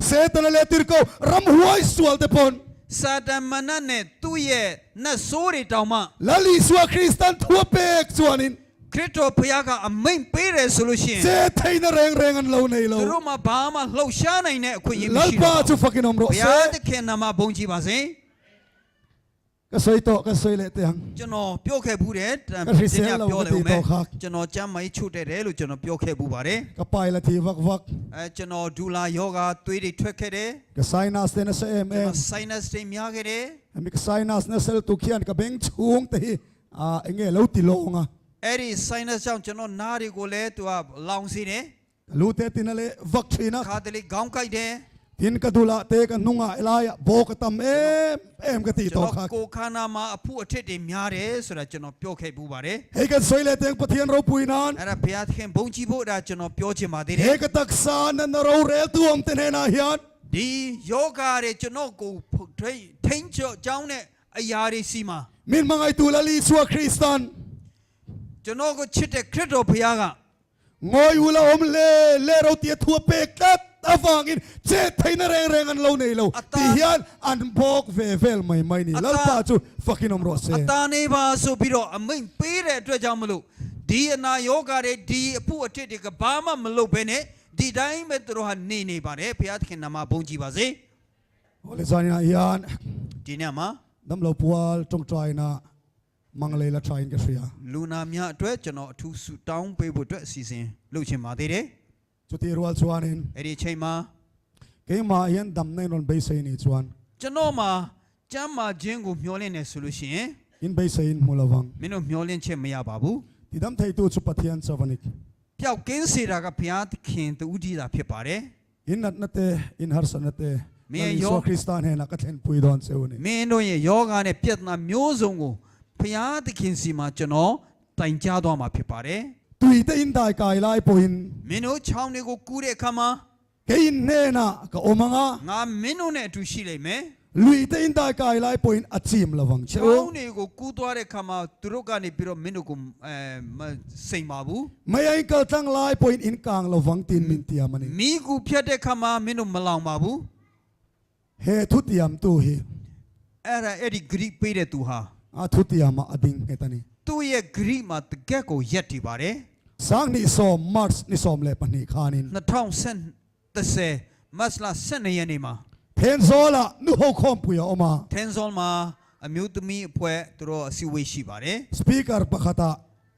Setana leh tirko ramhuai sual te pawn. စာတန်မနတ်နဲ့သူ့ရဲ့နတ်ဆိုးတွေတောင်မှ Lal Isua Kristan thu a pek chuanin ခရစ်တော်ဘုရားကအမိန့်ပေးတယ်ဆိုလို့ရှိရင် che theihna reng reng an lo nei သူ lo. တို့မှာဘာမှလှုပ်ရှားနိုင်တဲ့အခွင့်အရေးမရှိ Lalpa တော့ chu fakin awm rawh ဘုရား se. သခင်နာမဘုန်းကြီးပါစေ Ka sawi tawh ka sawi leh teh ang. ကျွန်တော်ပြောခဲ့ဘူးတယ်တန် ကခရစ်စတန် ပြောတယ်ဦးမယ် လောကတီတော့ခါ ကျွန်တော်ကျမ်းမိုင်းချုပ်တဲ့တယ်လို့ကျွန်တော်ပြောခဲ့ဘူးပါတယ် Ka pai la thi vak vak. အဲကျွန်တော်ဒူလာယောဂသွေးတွေထွက်ခဲ့တယ် Ka sinus te nasa em ကျွန် em. တော် sinus တွေများခဲ့တယ် Ami ka sinus na sel tu khian ka beng chhung te hi a enge lo ti long a. အဲ့ဒီ sinus ကြောင့်ကျွန်တော်နားတွေကိုလည်းသူကလောင်စေတယ် Ka lu te tin a le vak thin a. ခါတလေခေါင်းကိုက်တယ် Tin ka dula te ka hnunga elaia bawk a tam em em ka tih ကျွန် tawh တော် kha. ကိုခန္ဓာမှာအဖုအထစ်တွေများတယ်ဆိုတာကျွန်တော်ပြောခဲ့ဘူးပါတယ် Hei kan sawi leh teng Pathian ropui nan. အဲ့ဒါဘုရားသခင်ဘုန်းကြီးဖို့ဒါကျွန်တော်ပြောချင်ပါသေးတယ် He ka taksa na na ro rel tu awm te hnenah hian. ဒီယောဂါတွေကျွန်တော်ကိုထိန်ထိန်ချော့အကြောင်းနဲ့အရာတွေစီမှာ Min hmangaihtu Lal Isua Kristan. ကျွန်တော်ကိုချစ်တဲ့ခရစ်တော်ဘုရားက Ngawi ula awm hle hle ro tia thu a pek tlat avangin che theihna reng reng an lo nei lo. Ata- Ti hian an bawk ve vel mai mai ni. Ata- Lalpa chu fakin awm rawh se. အတာနေပါဆိုပြီးတော့အမိန့်ပေးတဲ့အတွက်ကြောင့်မလို့ဒီအနာယောဂါတွေဒီအဖုအထစ်တွေကဘာမှမလုပ်ဘဲနဲ့ ဒီတိုင်းပဲသူတို့ဟာနေနေပါတယ်ဘုရားသခင်နာမဘုန်းကြီးပါစေ Ole zanina hian ဒီညမှာ damlo pual tawngtaina manglei la thain ka hria. လူနာများအတွက်ကျွန်တော်အထူးဆုတောင်းပေးဖို့အတွက်အစီအစဉ်လုပ်ချင်ပါသေးတယ် Chuti rual chuanin အဲ့ဒီအချိန်မှာ keimah hian damna in rawn beisei ni chuan ကျွန်တော်မှာကျမ်းမာခြင်းကိုမျှော်လင့်နေဆိုလို့ရှိရင် in beisei in hmu lovang. မင်းတို့မျှော်လင့်ချက်မရပါဘူး Tidam theitu chu Pathian chavanik. ပျောက်ကင်းစေတာကဘုရားသခင်တူတည်တာဖြစ်ပါတယ် In natna te in harsatna te Mi Lal yo- Isua Krista hnenah ka thlen pui dawn cheu ni. မင်းတို့ရဲ့ယောဂနဲ့ပြဿနာမျိုးစုံကိုဘုရားသခင်စီမှာကျွန်တော်တိုင်ကြားသွားမှာဖြစ်ပါတယ် Tui te in dai kai lai pawhin မင်းတို့ချောင်းတွေကိုကူးတဲ့အခါမှာ kei in hnenah ka awm anga ငါမင်းတို့နဲ့အတူရှိလိမ့်မယ် lui te in dai kai lai pawhin a chim lovang ချော cheu. င်းတွေကိုကူးသွားတဲ့အခါမှာသူတို့ကနေပြီးတော့မင်းတို့ကိုအဲမစိန်ပါဘူး Mai ai kal tlang lai pawhin in kang lovang tin min tiam ani. မိကူဖြတ်တဲ့အခါမှာမင်းတို့မလောင်ပါဘူး He thu tiam tu hi အဲ့ဒါအဲ့ဒီဂရိပေးတဲ့သူဟာ a thu tiam a ading nge tani. သူ့ရဲ့ဂရိမှာတကက်ကိုရက်တည်ပါတယ် Sang ni som March ni som le pahnih khanin 2010မတ်လ12ရက်နေ့မှာ then zola nu ho khom puya oma ထန်ဇွန်မှာအမျိုးသမီးအဖွဲ့သူတို့အစည်းအဝေးရှိပါတယ် speaker pakhata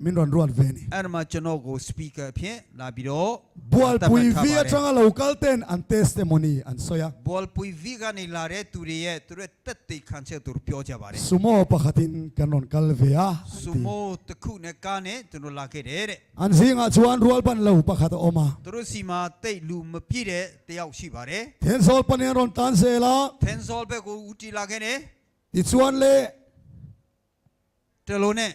min ron ruat ve ni အဲ့ဒါမှာကျွန်တော်ကို speaker အဖြစ်လာပြီးတော့ bual pui vi သတ်မှတ်ထားပါတယ် atanga local ten an testimony an soya ဘော်ပွီဗီကနေလာတဲ့သူတွေရဲ့သူတို့ရဲ့တက်တေခံချက်သူတို့ပြောကြပါတယ် sumo pakhatin kan ron kal ve a ဆူမိုတစ်ခုနဲ့ကားနဲ့သူတို့လာခဲ့တယ်တဲ့ an zinga chuan rual ban lo pakhata oma သူတို့စီမှာတိတ်လူမပြည့်တဲ့တယောက်ရှိပါတယ် then zol panin ron tan sela ထန်ဇောဘက်ကိုဦးတီလာခဲ့တယ် ti chuan le တလုံးနဲ့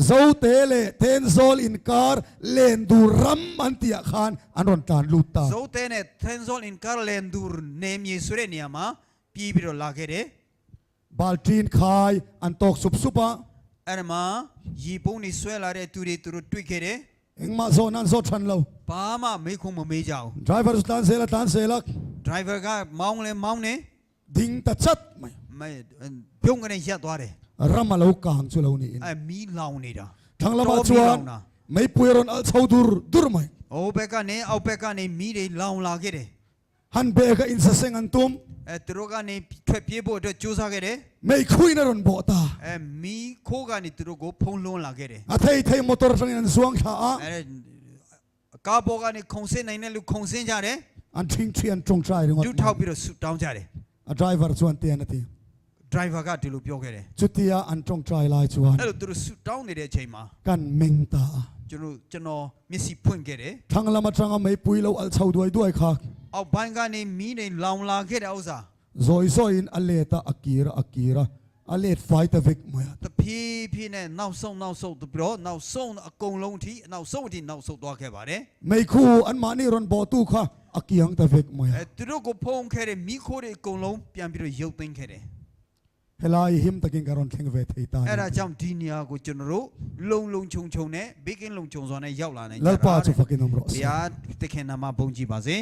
zo te le then zol in kar len du ram an tia khan an ron tan lut ta ဇုတ်တဲနဲ့ထန်ဇောအင်ကာလန်ဒူနေမြေဆိုတဲ့နေရာမှာပြေးပြီးတော့လာခဲ့တယ် baltin khai an tok sup supa အဲ့ဒါမှာရေပုံးတွေဆွဲလာတဲ့သူတွေသူတို့တွေ့ခဲ့တယ် engma zo nan zo than lo ဘာမှမေးခွန်းမမေးကြဘူး driver tan sela tan sela driver ကမောင်းလဲမောင်းနေ ding ta chat mai မပြုံးကနေရက်သွားတယ် rama lo kang chu lo ni in အဲမီးလောင်နေတာ thang lama တော်မီးလော chuan င်တာ mei puiron al chho dur dur mai ဟိုဘက်ကနေအောက်ဘက်ကနေမီးတွေလောင်လာခဲ့တယ် han be ka in sa seng an tum အဲသူတို့ကနေထွက်ပြေးဖို့အတွက်ကြိုးစားခဲ့တယ် mei khui na ron bo ta အဲမီးခိုးကနေသူတို့ကိုဖုံးလွှန်းလာခဲ့တယ် a thei thei motor tang in an suang tha a အဲကားပေါ်ကနေခုံဆင်းနိုင်တဲ့လူခုံဆင်းကြတယ် an thing thi an tong trai ringot ဒုထောက်ပြီးတော့ဆူတောင်းကြတယ် a driver chuan te an ti driver ကဒီလိုပြောခဲ့တယ် chutia an tong trai lai chuan အဲ့လိုသူတို့ဆူတောင်းနေတဲ့အချိန်မှာ kan meng ta ကျွန်တော်ကျွန်တော်မျက်စိဖွင့်ခဲ့တယ် thang lama tanga mei pui lo al chho duai duai kha အောက်ဘိုင်းကနေမီးတွေလောင်လာခဲ့တဲ့ဥစ္စာ zoi zoi in a leta akira akira a let fai ta vek mai တဖြည်းဖြည်းနဲ့နောက်ဆုံးနောက်ဆုံးပြီးတော့နောက်ဆုံးအကုန်လုံးထိနောက်ဆုံးအထိနောက်ဆုံးသွားခဲ့ပါတယ် mei khu an mani ron bo tu kha akiang ta vek mai အဲသူတို့ကိုဖုံးခဲ့တဲ့မိခိုးတွေအကုန်လုံးပြန်ပြီးတော့ရုပ်သိမ်းခဲ့တယ် helai him takin karon thleng ve thei ta အဲ့ဒါကြောင့်ဒီနေရာကိုကျွန်တော်တို့လုံလုံခြုံခြုံနဲ့ဘေးကင်းလုံခြုံစွာနဲ့ရောက်လာနိုင်ကြတာ lalpa chu fakin om ro ဘုရားသခင်နာမဘုန်းကြီးပါစေ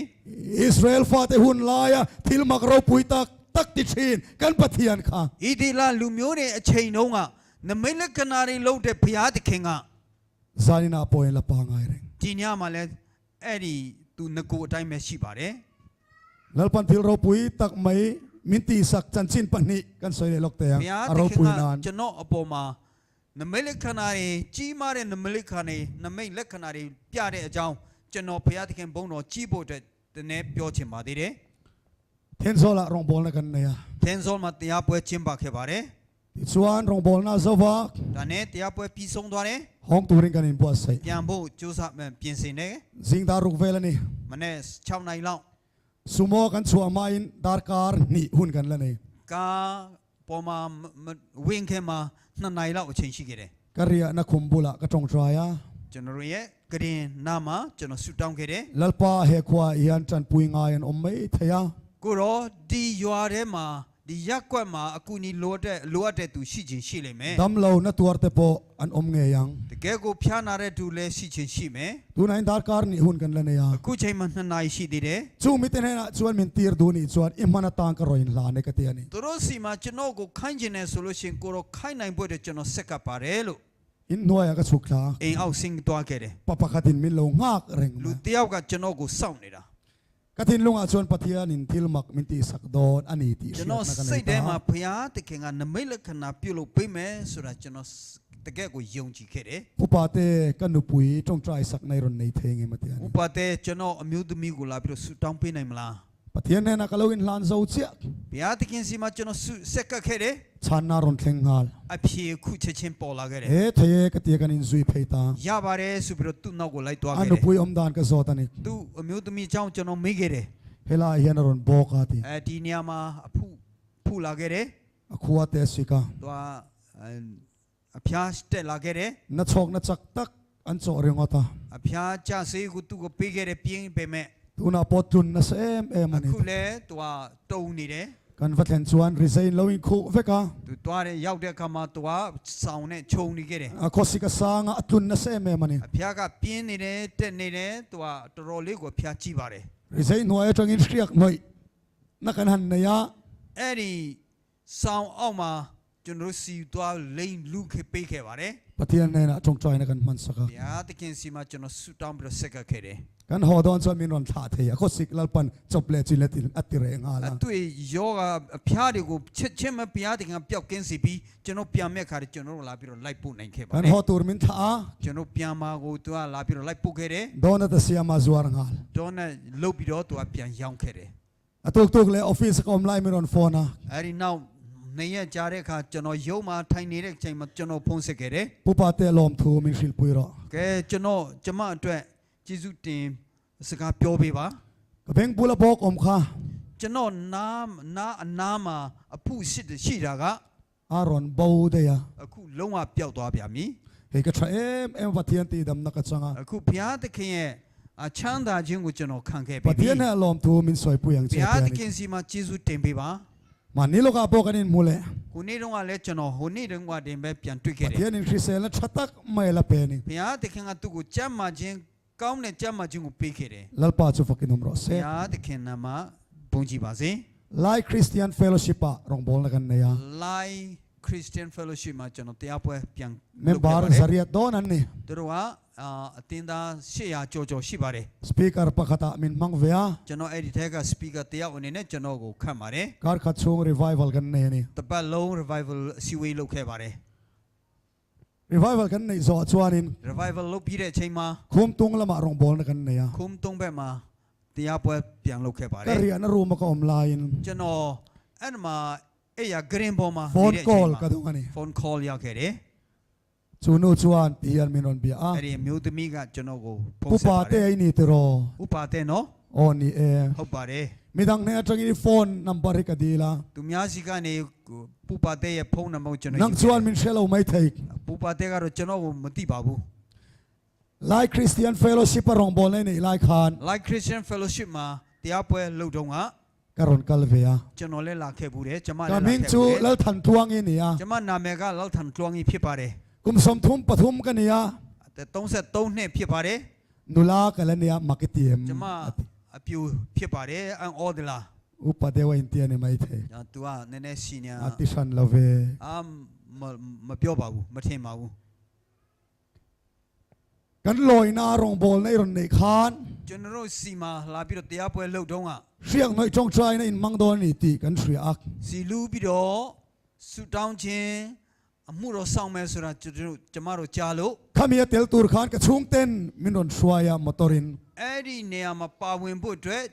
Israel fa te hun laia thil mak ro pui tak tak ti thin kan pathian kha ဣတိလလူမျိုးတွေအချိန်တုန်းကနမိတ်လက္ခဏာတွေလုပ်တဲ့ဘုရားသခင်က zanina poin la pa ngai reng ဒီညမှာလဲအဲ့ဒီသူငကိုအတိုင်းပဲရှိပါတယ် lalpan thil ro pui tak mai min ti sak chan chin pahni kan soi le lok te ဘုရား a ro သခင် pui က nan ကျွန်တော်အပေါ်မှာနမိတ်လက္ခဏာတွေကြီးမားတဲ့နမိတ်လက္ခဏာတွေနမိတ်လက္ခဏာတွေပြတဲ့အကြောင်းကျွန်တော်ဘုရားသခင်ဘုန်းတော်ကြီးဖို့အတွက်တနေ့ပြောချင်ပါသေးတယ် then zola rong bol na kan na ya ။သင်စောမှာတရားပွဲကျင်းပခဲ့ပါတယ် ti chuan rong bol na zowa ။ဒါနဲ့တရားပွဲပြီးဆုံးသွားတယ် hong turin kan in buat sai ။ပြန်ဖို့ကြိုးစားမှပြင်ဆင်တယ် zing dar ruk vel ani ။မနေ့6နိုင်လောက် sumo kan chua ma in dar kar ni hun kan la nei ကားပေါ်မှာမဝင်းခဲမှာ2နိုင်လောက်အချိန်ရှိခဲ့တယ် karia na khumbula ka tong traya ။ကျွန်တော်တို့ရဲ့ဂရင်နာမှာကျွန်တော်ဆူတောင်းခဲ့တယ် lalpa he khwa hian chan pui ngai an om mai theya ။ကိုရောဒီရွာထဲမှာဒီရက်ကွက်မှာအကူညီလိုအပ်တဲ့လိုအပ်တဲ့သူရှိချင်းရှိလိမ့်မယ် dam lo na tuar te po an om nge yang ။တကယ်ကိုဖျားနာတဲ့သူလည်းရှိချင်းရှိမယ် tu nain dar kar ni hun kan la nei a ။အခုချိန်မှာ2နိုင်ရှိသေးတယ် chu mi te na chuan min tir du ni chuan i mana tang ka roin la ne ka ti ani ။သူတို့စီမှာကျွန်တော်ကိုခိုင်းကျင်တယ်ဆိုလို့ရှိရင်ကိုရောခိုင်းနိုင်ဖို့အတွက်ကျွန်တော်ဆက်ကပ်ပါတယ်လို့ In hnuaiah ka chhuk thla. အိမ်အောက်ဆင်းသွားခဲ့တယ် Pa pakhatin min lo nghak reng လူ mai. တစ်ယောက်ကကျွန်တော်ကိုစောင့်နေတာ Ka thinlungah chuan Pathianin thil mak min tihsak dawn a ni tih ကျွန်တော် hriatna ka စိ nei တ်ထဲ ta. မှာဘုရားသခင်ကနမိတ်လက္ခဏာပြုလုပ်ပေးမယ်ဆိုတာကျွန်တော်တကယ်ကိုယုံကြည်ခဲ့တယ် Pupa te ka nupui tawngtai sak nai rawn nei thei nge matia ဥ ni. ပတဲ့ကျွန်တော်အမျိုးသမီးကိုလာပြီးတော့ဆူတောင်းပေးနိုင်မလား Pathian hnenah ka lo inhlan zo chiah. ဘုရားသခင်စီမှာကျွန်တော်ဆူဆက်ကပ်ခဲ့တယ် Chhanna rawn thleng nghal. အဖြေခုချက်ချင်းပေါ်လာခဲ့တယ် He thei e ka tia kan inzui phei ta. ရပါတယ်ဆိုပြီးတော့သူ့နောက်ကိုလိုက်သွား A ခဲ့တယ် nupui awm dan ka zawt a ni. သူ့အမျိုးသမီးအကြောင်းကျွန်တော်မေးခဲ့တယ် Helai hian a rawn bawk a ti. အဲဒီနေရာမှာအဖုဖုလာခဲ့တယ် A khua te a sik a. သူကအဖျားတက်လာခဲ့တယ် Na chhawk na chak tak an chawh ringawt a. အဖျားကြဆေးကိုသူ့ကိုပေးခဲ့တယ်ပြင်းပေမဲ့ Tunah pawh tlun nasa em em a ni. အခုလဲသူကတုံနေတယ် Kan va thlen chuan resign lo in khuh vek a. သူသွားတယ်ရောက်တဲ့အခါမှာသူကဆောင်းနဲ့ခြုံနေခဲ့တယ် A khawsik a sang a, a tlun nasa em em a ni. အဖျားကပြင်းနေတယ်တက်နေတယ်သူကတော်တော်လေးကိုအဖျားကြည့်ပါတယ် Resign hnuai atangin hriak hnawih na kan han nei a. အဲ့ဒီဆောင်းအောက်မှာကျွန်တော်တို့စီသွားလိန်လူခဲ့ပေးခဲ့ပါတယ် Pathian hnenah tawngtaina kan hman sak a. ဘုရားသခင်စီမှာကျွန်တော်ဆူတောင်းပြီးတော့ဆက်ကပ်ခဲ့တယ် Kan haw dawn chuan min rawn thlah thei a, khawsik lalpan chawp leh chi let in a ti reh nghal a. အတွေ့ယောဂအဖျားတွေကိုချက်ချင်းမဘုရားသခင်ကပျောက်ကင်းစီပြီးကျွန်တော်ပြန်မဲ့ခါတည်းကျွန်တော်တို့လာပြီးတော့လိုက်ပို့နိုင်ခဲ့ပါ Kan တယ် haw tur min thlah a, ကျွန်တော်ပြန်มาကိုသူကလာပြီးတော့လိုက်ပို့ခဲ့တယ် donut a siam a zuar nghal. ဒေါနဲ့လုတ်ပြီးတော့သူကပြန်ရောင်းခဲ့တယ် A tuk tuk leh office ka awm lai min rawn phone a. အဲ့ဒီနောက်နေရက်ကြာတဲ့အခါကျွန်တော်ရုံမှာထိုင်နေတဲ့အချိန်မှာကျွန်တော်ဖုန်းဆက်ခဲ့တယ် Pupa te lawm thu min hrilh pui rawh. ကဲကျွန်တော်ကျမအတွက်ကျေးဇူးတင်စကားပြောပေးပါ Ka beng bula bawk awm kha ကျွန်တော်နားနားအနားမှာအဖုရှိတဲ့ရှိတာက a rawn bo daih a. အခုလုံးဝပျောက်သွားပြန်ပြီ Hei ka tha em em Pathian tih damna ka chang a. အခုဘုရားသခင်ရဲ့အချမ်းသာခြင်းကိုကျွန်တော်ခံခဲ့ပြီးပြီ Pathian hnenah lawm thu min sawi pui ang ဘု che ရား te a ni. သခင်စီမှာကျေးဇူးတင်ပေးပါ Mahni lawkah pawh kan inhmu leh. ခုနေ့တုန်းကလည်းကျွန်တော်ဟိုနေ့တုန်းကတင်ပဲပြန်တွေ့ခဲ့တယ် Pathian in hriselna tha tak mai la pe ni. ဘုရားသခင်ကသူ့ကိုကြမ်းမာခြင်းကောင်းတဲ့ကြမ်းမာခြင်းကိုပေးခဲ့တယ် Lalpa chu fakin awm rawh ဘု se. ရားသခင်နာမဘုန်းကြီးပါစေ Lai Christian Fellowship ah rawngbawlna kan nei a. Lai Christian Fellowship မှာကျွန်တော်တရားပွဲပြန်လုပ်ခဲ့ Member ပါတယ် zariat dawn an ni. သူတို့ကအာအတင်းသား800ကျော်ကျော်ရှိပါတယ် Speaker pakhatah min hmang ve a. ကျွန်တော်အဲ့ဒီထဲက speaker တယောက်အနေနဲ့ကျွန်တော်ကိုခန့်ပါတယ် Kar khat chhung revival kan nei a ni. တပတ်လုံး revival အစည်းအဝေးလုပ်ခဲ့ပါတယ် Revival kan neih zawh chuanin revival လုပ်ပြီးတဲ့အချိန်မှာ khum tung lamah rawngbawlna kan nei a. ခုံတုံးဘက်မှာတရားပွဲပြန်လုပ်ခဲ့ပါတ Ka ယ် riahna room a ka awm laiin ကျွန်တော်အဲ့ဒီမှာအဲ့ရ green ပေါ်မှာ phone နေတဲ့အချိန် call မှာ ka dung a ni. phone call ရောက်ခဲ့တယ် Chu nu chuan ti hian min rawn bia a. အဲ့ဒီအမျိုးသမီးကကျွန်တော်ကိုဖုန်း Pu pa ဆက်ပါတယ် te i ni tiraw. ဥပါတဲ့နော် Aw ni e. ဟုတ်ပါတယ် Midang hne atangin i phone number hi ka dil a. သူများစီကနေပူပါတဲ့ရဲ့ဖုန်းနံပါတ်ကိုကျွန်တော် Nang chuan min hre lo mai thei. ပူပါတဲ့ကတော့ကျွန်တော်ကိုမသိပါဘူး Lai Christian Fellowship a rawngbawlna i neih lai khan Like Christian Fellowship မှာတရားပွဲလုပ်တော့က ka rawn kal ve a. ကျွန်တော်လည်းလာခဲ့ဘူးတယ်ကျွန်မလည်း Ka လာ hming chu ခဲ့ဘူးတယ် Lal Than Thuang i ni a. ကျွန်မနာမည်ကလောက်ထန်တွန်းကြီးဖြစ်ပါတယ် Kum sawmthum pathum ka ni a. 33နှစ်ဖြစ်ပါတယ် Nula ka la nia makitiem. ကျွန်မအပြူဖြစ်ပါတယ်အန်အော်ဒလာ Upa dewa in tia ni mai thei. ညာ तू ကနည်းနည်းစီညာ A ti hran lo ve. အာမမပြောပါဘူးမထင်ပါဘူး Kan lawina rawngbawlna i rawn neih khan ကျွန်တော်တို့စီမာလာပြီးတော့တရားပွဲလုပ်တော့က hriak hnawih tawngtaina in hmang dawn a ni tih kan hria a. စီလူပြီးတော့ဆူတောင်းခြင်းအမှုတော်ဆောင်မယ်ဆိုတာကျွန်တော်တို့ကျမတို့ကြားလို့ Khami a tel tur khan ka chhung ten min rawn hruai a motor in. အဲ့ဒီနေရာမှာပါဝင်ဖို့အတွက်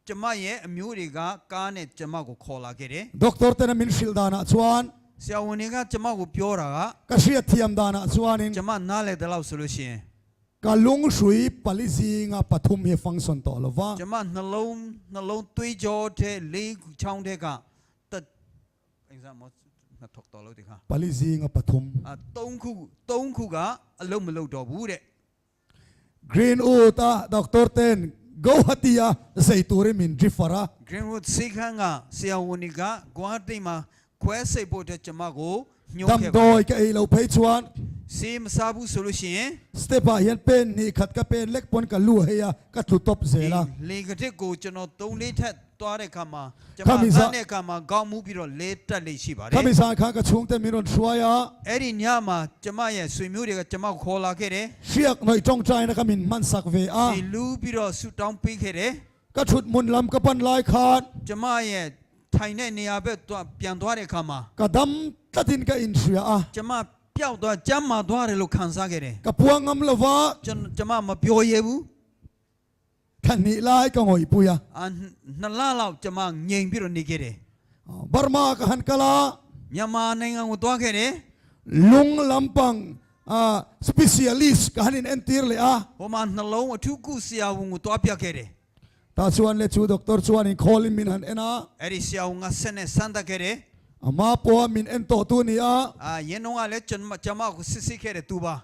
ကျမရဲ့အမျိုးတွေကကားနဲ့ကျမကိုခေါ်လာခဲ့တယ် Doctor ten a min hrilh danah chuan ဆရာဝန်တွေကကျမကိုပြောတာက ka hriat thiam danah chuanin ကျမနားလေတဲ့လောက်ဆိုလို့ရှိရင် ka lung hrui pali zinga pathum hi function tawh lo va. ကျမနှလုံးနှလုံးသွေးကြောတဲ့လေးချောင်းတဲ့ကတအင်္ဂါမောနှစ်ထောက်တော်လို့ဒီခါ Pali zinga pathum. အသုံးခုသုံးခုကအလုံးမလုံးတော့ဘူးတဲ့ Green Wood a doctor ten Guwahati a zei turin min refer a. Greenwood စေခန်းကဆရာဝန်တွေကဂွာတိတ်မှာခွဲစိတ်ဖို့အတွက်ကျမကိုညှို့ခဲ့ပါ Damdawi ka ei lo phei chuan စေးမစားဘူးဆိုလို့ရှိရင် step ah hian pen hnih khat ka pen lek pawn ka lu hei a ka tlu tawp ဒီ zel a. လေကတစ်ကိုကျွန်တော်သုံးလေးထက် သွားတဲ့ခါမှာကျမ ခမီစာ လန့်တဲ့ခါမှာခေါင်းမူးပြီးတော့လဲတက်လေရှိပါတယ် Kami zan khan ka chhungte min rawn hruai a. အဲ့ဒီညမှာကျမရဲ့ဆွေမျိုးတွေကကျမကိုခေါ်လာခဲ့တယ် Hriak hnawih tawngtai na ka min hman sak ve a. ဒီလူပြီးတော့ဆူတောင်းပေးခဲ့တယ် Ka thut hmun lam ka pan lai khan ကျမရဲ့ထိုင်တဲ့နေရာဘက်သွားပြန်သွားတဲ့အခါမှာ ka dam tlatin ka inhria a. ကျမပျောက်သွားကျမ်းမာသွားတယ်လို့ခံစားခဲ့တယ် Ka puang ngam lo va ကျွန်ကျမမပြောရဲဘူး khan ni lai ka ngawih pui a. အာနှစ်လလောက်ကျမငြိမ်ပြီးတော့နေခဲ့တယ် Burma ka han kal a. မြန်မာနိုင်ငံကိုသွားခဲ့တယ် Lung lampang specialist ka han in entir leh a. ဟိုမှာနှလုံးအထူးကုဆရာဝန်ကိုသွားပြခဲ့တယ် Tah chuan le chu doctor chuan in call in min han en a. အဲ့ဒီဆရာဝန်ကဆက်နဲ့စမ်းသပ်ခဲ့တယ် Ama pawha min en tawh tu ni a. အာရင်းတော့ကလည်းကျွန်မကျမကိုစစ်စစ်ခဲ့တယ်သူပါ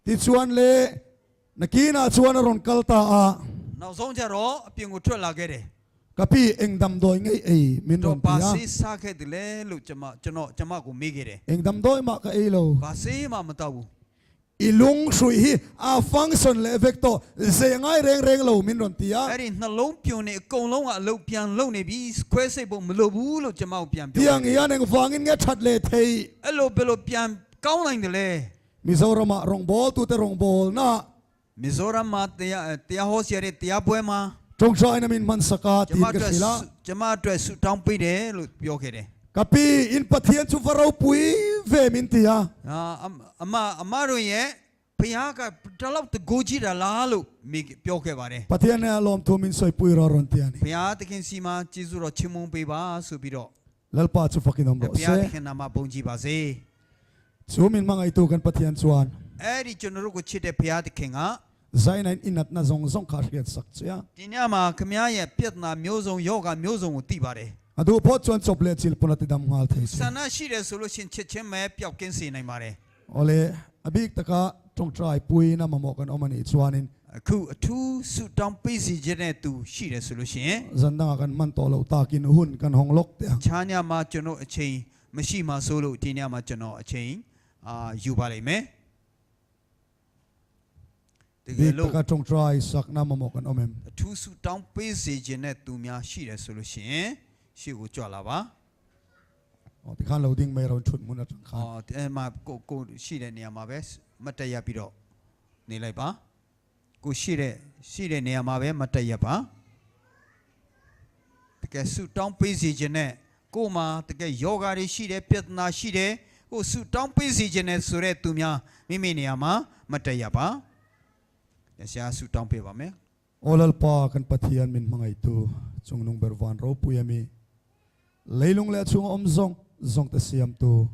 Tichuan le nakinah chuan a rawn kal ta a. နောက်ဆုံးကျတော့အပြင်ကိုထွက်လာခဲ့တယ် Ka pi eng damdawi ngei ei min တော့ rawn ti a. ဘာဆေးစားခဲ့တယ်လဲလို့ကျမကျွန်တော်ကျမကိုမေးခဲ့တယ် Eng damdawi mah ka ei lo. ဘာဆေးမှမတော့ဘူး I lung hrui hi a function leh vek tawh zei ngai reng reng lo min rawn ti a. အဲ့ဒီနှလုံးပြွန်နေအကုန်လုံးကအလုတ်ပြန်လုံနေပြီခွဲစိတ်ဖို့မလိုဘူးလို့ကျမကိုပြန်ပြော Tiang hian eng vangin nge that leh thei. အဲ့လိုဘယ်လိုပြန်ကောင်းနိုင်တယ်လဲ Mizoram ah rawngbâwl tute rawngbâwl na မီဇိုရမ်မှာတရားတရားဟောဆရာတွေတရားပွဲမှာ tawngtai na min hman sak a ကျမ tiin ka အတွက် hrilh a. ကျမအတွက်ဆုတောင်းပေးတယ်လို့ပြောခဲ့တယ် Ka pi in Pathian chu va ropui ve min ti a. အာအမအမတို့ရဲ့ဘုရားကတလောက်တကိုးကြည့်တာလားလို့မိပြောခဲ့ပါတယ် Pathian hnenah lawm thu min sawipui rawh rawn ti a ni. ဘုရားသခင်စီမှာကျေးဇူးတော်ချီးမွမ်းပေးပါဆိုပြီးတော့ Lalpa chu fakin awm rawh ဘုရား se. သခင်နာမပုံကြည်ပါစေ Chu min hmangaihtu kan Pathian chuan အဲ့ဒီကျွန်တော်တို့ကိုချစ်တဲ့ဘုရားသခင်က Zainain inatna zawng zawng kha hriat sak che a. ဒီညမှာခမည်းရဲ့ပြဿနာမျိုးစုံယောဂမျိုးစုံကိုသိပါတယ် A duh phawt chuan chawp leh chil pawn a ti dam nghal thei ဆ che. န္ဒရှိတယ်ဆိုလို့ရှိရင်ချစ်ချင်းပဲပျောက်ကင်းစေနိုင်ပါတယ် Awle, a bik taka tawngtai puiin a mamawh kan awm a nih chuanin အခုအထူးဆုတောင်းပေးစီခြင်းနဲ့သူရှိတယ်ဆိုလို့ရှိရင် zan dangah kan hman tawh loh takin hun kan hawng lawk teh ang. ခြားညမှာကျွန်တော်အချိန်မရှိမှဆိုလို့ဒီညမှာကျွန်တော်အချိန်အာယူပါလိမ့်မယ်တကယ် Bik လို့ taka tawngtai sakna mamawh kan awm em. အထူးဆုတောင်းပေးစေခြင်းနဲ့သူများရှိတယ်ဆိုလို့ရှိရင်ရှေ့ကိုကြွလာပါ Aw, tikhan lo ding mai rawn thut hmun atang khan. အော်အဲမှာကိုကိုရှိတဲ့နေရာမှာပဲမတ်တက်ရပြီးတော့နေလိုက်ပါကိုရှိတဲ့ရှိတဲ့နေရာမှာပဲမတ်တက်ရပါတကယ်ဆုတောင်းပေးစေခြင်းနဲ့ကိုယ်မှာတကယ်ယောဂါတွေရှိတယ်ပြဿနာရှိတယ်ကိုဆုတောင်းပေးစေခြင်းနဲ့ဆိုတဲ့သူများမိမိနေရာမှာမတ်တက်ရပါဆရာဆုတောင်းပေးပါမယ် Aw Lalpa kan Pathian min hmangaihtu chungnung ber van ropui a mi. Leilung leh chhunga awm zawng zawng te siamtu.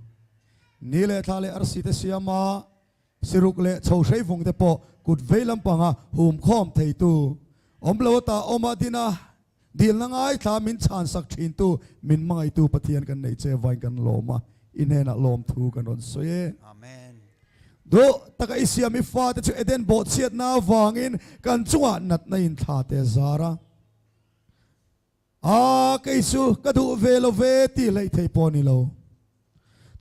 Ni leh thla leh arsi te siama siruk leh chho hrei vung te pawh kut vei lampanga hum khawm theitu. Awm lo ta awma dina dilna ngai thla min chhan sak thintu min hmangaihtu Pathian kan nei che vain kan lawm a, i hnenah lawm thu kan rawn sawi e. အာမင် Duh taka i siam i fate chu Eden bawhchhiatna avangin kan chungah natna in thla te zar a. A, kei chu ka duh ve lo ve tih hleih thei pawh a ni lo.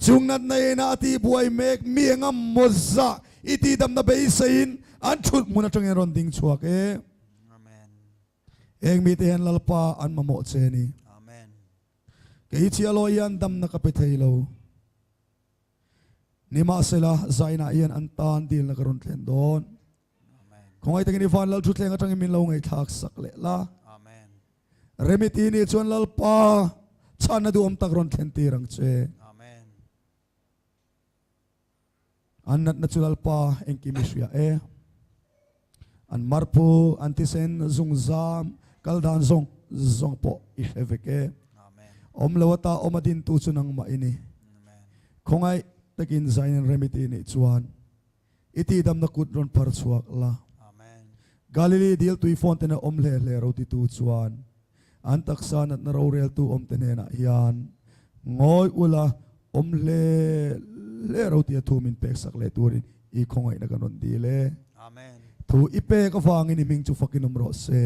Chung natna ina a tih buai mek mi eng a maw zah i tih damna beiseiin an thut hmun atangin rawn ding chhuak e. Eng mite hian Lalpa an mamawh che a ni. Kei chiah hian damna ka pe thei lo. Nimahsela, zainah hian an tan dilna ka rawn thlen dawn. Khawngaih takin i van lal thutthleng atangin min lo ngaihthlak sak leh la. Remi ti nih chuan Lalpa chhanna duhawm tak rawn thlen tir ang che. An natna chu Lalpa engkim i hria e. An marphu, an thisen, zungzam, kal dan zawng zawng pawh i hre vek e. Awm lo ata awm a dintu chu nangmah i ni. Khawngaih takin zain an rem i tih nih chuan i tihdamna kut rawn phar chhuak la. Galili dil tui fawn tena awm hle hle ro titu chuan an taksa natna roreltu awm te hnenah hian ngawi ula awm hle hle ro tia thu min pek sak leh turin i khawngaihna kan rawn dil e. Thu i pek avangin i hming chu fakin awm rawh se.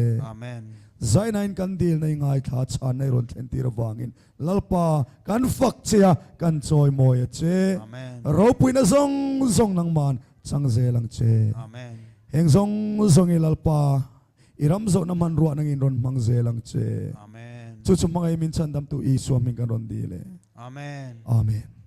Zainain kan dilna i ngaithla chhanna i rawn thlen tir avangin Lalpa kan fak che a, kan chawimawi a che. Ropuina zawng zawng nangman chang zel ang che. Heng zawng zawng i Lalpa i ram zawhna hmanruah nangin rawn hmang zel ang che. Chu chu hmangaih min chhandamtu Isua hming kan rawn dil e. Amen. Amen.